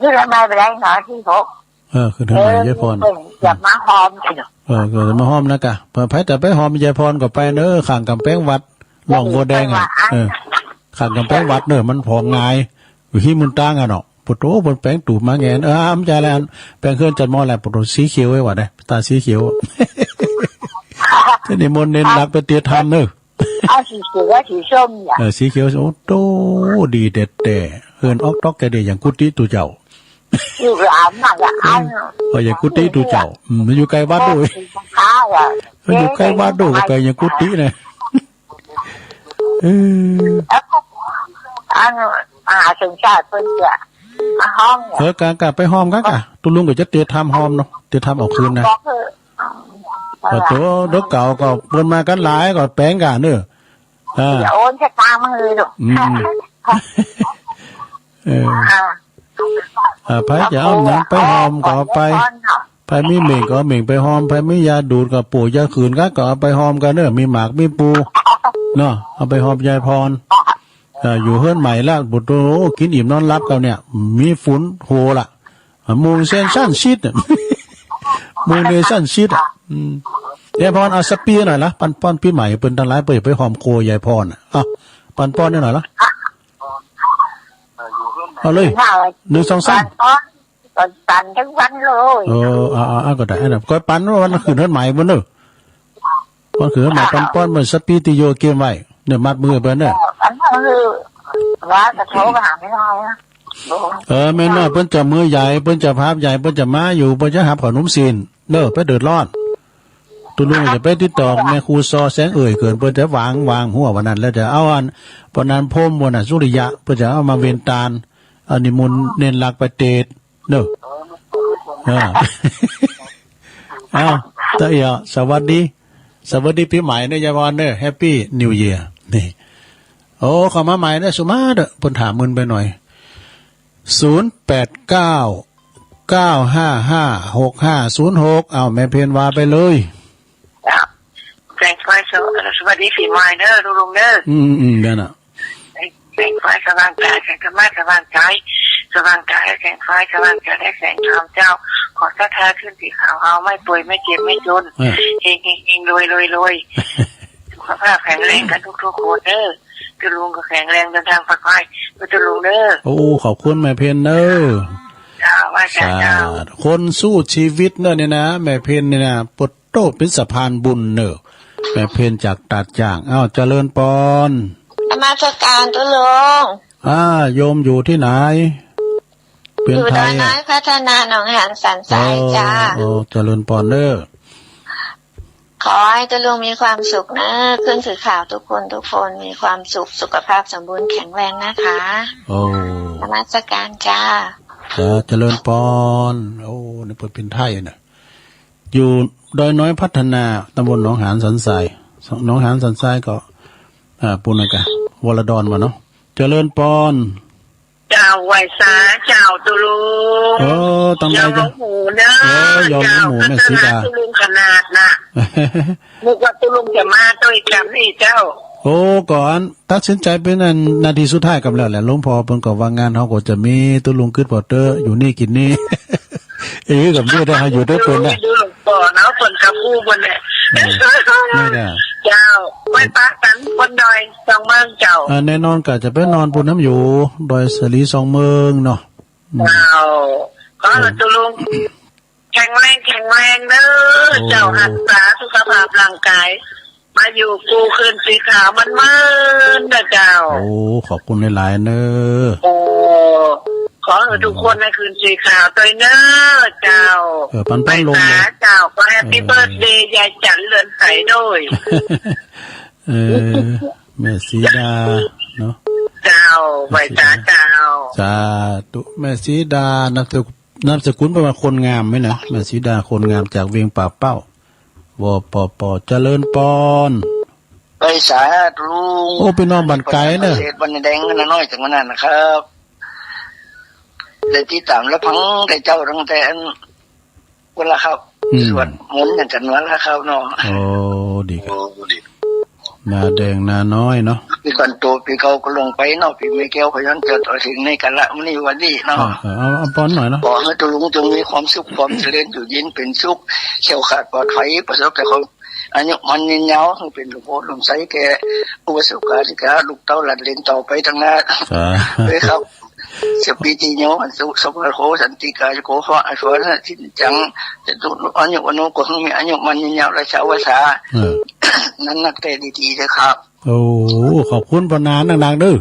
นี่ละไม่ไปได้เนาะ ตี้หก เออ ขึ้นเฮือนใหม่ เออ ยายพร เปิ้นจะมาฮ้อม เออ ก็จะมาฮ้อมนะกะ ไผจะไปฮ้อมยายพรก็ไปเน่อ ข้างก๋ำแปงวัด ฮ้องบัวแดงอะ เออ ข้างก๋ำแปงวัดเน่อ มันฮ้อมง่าย อยู่ตี้มุนตางอะเนาะ โผโต เปิ้นแป๋งตูบมาแงน เออ บ่ใจ้แล้ว แป๋งเฮือนจัดหม้อแล้ว โผโต สีเขียวไว้ว่าได้ ตาสีเขียว ตี้นิมนต์เณรหลักไปเตสน์ธรรมเน่อ เอาสีเขียวกับสีส้มเนี่ย เออ สีเขียว โอ้โต ดีแต๊ๆ เฮือนออกต๊อกแกเดียอย่างกุฏิตุ๊เจ้า ลูกหลานน่ะ ละอัน เออ อย่างกุฏิตุ๊เจ้า อืม มันอยู่ใก้วัดโดย เออ มันอยู่ใก้วัดโดย ไปอย่างกุฏินะ เออ แล้วก็อันมหาสมชาติเปิ้นจะมาฮ้อมเนี่ย เออ กะ กะไปฮ้อมกั๋นกะ ตุ๊ลุงก็จะเตสน์ธรรมฮ้อมเนาะ เตสน์ธรรมเอาคืนนะ บอกเถอะ โอ้โต เดี๋ยวเก่าก็เปิ้นมากั๋นหลายก็แป๋งกั๋นเน่อ อ่า เดี๋ยวโอนสตางค์มาหื้อลูก อืม เออ อ่า อ่า ไผจะเอาหยังไปฮ้อมก็เอาไป ไผมีเหม่งก็เอาเหม่งไปฮ้อม ไผมียาดูดก็ปลูกยาขืนกั๋นก็เอาไปฮ้อมกั๋นเน่อ มีหมากมีปู เนาะ เอาไปฮ้อมยายพร อ่า อยู่เฮือนใหม่แล้ว โผโต กิ๋นอิ่มนอนหลับกั๋นเนี่ย มีฝุ่นโหละ อ่ะ มุงเส้นสั้นชิดอะ มุงเส้นสั้นชิดอะ อืม ยายพรเอาสักปี๋หน่อยละ ปันป้อนปี๋ใหม่ เปิ้นตังหลาย เปิ้นจะไปฮ้อมโคยายพรอะ อ่ะ ปันป้อนหน่อยละ เอาเลย หนึ่ง สอง สาม ปันป้อน ปันตังวันเลย เออ อ่า อ่า อ่า ก็ได้ อันนั้น ก็ปันวันขึ้นเฮือนใหม่เปิ้นเน่อ วันขึ้นเฮือนใหม่ ปันป้อนเปิ้นสักปี๋ตี้โยเกมไว้ เนี่ย มัดมือเปิ้นเน่อ อันนั้นคือว่าจะโทรไปหาแม่น้อยนะ เออ แม่น้อยเปิ้นจะมือใหญ่ เปิ้นจะภาพใหญ่ เปิ้นจะมาอยู่ เปิ้นจะหับขนมศีล เน่อ ไปเดือดร้อน ตุ๊ลุงจะไปติดต่อแม่ครูซอแสงเอ่ยเกิน เปิ้นจะวาง วางหัววันนั้น แล้วจะเอาอัน ปอนั้นพรหม วันนั้นสุริยะ เปิ้นจะเอามาเวนตาน เอานิมนต์เณรหลักไปเตสน์ เน่อ เออ อ้าว ตะเอี่ยว สวัสดี สวัสดีปี๋ใหม่เน่อ ยายพรเน่อ Happy New Year นี่ โอ้ เข้ามาใหม่เน่อ สุมาเด้อ เปิ้นถามมึนไปหน่อย ศูนย์ แปด เก้า เก้า ห้า ห้า หก ห้า ศูนย์ หก อ้าว แม่เพ็ญว่าไปเลย จ้ะ แสงไฟ สว-, สวัสดีปี๋ใหม่เน่อ ลุงๆ เน่อ อืม อืม นั่นน่ะ แสงไฟสว่างกาย แสงธรรมะสว่างใจ สว่างกายและแสงไฟ สว่างใจและแสงธรรมเจ้า ขอศรัทธาขึ้นตี้เขาเฮา ไม่ป่วย ไม่เจ็บ ไม่จน เออ เฮงๆๆ รวยๆๆ สุขภาพแข็งแรงกั๋นทุกๆ คนเน่อ ตุ๊ลุงก็แข็งแรง เดินทางปลอดภัย เน่อตุ๊ลุงเน่อ โอ้ ขอบคุณแม่เพ็ญเน่อ เจ้า ไหว้สาเจ้า สาธุ คนสู้ชีวิตเน่อเนี่ยนะ แม่เพ็ญเนี่ยนะ ปะโต เป๋นสะพานบุญเน่อ แม่เพ็ญจากตาดจ้าง อ้าว เจริญปอน นมัสการตุ๊ลุง อ่า โยมอยู่ตี้ไหน เป๋นไทย อยู่ดอยน้อยพัฒนาหนองหานสันทรายจ้า อ๋อ อ๋อ เจริญปอนเน่อ ขอหื้อตุ๊ลุงมีความสุขเน่อ ขึ้นสื่อข่าวทุกคน ทุกคนมีความสุข สุขภาพสมบูรณ์แข็งแรงนะคะ โอ้ นมัสการจ้า จ้า เจริญปอน โอ้ นี่เปิ้นเป๋นไทยน่ะ อยู่ดอยน้อยพัฒนา ตำบลหนองหานสันทราย หนองหานสันทรายก็ อ่า ปู๊นนะกะ วรดรว่าเนาะ เจริญปอน เจ้า ไหว้สาเจ้าตุ๊ลุง เออ ตังใด ยอม เจ้า หมู่เน่อ เออ ยอม เจ้า หมู่ แม่สีดา ตุ๊ลุงขนาดน่ะ นึกว่าตุ๊ลุงจะมาตวยกั๋นนี่เจ้า โอ้ ก่อนตัดสินใจ๋เป๋นอันนาทีสุดท้ายก่ำแล้วแหละ หลวงพ่อเปิ้นก็ว่างานเฮาก็จะมี ตุ๊ลุงกึ๊ดผ่อเต๊อะ อยู่นี่กิ๋นนี่ เอ้ย กับนี่ได้ เฮาอยู่ตวยเปิ้นน่ะ อยู่หลวงพ่อเนาะ เปิ้นก็อู้เปิ้นแหละ เออ นี่แหละ เจ้า ไหว้ปะกั๋นบนดอยสองเมืองเจ้า อ่า แน่นอนก็จะไปนอนปู๊นน้ำอยู่ ดอยสะหลีสองเมืองเนาะ อืม เจ้า ขอหื้อตุ๊ลุงแข็งแรง แข็งแรงเน่อ โอ้ เจ้า หักษาสุขภาพร่างก๋าย มาอยู่กู้คลื่นสีขาวมันเมินเน่อเจ้า โอ้ ขอบคุณหลายๆ เน่อ โอ้ ขอหื้อทุกคนในคลื่นสีขาวตวยเน่อเจ้า เออ ปันๆ ลง ไหว้สาเจ้า ก็แฮปปี้ เออ เบิร์ธเดย์ยายจั๋นเรือนใสด้วย เออ แม่สีดาเนาะ เจ้า ไหว้สาเจ้า สาธุ แม่สีดา นามสกุล นามสกุลเปิ้นว่าคนงามไหมนะ แม่สีดาคนงามจากเวียงป่าเป้า ว ป ป เจริญปอน ไหว้สาตุ๊ลุง โอ้ เป๋นน้องบ้านไก๋เน่อ เศรษฐวันแดงนาน้อยจังหวัดน่านนะครับ ได้ติดต๋ามและฟังแต่เจ้าตั้งแต่อัน วันละครับ อืม สวดมนต์อย่างกั๋นวันละครับเนาะ โอ้ ดีครับ โอ้ ดี นาแดงนาน้อยเนาะ ปีก่อนโตปีเก่าก็ลงไปเนาะ ปีแม่แก้วก็ย้อนเกิดเอาถึงในกาละมื้อนี้วันนี้เนาะ อ่า เออ เอา เอาปอนหน่อยเนาะ ขอหื้อตุ๊ลุงจงมีความสุข ความเจริญ อยู่เย็นเป๋นสุข แคล้วคลาดปลอดภัย ประสบแต่ความอายุมั่นยืนยาว หื้อเป๋นหลวงพ่อหลวงใสแก่อุบาสกอุบาสิกา ลูกเต้าหลานเหลนต่อไปตังหน้า สาธุ ด้วยครับ สัพพีติโย หันตุ สัพพะโรโค สันติกายุโก ภะ อายุ วัณะ จิรัง จะตุ อายุ วัณโณ ขอหื้อมีอายุมั่นยืนยาว ราชาวัสสา เออ นั้นนักแต่ดีๆ เถอะครับ โอ้ ขอบคุณปอนนานนักๆ เน่อ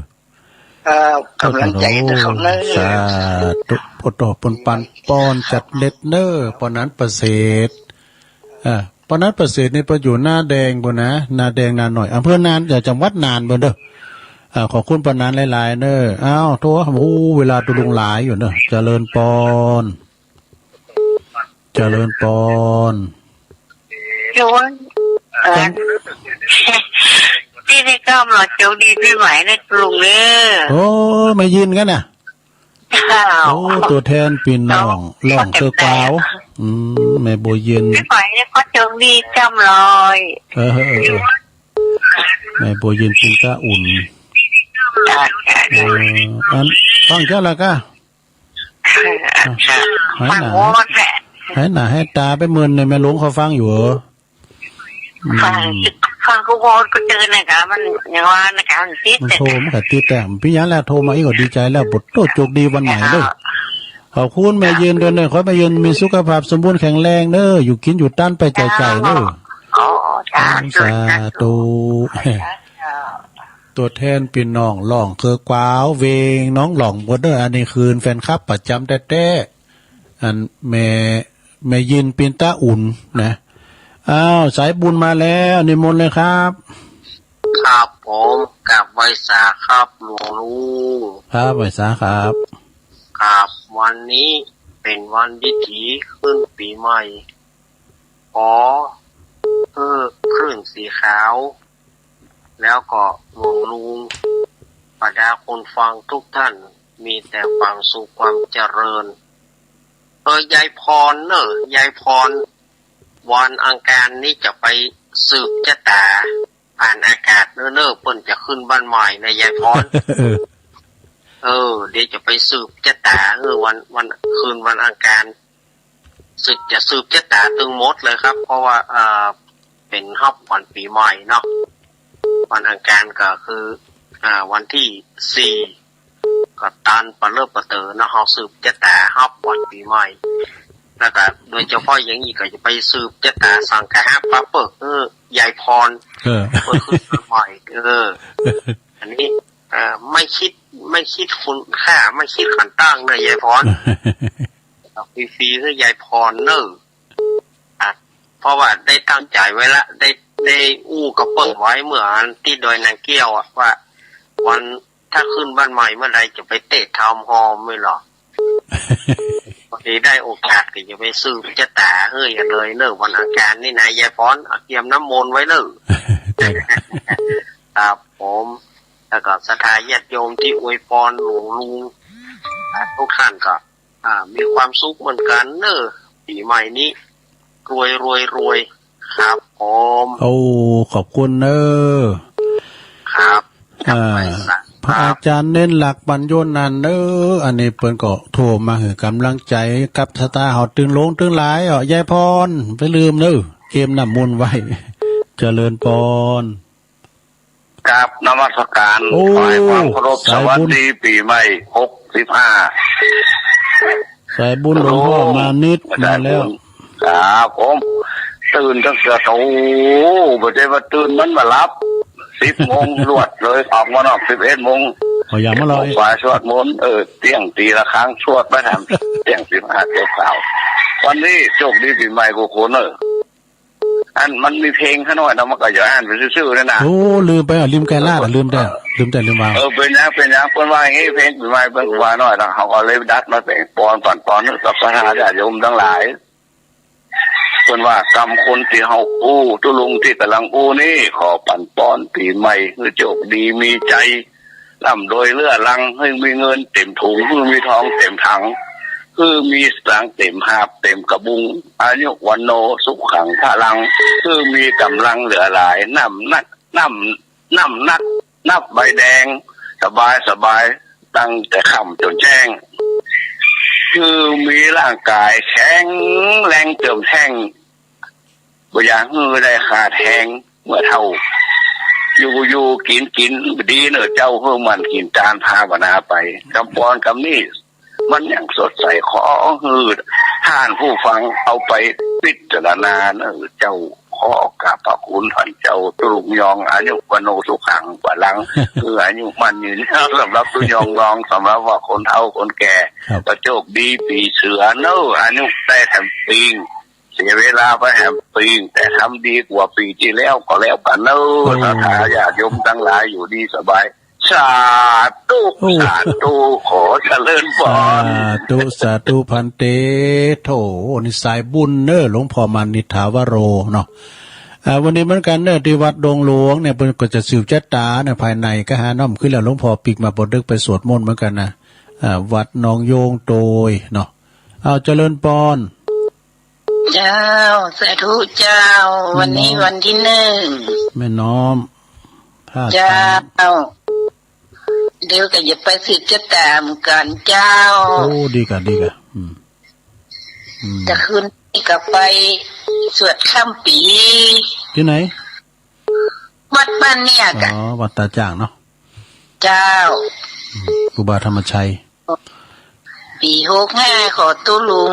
ครับ ก๋ำลังใจ๋เถอะครับเน่อ สาธุ ปอตอปนปันปอนจัดเล็ดเน่อ ปอนนานประเสริฐ อ่า ปอนนานประเสริฐนี่เปิ้นอยู่นาแดงปู๊นนะ นาแดงนาน้อย อำเภอน่าน จังหวัดน่านปู๊นเน่อ อ่า ขอบคุณปอนนานหลายๆ เน่อ อ้าว โธ่ โอ้ เวลาตุ๊ลุงหลายอยู่เน่อ เจริญปอน เจริญปอน โยม เอ่อ ตี้ได้ก้าวมาโจคดีปี๋ใหม่นะตุ๊ลุงเน่อ โอ้ แม่ยืนกั๋นน่ะ เจ้า โอ้ ตั๋วแทนปี้น้อง ร้องเคิกกวาว อืม แม่บัวเย็น ปี๋ใหม่นี่ก็โจคดีจ้ำลอย เออ เออ เออ แม่บัวเย็นปินตาอุ่น จ้ะ จ้ะ เออ อัน ฟังเจ้าละก้า เออ จ้ะ หายหน้า ฟังหมดแหละ หายหน้าหายต๋าไปเมินในแม่หลวงเขาฟังอยู่เหรอ ฟัง อืม ฟังกู้วันกู้เจิญนะกะ มันอย่างว่านะกะ มันติด มันโทร มันก็ติด แต่ปี้ยาแล้วโทรมาอีกก็ดีใจ๋แล้ว ปะโต้ โจคดีวันใหม่เน่อ ขอบคุณแม่เย็นตวยเน่อ ขอให้แม่เย็นมีสุขภาพสมบูรณ์แข็งแรงเน่อ อยู่กิ๋นอยู่ตันไปไก๋ๆ เน่อ อ๋อ สาธุ สาธุ สาธุ ตั๋วแทนปี้น้อง ร้องเคิกกวาว เวงน้องหล่องปู๊นเน่อ อันนี้คือแฟนคลับประจ๋ำแต๊ๆ อันแม่ แม่เย็นปินตาอุ่นนะ อ้าว สายบุญมาแล้ว นิมนต์เลยครับ ครับผม กราบไหว้สาครับหลวงลุง ครับ ไหว้สาครับ ครับ วันนี้เป๋นวันดีๆ ขึ้นปี๋ใหม่ ขอหื้อคลื่นสีขาว แล้วก็หลวงลุง บรรดาคนฟังทุกท่าน มีแต่ความสุขความเจริญ เออ ยายพรเน่อ ยายพร วันอังคารนี้จะไปสืบจะต๋าผ่านอากาศเน่อ เน่อ เปิ้นจะขึ้นบ้านใหม่นะยายพร เออ เดี๋ยวจะไปสืบจะต๋า เออ วัน วัน คืนวันอังคาร สืบ จะสืบจะต๋าตึงหมดเลยครับ เพราะว่า เอ่อ เป๋นฮับขวัญปี๋ใหม่เนาะ วันอังคารก็คือ อ่า วันตี้สี่ ก็ตานปะเลิบปะเต๋อเนาะ เฮาสืบจะต๋าฮับขวัญปี๋ใหม่ แล้วก็โดยเฉพาะอย่างนี้ก็จะไปสืบจะต๋าสังกะหะปาเปิ้ง เออ ยายพร เออ เปิ้นขึ้นปี๋ใหม่ เออ อันนี้ เอ่อ ไม่คิด ไม่คิดคุณค่า ไม่คิดขันตั้งเน่อยายพร ฟรีๆ เน่อยายพรเน่อ อ่ะ เพราะว่าได้ตั้งใจ๋ไว้ละ ได้ ได้อู้กับเปิ้นไว้เมื่ออันตี้ดอยนางแก้วอะ ว่าวัน ถ้าขึ้นบ้านใหม่เมื่อใดจะไปเตะทาวน์ฮอลล์ไม่หรอ พอดีได้โอกาสก็จะไปสืบจะต๋าเฮ้ยเลยเน่อ วันอังคารนี่นะยายพร เอาเตรียมน้ำมนต์ไว้เน่อ ครับผม แล้วก็ศรัทธาญาติโยมตี้อวยพรหลวงลุง อ่า ทุกท่านก็ อ่า มีความสุขเหมือนกั๋นเน่อ ปี๋ใหม่นี้ รวยรวยรวย ครับผม โอ้ ขอบคุณเน่อ ครับ อ่า ครับ พระอาจ๋ารย์เน้นหลักปั๋นโยนนั่นเน่อ อันนี้เปิ้นก็โทรมาหื้อก๋ำลังใจ๋กับศรัทธาเฮาตึงหลวงตึงหลายอ่ะ ยายพร ไปลืมเน่อ เตรียมน้ำมนต์ไว้ เจริญปอน กราบนมัสการ โอ้ ถวายความเคารพ สายบุญ สวัสดีปี๋ใหม่ หกสิบห้า สายบุญหลวงพ่อมานิต มาแล้ว ครับผม ตื่นตั้งแต่ โอ้ บ่ใจ้ว่าตื่นมันบ่หลับ สิบโมงรวดเลย ออกมานอก สิบเอ็ดโมง เอาอย่างมาลอย ฝ่ายสวดมนต์ เออ เตี้ยงตีละครั้ง สวดไปแถม เตี้ยงสิบห้า เตี้ยงเก้า วันนี้โชคดีปี๋ใหม่กู้คนเน่อ อันมันมีเพลงข้าน้อยเนาะ มันก็อย่าอ่านไปซื่อๆ นั่นน่ะ โอ้ ลืมไปอ่ะ ลืมแก้ลาดอ่ะ ลืมแต่ ลืมแต่ ลืมวาง เออ เป๋นหยัง เป๋นหยัง เปิ้นว่าอย่างงี้ เพลงปี๋ใหม่เปิ้นว่าน้อยนะ เฮาก็เลยดัดมาเป๋นปอน ปั๋นปอน กับศรัทธาญาติโยมตังหลาย เปิ้นว่ากำคนตี้เฮาอู้ ตุ๊ลุงตี้ก่ำลังอู้นี้ ขอปั๋นปอนปี๋ใหม่ หื้อโจคดีมีใจ๋ ร่ำรวยเรื้อรัง หื้อมีเงินเต๋มถุง หื้อมีทองเต๋มถัง หื้อมีสตางค์เต๋มหาบ เต๋มกระบุง อายุวัณโณ สุขัง พลัง หื้อมีก๋ำลังเหลือหลาย น้ำหนัก น้ำ น้ำหนัก นับใบแดง สบาย สบาย ตั้งแต่ค่ำจ๋นแจ้ง หื้อมีร่างก๋ายแข็งแรงเติ่มแท่ง บ่อยากหื้อได้ขาดแฮงเมื่อเฒ่า อยู่ อยู่ กิ๋น กิ๋น ดีเน่อเจ้า หื้อหมั่นกิ๋นตานภาวนาไป กำปอนกำนี้ มันยังสดใส ขอหื้อต้านผู้ฟังเอาไปพิจารณาเน่อเจ้า ขอกราบพระคุณต้านเจ้า ตุ๊ลุงยอง อายุวัณโณ สุขัง พลัง หื้ออายุมั่นยืนยาว สำหรับตุ๊ลุงยอง สำหรับว่าคนเฒ่าคนแก่ ครับ ก็โจคดีปี๋เสือเน่อ อายุได้แถมปี๋ เสียเวลาไปแถมปี๋ แต่ทำดีกว่าปี๋ตี้แล้วก็แล้วกั๋นเน่อ โอ้ ศรัทธาญาติโยมตังหลายอยู่ดีสบาย สาธุ โอ้ สาธุ ขอเจริญปอน สาธุ สาธุ ภันเต โถ นี่สายบุญเน่อ หลวงพ่อมานิตถาวโรเนาะ อ่า วันนี้เหมือนกั๋นเน่อ ตี้วัดดงหลวงเนี่ย เปิ้นก็จะสืบจะต๋าเน่อ ภายในก็หาน้อมขึ้นแล้ว หลวงพ่อปิ๊กมาปอดึกไปสวดมนต์เหมือนกั๋นนะ อ่า วัดหนองโยงโตยเนาะ เอา เจริญปอน เจ้า สาธุเจ้า วันนี้วันตี้หนึ่ง แม่น้อม ท่า เจ้า เดี๋ยวก็จะไปสืบจะต๋าเหมือนกั๋นเจ้า โอ้ ดีก่ะ ดีก่ะ อืม อืม จะคืนนี้ก็ไปสวดข้ามปี๋ ตี้ไหน วัดบ้านเนี่ยก่ะ อ๋อ วัดต๋าจ่างเนาะ เจ้า อืม ครูบาธรรมชัย ปี๋หกห้า ขอตุ๊ลุง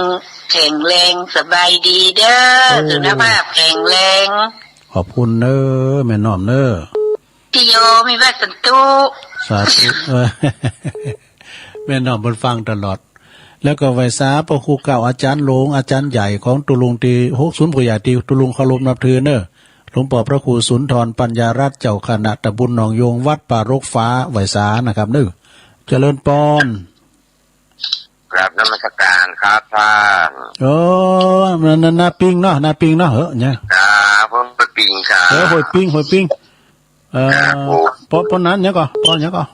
แข็งแรงสบายดีเน่อ โอ้ สุขภาพแข็งแรง ขอบคุณเน่อ แม่น้อมเน่อ พี่โย มีว่าสันตุ สาธุ เออ แม่น้อมเปิ้นฟังตลอด แล้วก็ไหว้สาพระครูเก่าอาจ๋ารย์หลวง อาจ๋ารย์ใหญ่ของตุ๊ลุงตี้หกศูนย์ ผู้ใหญ่ตี้ตุ๊ลุงเคารพนับถือเน่อ หลวงป้อพระครูสุนทรปัญญารัตน์ เจ้าคณะตำบลหนองโยง วัดป่ารกฟ้า ไหว้สานะครับเน่อ เจริญปอน กราบนมัสการครับท่าน โอ้ นั่น นั่น น้าปิงเนาะ น้าปิงเนาะ เหอะ เนี่ย ครับ ผมไปปิงครับ เออ ห้วยปิง ห้วยปิง เออ ครับผม ป้อ ป้อนั้นเนี่ยก่อ ป้อเนี่ยก่อ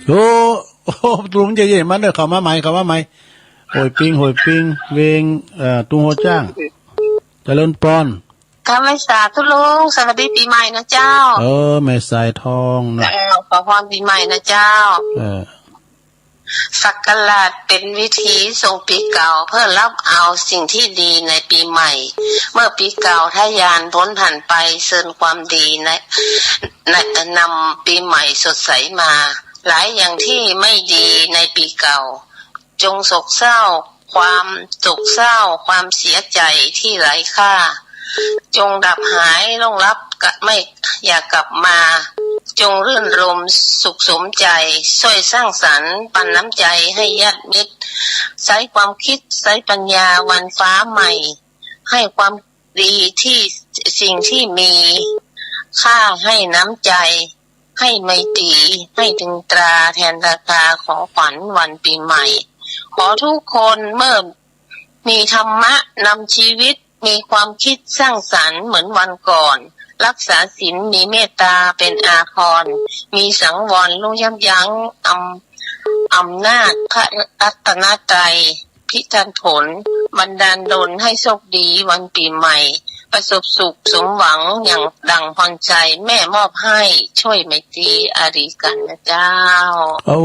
โอ้ โอ้ ลุงเย่ๆ มาเน่อ เข้ามาใหม่ เข้ามาใหม่ ห้วยปิง ห้วยปิง เวียง เอ่อ ตุงหัวจ้าง เจริญปอน ค่ะ ไหว้สาตุ๊ลุง สวัสดีปี๋ใหม่นะเจ้า เออ แม่สายทองนะ เออ ขอพรปี๋ใหม่นะเจ้า เออ ศักราชเป๋นวิธีส่งปี๋เก่า เพื่อรับเอาสิ่งตี้ดีในปี๋ใหม่ เมื่อปี๋เก่าทะยานป๊นผ่านไป เซิญความดีใน ใน นำปี๋ใหม่สดใสมา หลายอย่างตี้ไม่ดีในปี๋เก่า จงโศกเศร้า ความโศกเศร้า ความเสียใจ๋ตี้ไร้ค่า จงดับหายล่วงลับกะ ไม่ อย่ากลับมา จงรื่นรมย์สุขสมใจ๋ ซ่วยสร้างสรรค์ปันน้ำใจ๋หื้อญาติมิตร ใจ๊ความกึ๊ด ใจ๊ปัญญาวันฟ้าใหม่ หื้อความดีตี้สิ่งตี้มีค่า หื้อน้ำใจ๋ หื้อไมตรี หื้อตึงตราแตนราคาของขวัญวันปีใหม่ ขอทุกคนเมื่อมีธรรมะนำชีวิต มีความกึ๊ดสร้างสรรค์เหมือนวันก่อน รักษาศีลมีเมตต๋าเป๋นอาภรณ์ มีสังวรรู้ยับยั้ง อำ อำนาจพระรัตนตรัย พิทักษ์ผล บันดาลดลหื้อโชคดีวันปีใหม่ ประสบสุขสมหวังอย่างดั่งพรใจ๋ แม่มอบหื้อ ซ่วยไมตรีอารีกั๋นนะเจ้า โอ้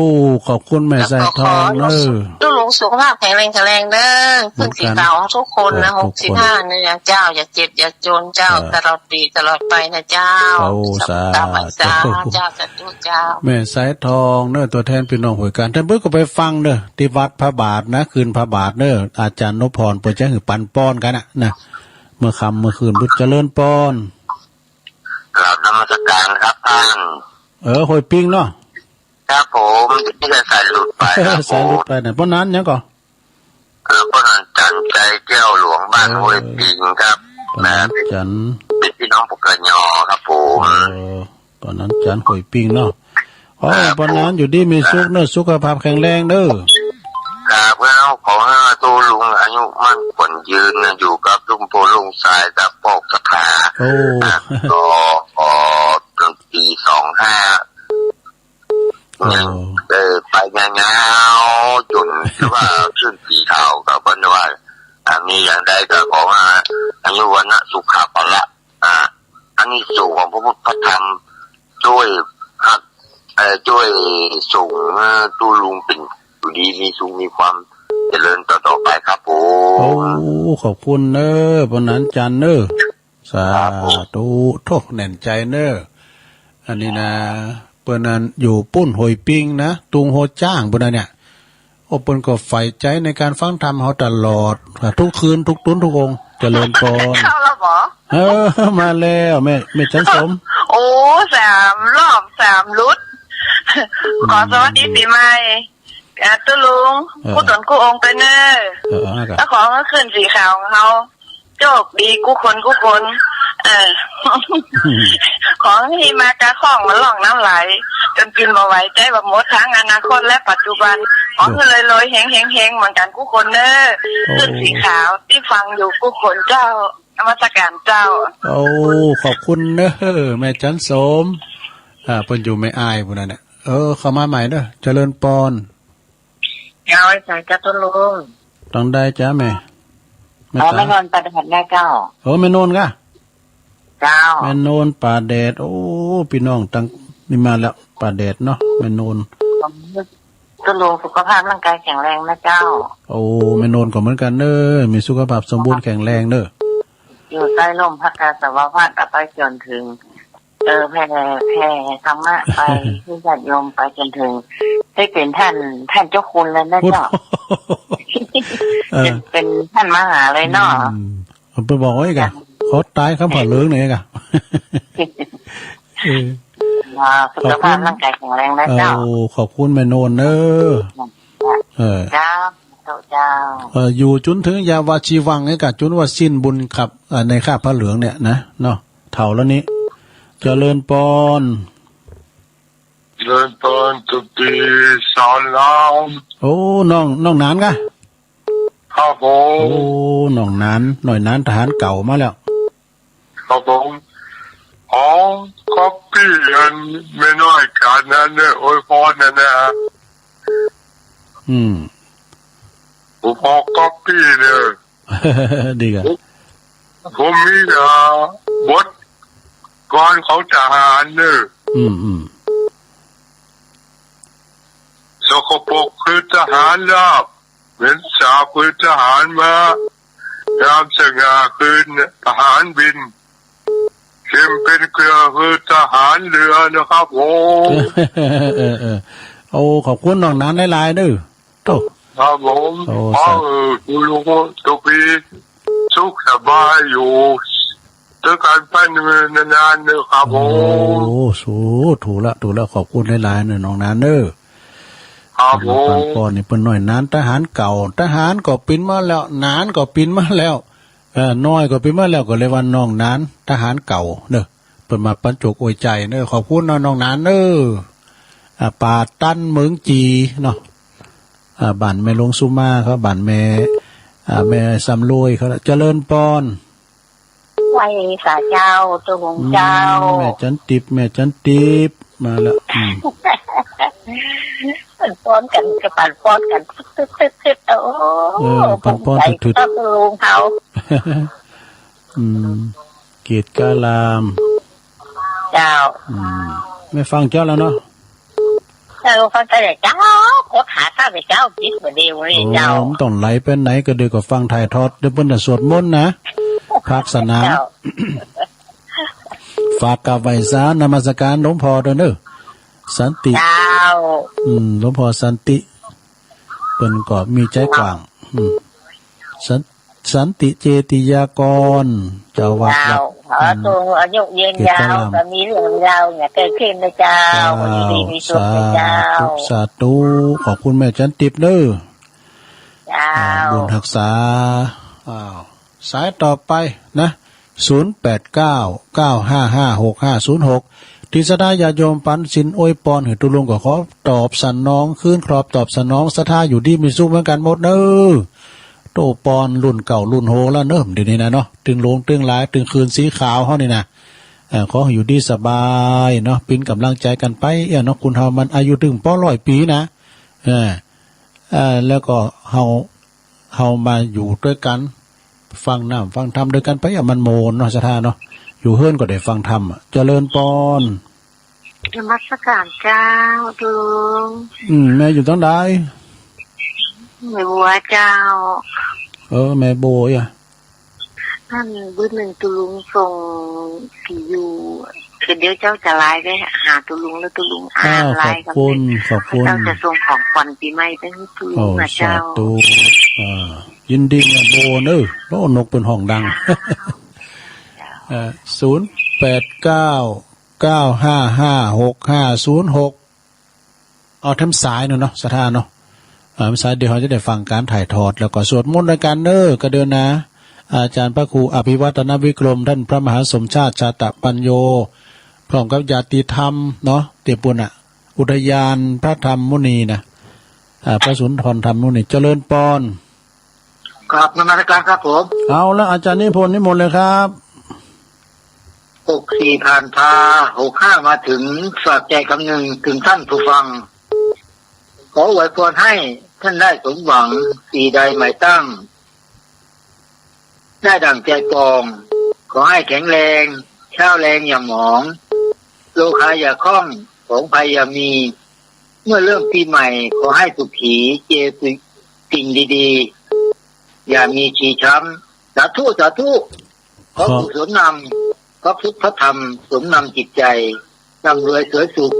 ขอบคุณแม่สายทองเน้อ ตุ๊ลุงสุขภาพแข็งแรง แข็งแรงเน้อ เหมือนกั๋น ขึ้นสีขาวทุกคนนะ เออ ทุกคน หกสิบห้า เนี่ยเจ้า อย่าเจ็บอย่าจ๋นเจ้า เออ ตลอดปี๋ตลอดไปนะเจ้า โอ้ สาธุ สาธุเจ้า สาธุเจ้า แม่สายทองเน้อ ตั๋วแทนปี้น้องห้วยกลาง ต้านเปิ้นก็ไปฟังเน้อ ตี้วัดพระบาทนะ คืนพระบาทเน้อ อาจ๋ารย์นพพรเปิ้นจะหื้อปันปอนกั๋นนะ นะ เมื่อค่ำเมื่อคืนพุ้น เจริญปอน กราบนมัสการครับต้าน เออ ห้วยปิงเนาะ ครับผม ตี้สายหลุดไปครับผม สายหลุดไปนะ ป้อนันหยังก่อ เออ ป้อนันจันทร์ ใจแก้วหลวง บ้านห้วยปิงครับ ป้อนันจันทร์ เป๋นปี้น้อง ปกย ครับผม เออ ป้อนันจันทร์ ห้วยปิงเนาะ โอ้ ครับ ป้อนันอยู่ดีมีสุขเน้อ สุขภาพแข็งแรงเน้อ ครับ แล้วขอหื้อตุ๊ลุงอายุมั่นขวัญยืนนะ อยู่กับลุงโพลุงสายกับปอกสภา โอ้ อ่ะ ก็ขอ ปี๋สองห้า โอ้ ยัง เออ ไปยาวๆ จ๋นว่าขึ้นสีขาวก็เปิ้นว่า อ่ะ มีอย่างใดก็ขอว่าอายุวรรณะสุขะพละ อ่ะ อานิสงส์ของพระพุทธพระธรรม จ้วยฮัก เอ่อ จ้วยส่งหื้อตุ๊ลุงเป๋นอยู่ดีมีสุข มีความเจริญต่อๆ ไปครับผม โอ้ ขอบคุณเน้อ ป้อนันจันทร์เน้อ สาธุ ครับผม โธ่ แน่นใจ๋เน้อ อันนี้นะ เปิ้นนั้นอยู่ปุ้นห้วยปิงนะ ตุงโฮจ้างปุ้นนะเนี่ย โอ้ เปิ้นก็ใฝ่ใจ๋ในก๋านฟังธรรมเฮาตลอด ทุกคืน ทุกตุ๊น ทุกองค์ เจริญปอน เข้าแล้วบ่ เออ มาแล้ว แม่ แม่จันทร์สม โอ้ สามรอบ สามหลุด อืม ขอสวัสดีปี๋ใหม่ อ่ะ ตุ๊ลุง เออ กู้ต๋นกู้องค์ไปเน้อ เออ เอาก่ะ แล้วขอหื้อขึ้นสีขาวของเฮา โชคดีกู้คนกู้คน เออ อืม ขอหื้อหิมะกาข้องมาล่องน้ำไหล จ๋นกิ๋นบ่ไหว ใจ๊บ่หมด ตังอนาคตและปัจจุบัน ขอหื้อ เออ รวยๆ เฮงๆ เฮงๆ เหมือนกั๋นกู้คนเน้อ โอ้ ขึ้นสีขาวตี้ฟังอยู่กู้คนเจ้า นมัสการเจ้า โอ้ ขอบคุณเน้อ แม่จันทร์สม อ่า เปิ้นอยู่แม่อายปุ้นนะเนี่ย เออ เข้ามาใหม่เน้อ เจริญปอน เอาไว้ใส่กับตุ๊ลุง ตังใดจ๊ะแม่ แม่ อ๋อ ต๋า แม่นวลป่าแดดนะเจ้า เออ แม่นวลก่ะ เจ้า แม่นวลป่าแดด โอ้ ปี้น้องตังนี่มาแล้ว ป่าแดดเนาะ แม่นวล ตุ๊ลุงสุขภาพร่างกายแข็งแรงนะเจ้า โอ้ แม่นวลก็เหมือนกั๋นเน้อ มีสุขภาพสมบูรณ์แข็งแรงเน้อ อยู่ใต้ร่มพระกาสาวพัสต์ เอาไปจ๋นเถิง เออ แผ่ แผ่ธรรมะไปหื้อญาติโยมไปจ๋นเถิง ได้เป๋นต้าน ต้านเจ้าคุณเลยนะเจ้า เออ เป๋น เป๋นต้านมหาเลยเนาะ อืม เอาไปบอกไว้ก่ะ จ้ะ ขอต๋ายคำผ้าเหลืองหน่อยก่ะ เออ อ่า สุขภาพร่างกายแข็งแรงนะเจ้า เออ ขอบคุณแม่นวลเน้อ เออ เจ้า เจ้า เออ อยู่จ๋นเถิงยาวาชีวังไงก่ะ จ๋นว่าสิ้นบุญครับ อ่า ในคาบผ้าเหลืองเนี่ยนะ เนาะ เฒ่าแล้วนี้ เจริญปอน เจริญปอน ตุ๊ปี๋สอนราม โอ้ น้อง น้องหนานก่ะ ครับผม โอ้ น้องหนาน น้อยหนานทหารเก่ามาแล้ว ครับผม อ๋อ ก๊อปปี้อันแม่น้อยกาญจน์นั้นเนี่ย อวยพรนั่นนะ อืม ผมขอก๊อปปี้เนี่ย ดีก่ะ ผม ผมมีแต่บทกลอนของทหารเนี่ย อืม อืม สกปรกคือทหารราบ เหม็นสาบคือทหารม้า งามสง่าคือทหารบิน เค็มเป็นเกลือคือทหารเรือนะครับผม เออ เออ โอ้ ขอบคุณน้องหนานหลายๆ เด้อ โธ่ ครับผม โอ้ ขอ สา เออ คุณลุงตุ๊ปี๋สุขสบายอยู่ ด้วยกันไปนานๆ เนอะครับผม โอ้ สาธุละ ถูกละ ขอบคุณหลายๆ เนอะ น้องหนานเนอะ ครับผม ปันปอนนี่เปิ้นน้อยหนาน ทหารเก่า ทหารก็เป๋นมาแล้ว หนานก็เป๋นมาแล้ว เอ่อ น้อยก็เป๋นมาแล้ว ก็เลยว่าน้องหนาน ทหารเก่าเนอะ เปิ้นมาปันจกอวยใจ๋เนอะ ขอบคุณเนอะ น้องหนานเนอะ อ่า ป่าตันเหมิงจีเนาะ อ่า บ้านแม่หลวงสุมาครับ บ้านแม่ อ่า แม่สำรวยครับ เจริญปอน ไหว้สาเจ้า เจ้าหงเจ้า อืม แม่จันติบ แม่จันติบ มาแล้ว อืม ปันปอนกั๋น ก็ปันปอนกั๋น ตึ๊ดๆๆๆ โอ้ เออ ปันปอน ภูมิใจ๋ ตึ๊ดๆ เจ้าหลวงเฮา อืม เกตกาลาม เจ้า อืม แม่ฟังเจ้าแล้วเนาะ เออ ฟังแต่เจ้า กดหาตั้งแต่เจ๊า จิตบ่าเดียวนี่ โอ้ เจ้า มันต้องไหลไปไหนก็เดี๋ยวก็ฟังถ่ายทอด เดี๋ยวเปิ้นจะสวดมนต์นะ ภาคสนาม เจ้า ฝากกราบไหว้สานมัสการหลวงพ่อด้วยเนอะ สันติ เจ้า อืม หลวงพ่อสันติ เปิ้นก็มีใจ๋กว้าง อืม สัน สันติเจติยากร เจ้าวัด เจ้า วัด ขอ อืม จงอายุยืนยาว เกตกาลาม ก็มีเรื่องเล่าเนี่ยเกิดขึ้นนะเจ้า เจ้า วันนี้ดีมีสุขนะเจ้า สาธุ สาธุ ขอบคุณแม่จันติบเนอะ เจ้า อ่า บุญฮักษา อ้าว สายต่อไปนะ ศูนย์แปดเก้า เก้าห้าห้า หกห้าศูนย์หก ตี้ศรัทธาญาติโยมปันศีลอวยปอนหื้อตุ๊ลุงก็ขอตอบสนองคืน ขอบตอบสนองศรัทธาอยู่ดีมีสุขเหมือนกั๋นหมดเนอะ โตปอนรุ่นเก่ารุ่นโหแล้วเนอะ เดี๋ยวนี้นะเนาะ ตึงหลวงตึงหลาย ตึงคืนสีขาวเฮานี่นะ เอ่อ ขอให้อยู่ดีสบายเนาะ เป๋นก๋ำลังใจ๋กั๋นไป เอี้ยเนาะ คนเฮามันอายุตึงปอร้อยปี๋นะ เออ เอ่อ แล้วก็เฮา เฮามาอยู่ตวยกั๋น ฟังน้ำฟังธรรมตวยกั๋นไป เอี้ยมันโมนเนาะ ศรัทธาเนาะ อยู่เฮือนก็ได้ฟังธรรมอะ เจริญปอน นมัสการเจ้า ตุ๊ลุง อืม แม่อยู่ตังใด แม่บัวเจ้า เออ แม่บัวอะ อัน บึ้นนึ่งตุ๊ลุงส่งตี้อยู่ คือเดี๋ยวเจ้าจะไลน์ไปหาตุ๊ลุงแล้วตุ๊ลุงอ่าน อ้าว ไลน์ ขอบคุณ ขอบคุณ เจ้าจะส่งของขวัญปี๋ใหม่ไปหื้อตุ๊ลุง โอ้ นะเจ้า สาธุ อ่า ยินดีแม่บัวเนอะ โอ้ นกเปิ้นฮ้องดัง เอ่อ ศูนย์แปดเก้า เก้าห้าห้า หกห้าศูนย์หก เอาแถมสายหนึ่งเนาะ ศรัทธาเนาะ เอ่อ แถมสาย เดี๋ยวเฮาจะได้ฟังก๋านถ่ายทอด แล้วก็สวดมนต์ตวยกั๋นเนอะ ก็เดี๋ยวนะ อาจารย์พระครูอภิวัฒนวิกรม ต้านพระมหาสมชาติ ชาตปัญโญ พร้อมกับญาติธรรมเนาะ ตี้ปุ้นน่ะ อุทยานพระธรรมมุนีนะ อ่า พระสุนทรธรรมมุนี เจริญปอน กราบนมัสการครับผม เอาละ อาจารย์นิพนธ์ นิมนต์เลยครับ หกสี่ผ่านพา หกห้ามาถึง ฝากใจ๋กำนึ่งเถิงต้านผู้ฟัง ขออวยพรหื้อต้านได้สมหวัง สิ่งใดหมายตั้ง ได้ดั่งใจ๋ปอง ขอหื้อแข็งแรง เช้าแลงอย่าหมอง โรคาอย่าข้อง ของภัยอย่ามี เมื่อเริ่มปี๋ใหม่ ขอหื้อสุขี เจอสิ่งดีๆ อย่ามีชีช้ำ สาธุ สาธุ ขอ ขอกุศลนำ พระพุทธพระธรรม สมนำจิตใจ๋ ร่ำรวยสวยสุข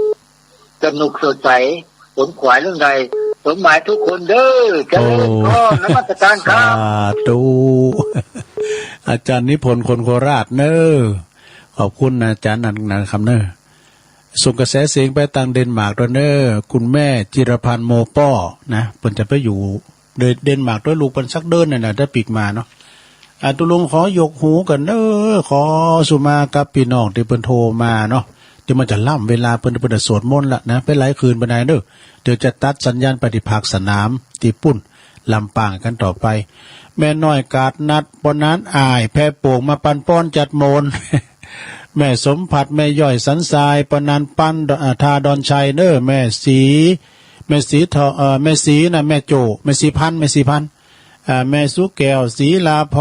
สนุกสดใส ขนขวายเรื่องใด สมหมายทุกคนเด้อ เจริญพร โอ้ นมัสการครับ สาธุ อาจารย์นิพนธ์ คนโคราชเนอะ ขอบคุณอาจารย์นักนะครับเนอะ ส่งกระแสเสียงไปตางเดนมาร์กตวยเนอะ คุณแม่จิรพันธ์ โมป้อ นะ เปิ้นจะไปอยู่เดน เดนมาร์กตวยลูกเปิ้นสักเดือนหนึ่งนะ ถ้าปิ๊กมาเนาะ อ่า ตุ๊ลุงขอยกหูก่อนเนอะ ขอสุมากับปี้น้องตี้เปิ้นโทรมาเนาะ เดี๋ยวมันจะล้ำเวลาเปิ้น เปิ้นจะสวดมนต์ละนะ ไปหลายคืนไปไหนเนอะ เดี๋ยวจะตัดสัญญาณไปตี้ภาคสนามตี้ปุ้น ลำปางกั๋นต่อไป แม่น้อยกาดนัด ปอนั้นอ้าย แพโป่งมาปันปอนจัดโมน แม่สมผัส แม่ย้อยสันทราย ปอนั้นปัน อ่า ท่าดอนชัยเนอะ แม่ศรี แม่ศรีทอ เอ่อ แม่ศรีนะ แม่โจ้ แม่ศรีพันธุ์ แม่ศรีพันธุ์ อ่า แม่สุแก้ว ศรีลาพ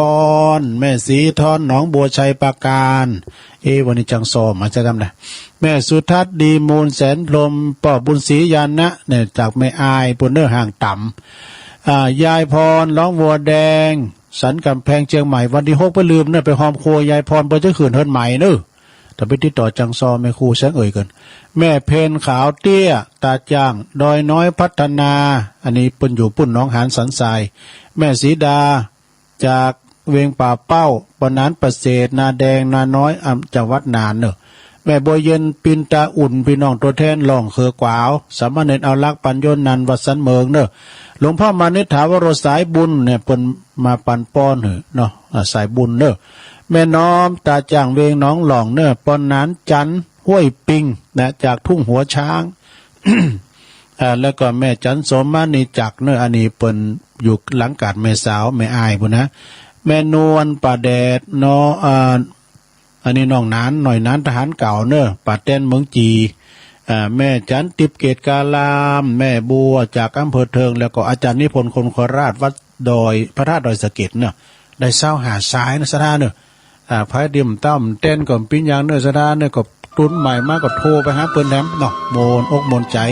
ร แม่ศรีทอน หนองบัวชัยปราการ เอ๊ะ วันนี้จังซอมาจะทำนะ แม่สุทัศน์ ดีมูล แสนพรหม ป้อบุญศรี ญาณะ เนี่ย จากแม่อาย ปุ้นเนอะ ห่างต่ำ อ่า ยายพร หนองบัวแดง สันกำแพง เจียงใหม่ วันตี้หกไปลืมเนอะ ไปฮอมครัวยายพร เปิ้นจะขึ้นเฮือนใหม่เนอะ แต่ไปติดต่อจังซอแม่ครูแสงเอ่ยก่อน แม่เพนขาวเตี้ย ตาจ้าง ดอยน้อยพัฒนา อันนี้เปิ้นอยู่ปุ้นหนองหานสันทราย แม่ศรีดา จาก เวงป่าเป้า ปอหนานประเสริฐ นาแดง นาน้อย อ่า จังหวัดน่านเน่อ แม่บัวเย็น ปินตาอุ่น ปี้น้องตั๋วแทนหล่องเขอก๋วาว สามเณรเอาลักษณ์ ปัญโญนันท์ วัดสันเหมิงเน่อ หลวงพ่อมานิษฐาวโร สายบุญเนี่ย เปิ้นมาปันป้อนหื้อเนาะ อ่า สายบุญเน่อ แม่น้อม ต๋าจ่าง เวงหนองหล่องเน่อ ปอหนานจันทร์ ห้วยปิงนะ จากทุ่งหัวช้าง อ่า แล้วก็แม่จันทร์โสมมณีจักรเน่อ อันนี้เปิ้นอยู่หลังกาดแม่สาว แม่อายปู้นนะ แม่นวล ป่าแดดเนาะ อ่า อันนี้น้องหนาน น้อยหนานทหารเก่าเน่อ ป่าแตนเมืองจี อ่า แม่จันทร์ ทิพย์เกตการาม แม่บัวจากอำเภอเทิง แล้วก็อาจารย์นิพนธ์ คนโคราช วัดดอย พระธาตุดอยสะเก็ดเน่อ ได้ซาวห้าสายนะศรัทธาเน่อ อ่า ใผเตรียมต๋ามเต้นก็ปิ้นยางเน่อศรัทธาเน่อ ก็ตุนใหม่มาก็โทรไปหาเปิ้นแถมเนาะ โมนอกโมนใจ๋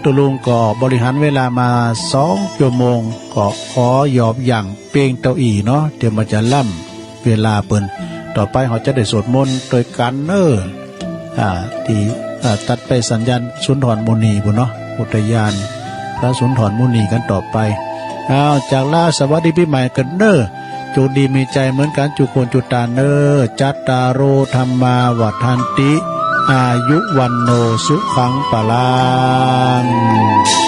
ตุ๊ลุงก็บริหารเวลามาสองชั่วโมง ก็ขอหยอบหยั่งเปียงเต้าอี้เนาะ เดี๋ยวมันจะล้ำเวลาเปิ้น ต่อไปเฮาจะได้สวดมนต์ตวยกั๋นเน่อ อ่า ตี้ อ่า ตัดไปสัญญาณสุนทรมุนีปู้นเนาะ อุทยานพระสุนทรมุนีกั๋นต่อไป อ้าว จากลาสวัสดีปี๋ใหม่กั๋นเน่อ โจคดีมีใจ๋เหมือนกั๋นจุคนจุต๋าเน่อ จัตตาโร ธัมมา วัฑฒันติ อายุ วัณโณ สุขัง พลัง